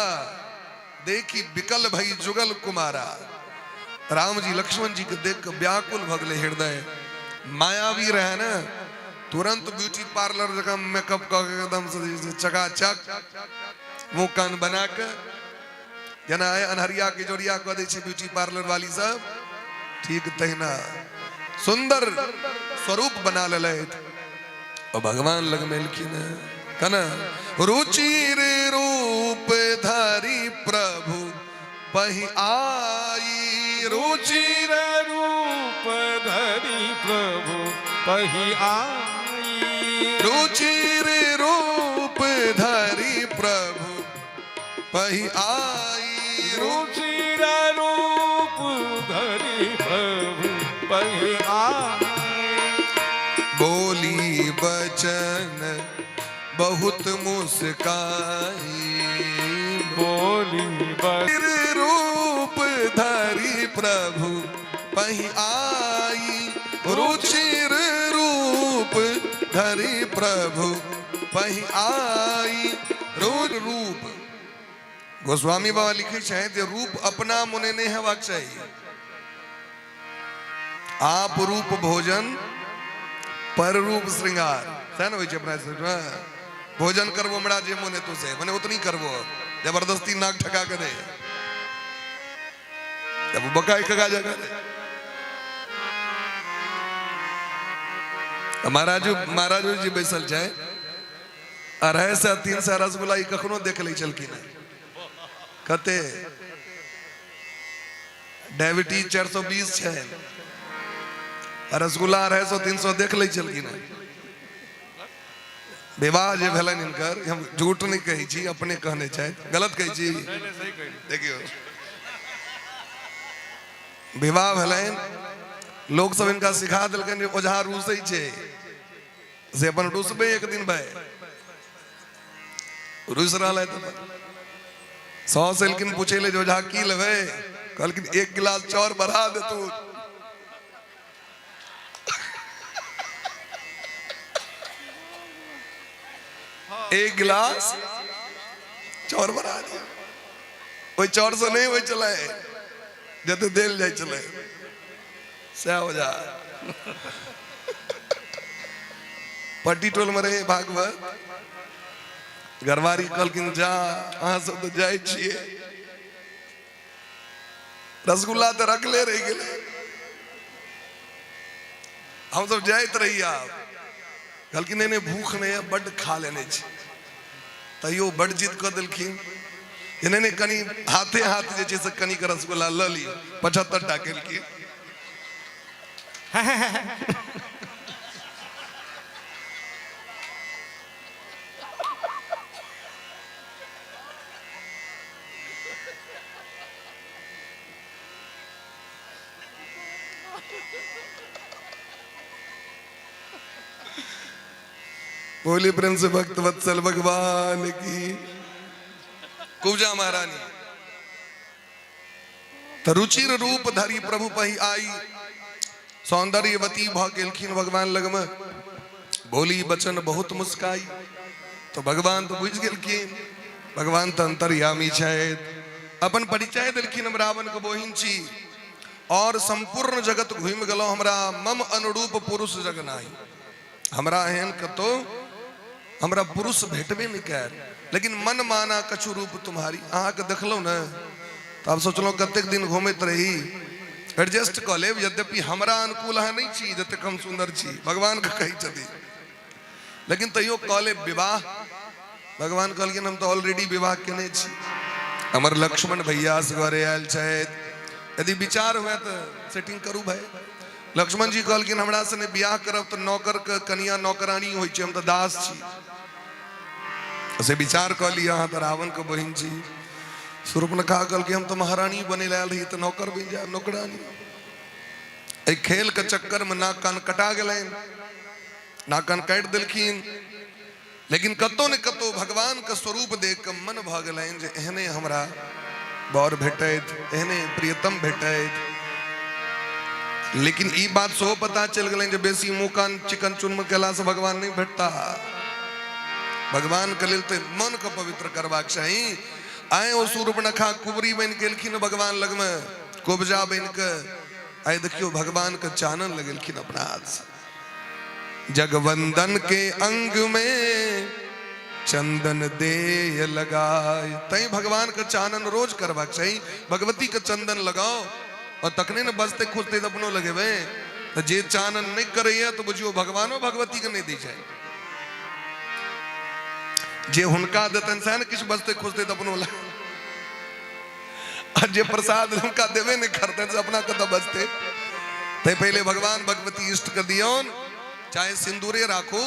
Speaker 1: देखी विकल भई जुगल कुमारा। राम जी लक्ष्मण जी के देख के व्याकुल भऽ गेलै हृदय। मायावी रहे ने, तुरंत ब्यूटी पार्लर जकाँ मेकअप कऽ के एकदम से चकाचक मुंह कान बना के, जेना आइ अन्हरिया के जोड़िया कऽ दै छै ब्यूटी पार्लर वाली सब, ठीक तहिना सुंदर स्वरूप बना लेलथि और भगवान लग में एलखिन। कना रुचिर रूप धरि प्रभु पहि आई।
Speaker 2: रुचिर रूप धरि प्रभु पहि आई।
Speaker 1: रुचिर रूप धरि प्रभु पहि आई।
Speaker 2: रुचिर रूप धरि प्रभु पहि आई।
Speaker 1: बोली बचन बहुत मुस्काई।
Speaker 2: बोली बचन
Speaker 1: रूप धरि प्रभु पहि आई। रुचिर रूप धरि प्रभु पहि आई। रूप गोस्वामी बाबा लिखै छथि जे रूप अपना मोने नहि हेबाक चाही। आप रूप भोजन पर रूप श्रृंगार, सएह ने होइ छै अपना सबमे। भोजन करबो हमरा जे मोन हेतौ से, मने ओतनी करबो, जबरदस्ती नाक ठका के नहि। तब बकाई कगा जगह महाराजू महाराजू जी बैसल छै, 250 300 रसगुल्ला ई कखनो देख लै छलखिन हेँ। कते डायबिटीज 420 छै, रसगुल्ला 250 300 देख लै छलखिन हेँ। विवाह जे भेलनि हिनकर, हम झूठ नहि कहै छी, अपने कहने छथि, गलत कहै छी? देखियौ, विवाह भेलनि, लोक सब हिनका सिखा देलकनि जे ओझा रूसै छै, से अपन रूसबै एक दिन भाई। रूस रहल है। तऽ साउस एलखिन पूछे ले जे ओझा की लेबै? कहलखिन एक गिलास चाउर बढ़ा दे तू। एक गिलास चाउर बढ़ा दिया। ओहि चाउर से नहि होइ छलै, जते देल जाइ छलै सएह। ओझा पट्टी टोल में रहे भागवत। घरवारी कहलखिन जा, अहाँ सब तऽ जाइ छियै, रसगुल्ला तऽ रखले रहि गेलै, हमसब जाइत रही आब। कहलखिन नहि नहि, भूख नहि है, बड्ड खा लेने छी। तैयो बड्ड जिद कऽ देलखिन जे नहि नहि, कनि हाथे हाथ जे छै से कनिक रसगुल्ला लऽ लिअ। 75 टा केलखिन। बोली प्रेम से भक्त वत्सल भगवान की। कुब्जा महारानी त रुचिर रूप धरि प्रभु पहि आई। सौंदर्यवती भ गेलखिन भगवान लगमे। बोली बचन बहुत मुस्काई। तो भगवान तो बुझि गेलखिन, भगवान तऽ अंतर्यामी छथि। अपन परिचय देलखिन, हम रावण के बहिन छी और संपूर्ण जगत घूमि गेलहुँ, हमरा मम अनुरूप पुरुष जग नाही। हमरा एहन कतौ हमरा पुरुष भेटबे नहि कयल, लेकिन मन माना कछु रूप तुम्हारी। अहाँके देखलहुँ ने तऽ आब सोचलहुँ कतेक दिन घूमैत रही, एडजस्ट कऽ लेब। यद्यपि हमरा अनुकूल अहाँ नहि छी जतेक हम सुन्दर छी, भगवानके कहै छथिन, लेकिन तैयो कऽ लेब विवाह। भगवान कहलखिन हम तऽ ऑलरेडी विवाह केने छी, हमर लक्ष्मण भैया से घरे आयल छथि, यदि विचार हुए तऽ सेटिंग करू भाई। लक्ष्मण जी कहलखिन हमरा से नहि बियाह करब तऽ नौकर के कनिया नौकरानी होइ छै, हम तऽ दास छी। से विचार कऽ लिअ, अहाँ तऽ रावण के बहिन छी। शूर्पणखा कहलखिन हम तऽ महारानी बनै लए आयल रही, तऽ नौकर बनि जायब, नौकरानी। एहि खेल के चक्कर में नाक कान कटा गेलनि, नाक कान काटि देलखिन। लेकिन कतौ ने कतौ भगवान के स्वरूप देख के मन भऽ गेलनि जे एहने हमरा बर भेटैत, एहने प्रियतम भेटैत। लेकिन ई बात सेहो पता चलि गेलनि जे बेसी मुँह कान चिकन चुनम केलासँ भगवान नहि भेटता। भगवान के लेल तऽ मन के पवित्र करबाक चाही। आइ ओ शूर्पणखा कुबरी बनि गेलखिन भगवान लगमे, कुब्जा बनि के आइ देखियौ भगवान के चानन लगेलखिन अपना हाथ से। जगवंदन के अंग में चंदन दे लगाए। तैं भगवान के चानन रोज करबाक चाही, भगवती के चंदन लगाओ और तखने ने बजते खुजते तऽ अपनो लगेबै। तऽ जे चानन नहि करैया तऽ बुझियौ भगवानो भगवती के नहि दै छै। जे हुनका देतनि सएह ने किछु बचतै खुजतै तऽ अपनो लए। आ जे प्रसाद हुनका देबे नहि करतनि से अपना कतऽ बचतै। ताहि पहिले भगवान भगवती इष्टके दियौन, चाहे सिन्दूरे राखू।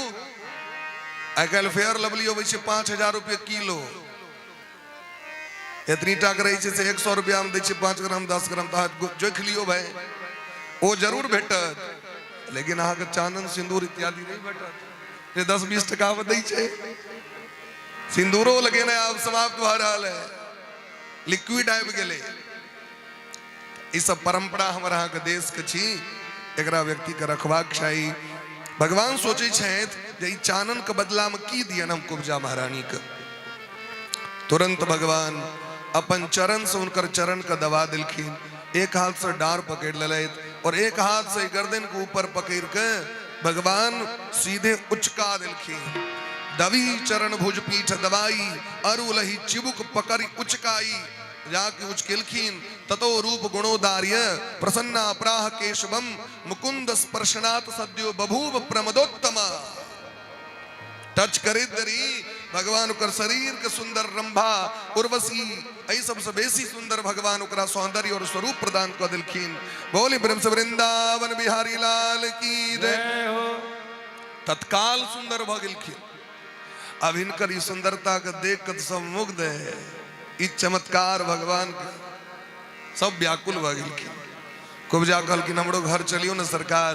Speaker 1: आइ काल्हि फेयर लवली अबै छै 5000 रुपये किलो, एतनी टाके रहै छै से 100 रुपैआमे दै छै 5 ग्राम 10 ग्राम, तऽ अहाँ जोखि लियौ भाय, ओ जरूर भेटत, लेकिन अहाँके चानन सिन्दूर इत्यादि नहि भेटत जे 10-20 टकामे दै छै। सिन्दूरो लगेनाइ आब समाप्त भऽ रहल है, लिक्विड आबि गेलै। ई सब परंपरा हमर अहाँके देशके छी, एकरा व्यक्तिके रखबाक चाही। भगवान सोचै छथि जे ई चाननके बदलामे की दियन हम कुब्जा महारानीके। तुरंत भगवान अपन चरण से हुनकर चरण के दबा दिलखिन। एक हाथ से डार पकड़ लेलथि और एक हाथ से गर्दन के ऊपर पकड़ के भगवान सीधे उचका दिलखिन। दवी चरण भुज पीठ दबाई, अरुलही चिबुक पकड़ उचकाई। जाके उचकेलखिन, ततो रूप गुणोदार्य प्रसन्ना प्राह केशवम मुकुंद स्पर्शनात् सद्यो बभूव प्रमदोत्तम। टच करैत देरी भगवान ओकर शरीर के सुंदर रंभा उर्वशी एहि सबसे बेसी सुंदर भगवान ओकरा सौंदर्य और स्वरूप प्रदान कऽ देलखिन। बोली प्रेम से वृंदावन बिहारी लाल की जय हो। तत्काल सुंदर भऽ गेलखिन। अब हिनकर ई सुंदरता के देख के सब मुग्ध है, ई चमत्कार भगवान के, सब व्याकुल भऽ गेलखिन। कुब्जा कहलखिन हमरो घर चलियो ने सरकार,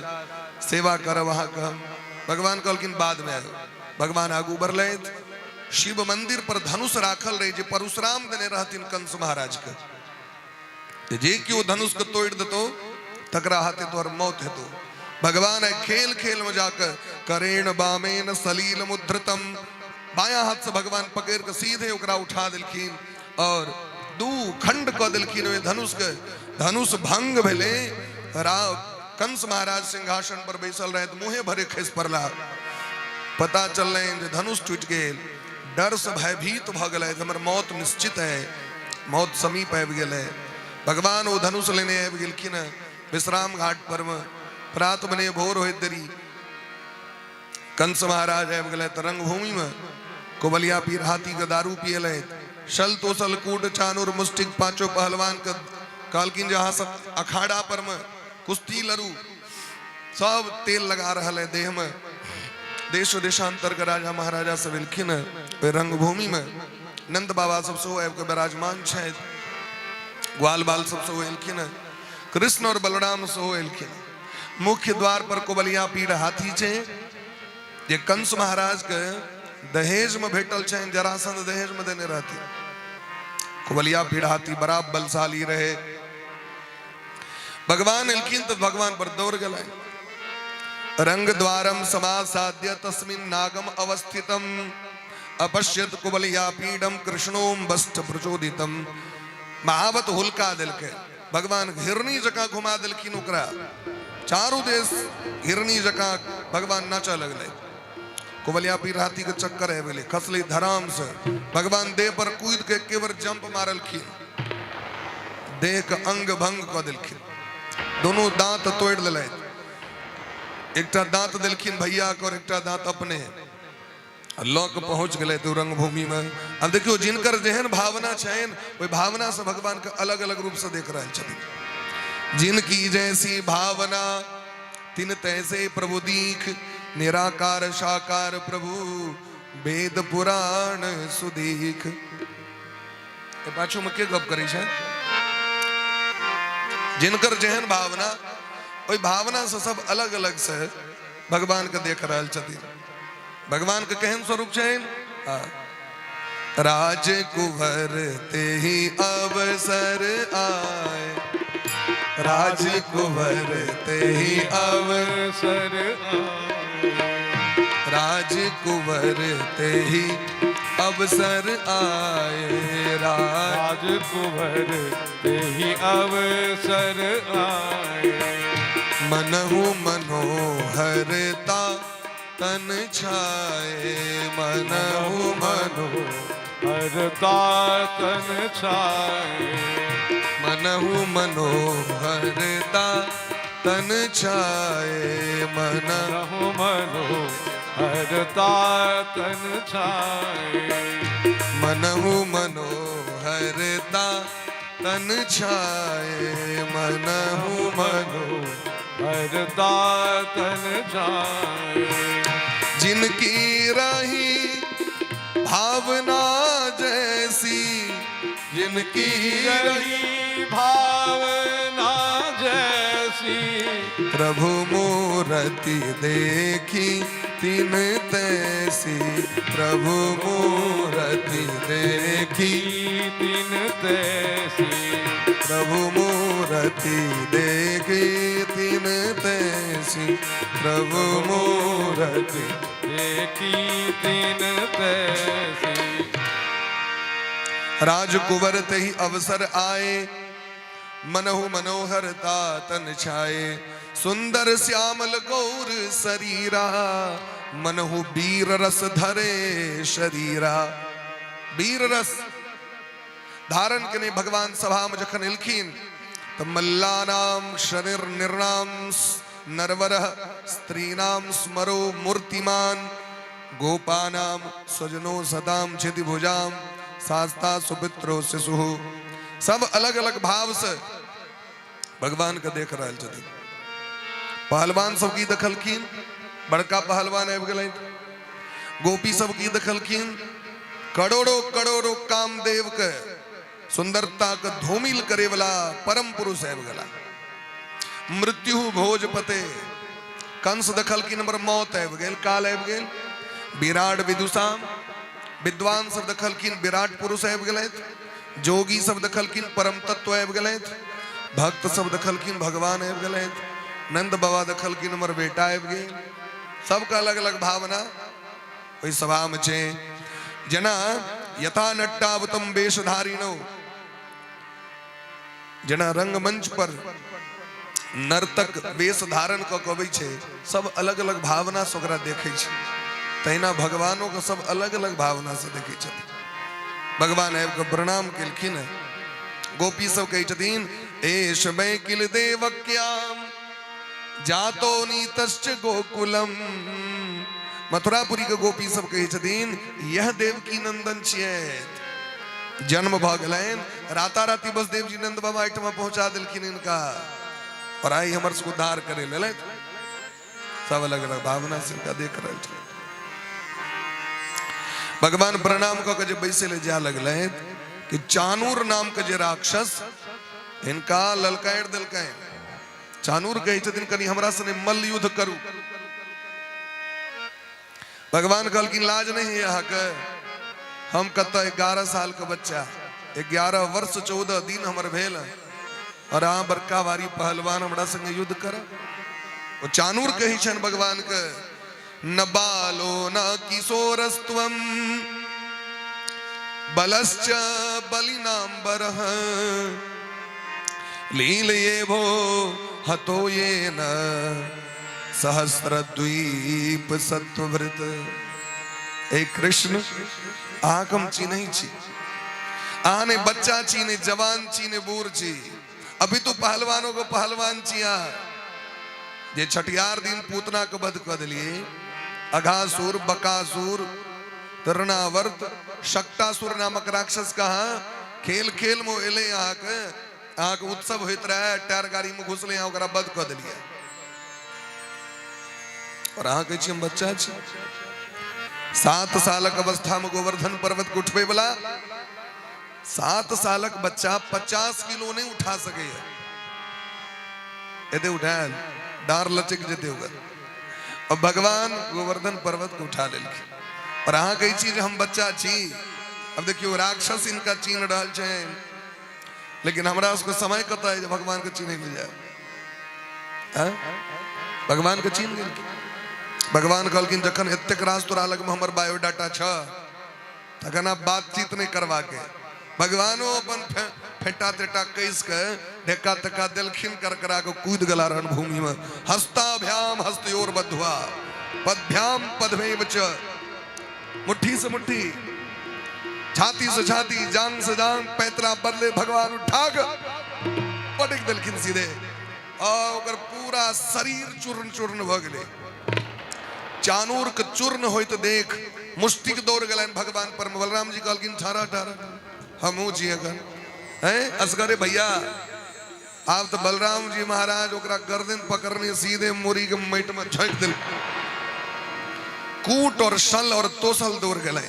Speaker 1: सेवा करब अहाँके हम। भगवान कहलखिन बाद में आयब। भगवान आगू बढ़लथि, शिव मंदिर पर धनुष राखल रहे जे परशुराम देने रहथिन कंस महाराज के, जे केओ धनुष के तोड़ देतो तकरा हाथे तोहर मौत हेतो। भगवान है खेल खेल में जाकर करेण बामेन सलील मुद्रतम, बाया हाथ से भगवान पकड़ के सीधे ओकरा उठा देलखिन और दू खंड क देलखिन ओहि धनुष के। धनुष भंग भेले, राव कंस महाराज सिंहासन पर बैसल रहे, मुँहे भरे खसि पड़ला। पता चललनि जे धनुष टूटि गेल। डर से भयभीत भऽ गेलै, हमर मौत निश्चित है, मौत समीप आबि गेलै। भगवान ओ धनुष लेने आबि गेलखिन विश्राम घाट पर में। प्रात बने भोर होइत देरी कंस महाराज आबि गेलै तऽ रंगभूमि में कुबलिया पीर हाथी के दारू पियलथि। शल तोसल कूट चानुर मुष्टिक पांचों पहलवान के कहलखिन जे अहाँ सब अखाड़ा पर में कुश्ती लड़ू। सब तेल लगा रहल है देह में। देश देशांतर के राजा महाराजा सब एलखिन है ओहि रंगभूमि में। नंद बाबा सब सेहो आबि कऽ विराजमान छथि, ग्वाल बाल सब सेहो एलखिन है, कृष्ण और बलराम सेहो एलखिन। मुख्य द्वार पर कुबलिया पीर हाथी छै जे कंस महाराज के दहेज में भेटल छनि, जरासंध दहेज में देने रहथिन। कुबलिया पीर हाथी बड़ा बलशाली रहे। भगवान एलखिन तो भगवान पर दौड़ गेलै। रंग द्वारम समासाद्य तस्मिन् नागम अवस्थितम अपश्यत कुबलिया पीडम कृष्णोम बष्ट प्रचोदितम। महावत हुलका देलकै, भगवान घिरनी जकाँ घुमा देलखिन ओकरा। चारू देश घिरनी जकाँ भगवान नाचऽ लगलै। कुबलिया पीर हाथी के चक्कर आबि गेलै, खसलै धराम से। भगवान देह पर कूद के एके बेर जंप मारलखिन, देह के अंग भंग कऽ देलखिन, दोनों दांत तोड़ि लेलथि। एकटा दांत देलखिन भैया के और एकटा दांत अपने लऽ के पहुंच गेलै तो रंगभूमि में। अब देखियो जिनकर जेहन भावना छनि ओहि भावना से भगवान के अलग अलग रूप से देख रहल छथिन। जिनकी जैसी भावना तिन तैसे प्रभु दीख, निराकार साकार प्रभु वेद पुराण सुदीख। पाछू में के गप करै छै? जिनकर जेहन भावना ओहि भावना से सब अलग अलग से भगवान के देख रहल छथिन। भगवान के केहन स्वरूप छनि? राज कुंवर ते ही अवसर आए, राज कुंवर ते ही
Speaker 2: अवसर आए,
Speaker 1: राज कुंवर ते ही अवसर आए,
Speaker 2: राज कुंवर ते ही अवसर आए।
Speaker 1: मनहु मनोहरता तन छाए, मनहु
Speaker 2: मनोहरता तन छाए,
Speaker 1: मनहु मनोहरता तन छाए, मन
Speaker 2: मनहु मनो हरता तन छाए।
Speaker 1: मनहु मनोहरता तन छाए, मनहु मनो
Speaker 2: हरता तन छाए।
Speaker 1: जिनकी रही भावना जैसी, जिनकी रही
Speaker 2: रही भावना जैसी,
Speaker 1: प्रभु मूर्ति देखी तिन तैसी, प्रभु मूर्ति देखी
Speaker 2: तिन तैसी,
Speaker 1: प्रभु मूर्ति देखी तिन तैसी, प्रभु मूर्ति
Speaker 2: देखी तिन तैसी।
Speaker 1: राजकुंवर तही अवसर आए, मनहु मनोहरता तन छाए, सुंदर श्यामल गौर शरीरा, मनहु वीर रस धरे शरीरा। वीर रस धारण केने भगवान सभा में जखन एलखिन तऽ मल्लानाम शरीर निर्णाम नरवर, स्त्रीनाम स्मरो मूर्तिमान, गोपानाम स्वजनो सदाम छिति भुजाम सास्ता सुपित्रो शिशु। सब अलग अलग भाव से भगवान के देख रहल छथिन। पहलवान सब की देखलखिन, बड़का पहलवान आबि गेलनि। गोपी सब की देखलखिन, करोड़ों करोड़ों कामदेव के सुंदरता के धूमिल करे वाला परम पुरुष आबि गेला। मृत्यु भोजपते, कंस देखलखिन हमर मौत आबि गेल, काल आबि गेल। विराट विदुषाम, विद्वान सब देखलखिन विराट पुरुष आबि गेलथि। जोगी सब देखलखिन परम तत्व आबि गेलथि। भक्त सब देखलखिन भगवान आबि गेलथि। नंद बाबा देखलखिन हमर बेटा आबि गेल। सबके अलग अलग भावना ओहि सभामे छै। जेना यथा नट्टावतम वेशधारिणो, जेना रंगमंच पर नर्तक वेश धारण कऽ के अबै छै, सब अलग अलग भावना से ओकरा देखै छै, तहिना भगवानो के सब अलग अलग भावना से देखै छथिन। भगवान आबि कऽ प्रणाम केलखिन। गोपी सब कहै छथिन, एष वैकिल देवक्याम जातो नीतश्च गोकुलम। मथुरापुरी के गोपी सब कहै छथिन, यह देवकी नंदन छियै, जन्म भऽ गेलनि राताराती बसदेव जी नंद बाबा एहिठमा पहुंचा देलखिन हिनका और आई हमर सबके उद्धार करे लेलथि। सब अलग अलग भावना से हिनका देख रहल छै। भगवान प्रणाम कऽ के जे बैसे ले जाय लगलथि कि चानूर नाम के जे राक्षस हिनका ललकारि देलकनि। चानूर कहै छथिन, कनि हमरा सने मल्ल युद्ध करू। भगवान कहलखिन, लाज नहीं है अहाँके? हम कतऽ 11 साल के बच्चा, 11 वर्ष 14 दिन हमर भेल और अहाँ बड़का भारी पहलवान हमरा संगे युद्ध करब। ओ चानूर कहै छनि भगवान के, न बालो न किशोरस्त्वम बलश्च बलिनाम्बरः लीलये भो हतो येन सहस्रद्वीप सत्वभृत। ए कृष्ण, अहाँके हम चिन्है छी। अहाँ ने बच्चा छी, ने जवान छी, ने बूढ़ छी, अभी तो पहलवानों को पहलवान छी अहाँ, जे छठियार दिन पूतना के वध कऽ देलियै, अघासुर, बकासुर, तृणावर्त, शक्टासुर नामक राक्षस कहाँ खेल खेल में एलै, अहाँके अहाँके उत्सव होइत रहे, टायर गाड़ी में घुसलै, अहाँ ओकरा वध कऽ देलियै और अहाँ कहै छी हम बच्चा छी। 7 सालक अवस्था में गोवर्धन पर्वत के उठबै वाला 7 सालक बच्चा 50 किलो नहीं उठा सकैया, एते उठायल डार लचक जेते ओकर। और भगवान गोवर्धन पर्वत के उठा लेलखिन और अहाँ कहै छी जे हम बच्चा छी। अब देखियौ, राक्षस इनका चिन्ह रहल छनि, लेकिन हमरा सबके समय कतऽ है जे भगवान के चिन्है लए जायब? आँय? भगवान के चिन्ह गेलखिन। भगवान कहलखिन, जखन एतेक रास तोरा लगमे हमर बायोडाटा छ, तखन आब बातचीत नहि करबाके। भगवानो अपन फेटा तेटा कस के ढेका तेका देलखिन, करकरा के कूद गेला रणभूमि में। हस्ताभ्याम हस्तयोर बधुआ पदभ्याम पदमेव च, मुट्ठी से मुट्ठी, छाती से छाती, जांग से जांग, पैतरा बदले भगवान उठा के पटक देलखिन सीधे आ ओकर पूरा पूरा शरीर चूर्ण चूर्ण भऽ गेलै। चानूर के चूर्ण होइत देख मुष्टिक दौड़ गेलनि भगवान पर। बलराम जी कहलखिन ठहरा ठहरा, हमहूँ छी एखन हैं असगरे भैया। आब तऽ बलराम जी महाराज ओकरा गर्दन पकड़ने सीधे मुरी के माटि में झोंकि देल। कूट और सल और तोसल दौड़ गेलै।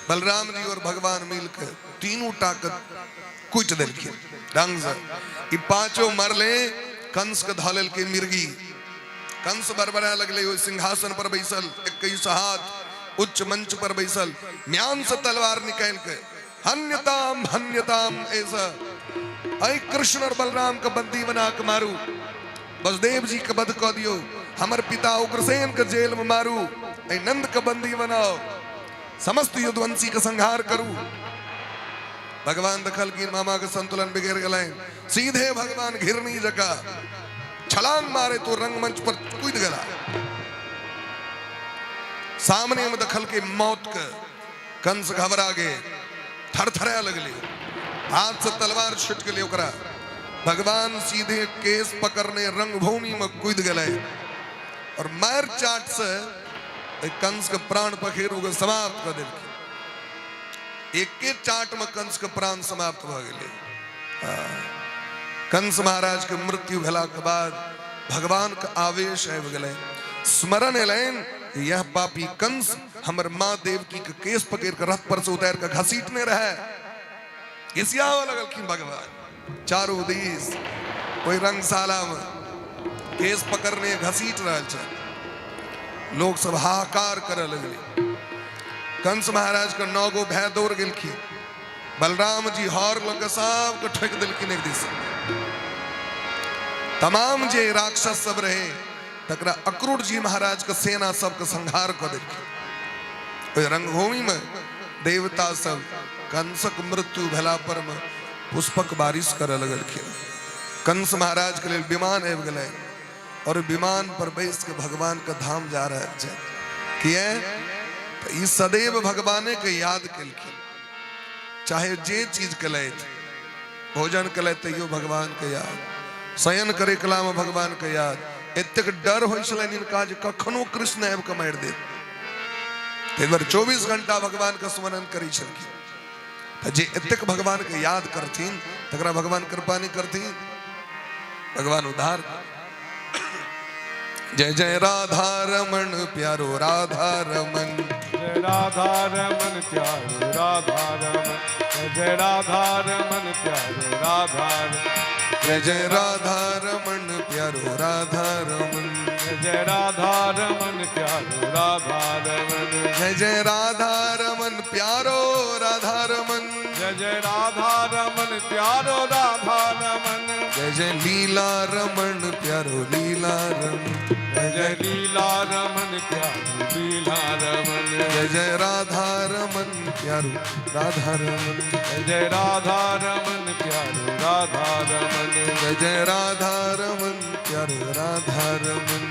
Speaker 1: बलराम जी और भगवान मिल के तीनू टा के कुटि देलखिन ढंग से। ई पांचों मरले, कंस के धऽ लेलकै मिर्गी। कंस बरबरा लगले, ओहि सिंहासन पर बैसल 21 हाथ उच्च मंच पर बैसल, म्यान से तलवार निकालि के हन्यताम हन्यताम ऐसा, ऐ कृष्ण और बलराम के बंदी बना के मारू, बसदेव जी के वध कऽ दियौ, हमर पिता उग्रसेन के जेल में मारू, ऐ नंद के बंदी बनाओ, समस्त यदुवंशी के संहार करू। भगवान देखलखिन मामा के संतुलन बिगड़ गेलनि, सीधे भगवान घिरनी जकाँ छलांग मारे तो रंगमंच पर कूद गेला। सामने में देखलकै मौत के, कंस घबरा गेल, थरथरा लगले, हाथ से तलवार छूट गेलै ओकरा। भगवान सीधे केस पकड़ने रंगभूमि में कूद गेलै और मार चाट से कंस के प्राण पखेरु के समाप्त कऽ देलखिन। एके चाट में कंस के प्राण समाप्त भऽ गेलै। कंस महाराज के मृत्यु भेला के बाद भगवान के आवेश आबि गेलै, स्मरण एलनि यह पापी कंस हमर माँ देवकी के केस पकड़ के रथ पर से उतार के घसीटने रहे। घिसियाबऽ लगलखिन भगवान चारू दिस, ओहि रंगशाला में केस पकड़ने घसीट रहल छल। लोग सब हाहाकार करऽ लगलै। कंस महाराज के 9 गो भाय दौड़ गेलखिन। बलराम जी हर लऽ के सबके ठोकि देलखिन एक दिस। तमाम जे राक्षस सब रहे तकरा अक्रूर जी महाराज के सेना सबके संहार कऽ देलखिन। ओहि रंगभूमि में देवता सब कंसक मृत्यु भेला पर में पुष्पक बारिश करऽ लगलखिन। कंस महाराज के लेल विमान आबि गेलै और विमान पर बैस के भगवान के धाम जा रहल छै। किए तऽ ई सदैव भगवाने के याद केलखिन, चाहे जे चीज केलथि, भोजन केलथि तैयो भगवान के याद, शयन करे कला में भगवान के याद। एतेक डर होइ छलनि हिनका जे कखनो कृष्ण आबि कऽ मारि देत, ताहि दुआरे 24 घंटा भगवान के स्मरण करै छलखिन। तऽ जे एतेक भगवान के याद करथिन तकरा भगवान कृपा नहि करथिन, भगवान उद्धार। जय जय राधा रमण प्यारो राधा रमण,
Speaker 2: जय राधा रमन प्यारो राधा रमन, जय जय राधा रमन प्यारो राधा रमन,
Speaker 1: जय जय राधा रमण प्यारो राधा रमण,
Speaker 2: जय जय राधा रमन प्यारो राधा रमन,
Speaker 1: जय जय राधा रमन प्यारो राधा रमन,
Speaker 2: जय जय राधा रमन प्यारो राधा रमन,
Speaker 1: जय जय लीला रमण प्यारो लीला रमन,
Speaker 2: जय जय लीला रमन प्यारो लीला रमन,
Speaker 1: जय जय राधा रमन प्यारो राधा रमन,
Speaker 2: जय जय राधा रमन प्यारो राधा रमन,
Speaker 1: जय जय राधा रमन प्यारो राधा रमन।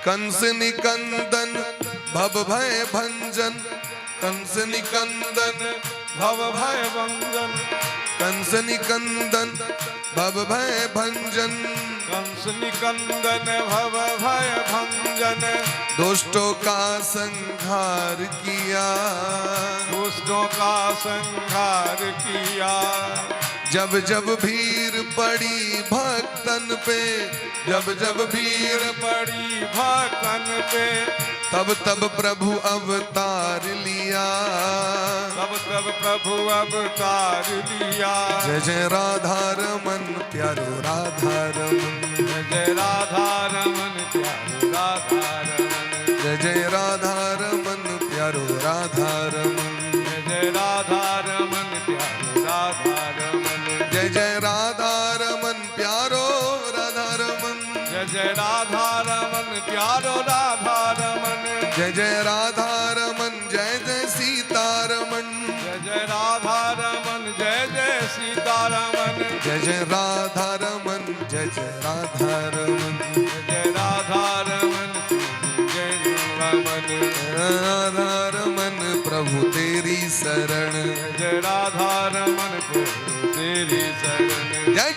Speaker 1: कंस निकंदन भव भय भंजन, कंस निकंदन
Speaker 2: भव भय भंजन,
Speaker 1: कंस निकंदन भव भय भंजन,
Speaker 2: कंस निकंदन भव भय भंजन,
Speaker 1: दुष्टों का संहार किया,
Speaker 2: दुष्टों का संहार किया,
Speaker 1: जब जब भीड़ पड़ी भक्तन पे, जब जब भीड़
Speaker 2: पड़ी भक्तन पे,
Speaker 1: तब तब प्रभु अवतार लिया,
Speaker 2: तब तब प्रभु अवतार लिया,
Speaker 1: जय जय राधा रमन प्यारो राधा रमन,
Speaker 2: जय जय राधा रमन प्यारो राधा रमन,
Speaker 1: जय जय राधा रमन प्यारो राधा रमन,
Speaker 2: जय जय राधा रमन प्यारो राधा रमन,
Speaker 1: जय जय राधा रमन प्यारो राधा रमन,
Speaker 2: जय जय राधा रमन प्यारो राधा रमन,
Speaker 1: जय जय राधा रमन जय जय सीता रमन,
Speaker 2: जय जय राधा रमन जय जय सीता रमन।
Speaker 1: जय जय राधा रमन, जय जय राधा रमन।
Speaker 2: जय राधा रमन, जय रमन।
Speaker 1: राधा रमन प्रभु तेरी शरण।
Speaker 2: जय राधा रमन प्रभु तेरी शरण।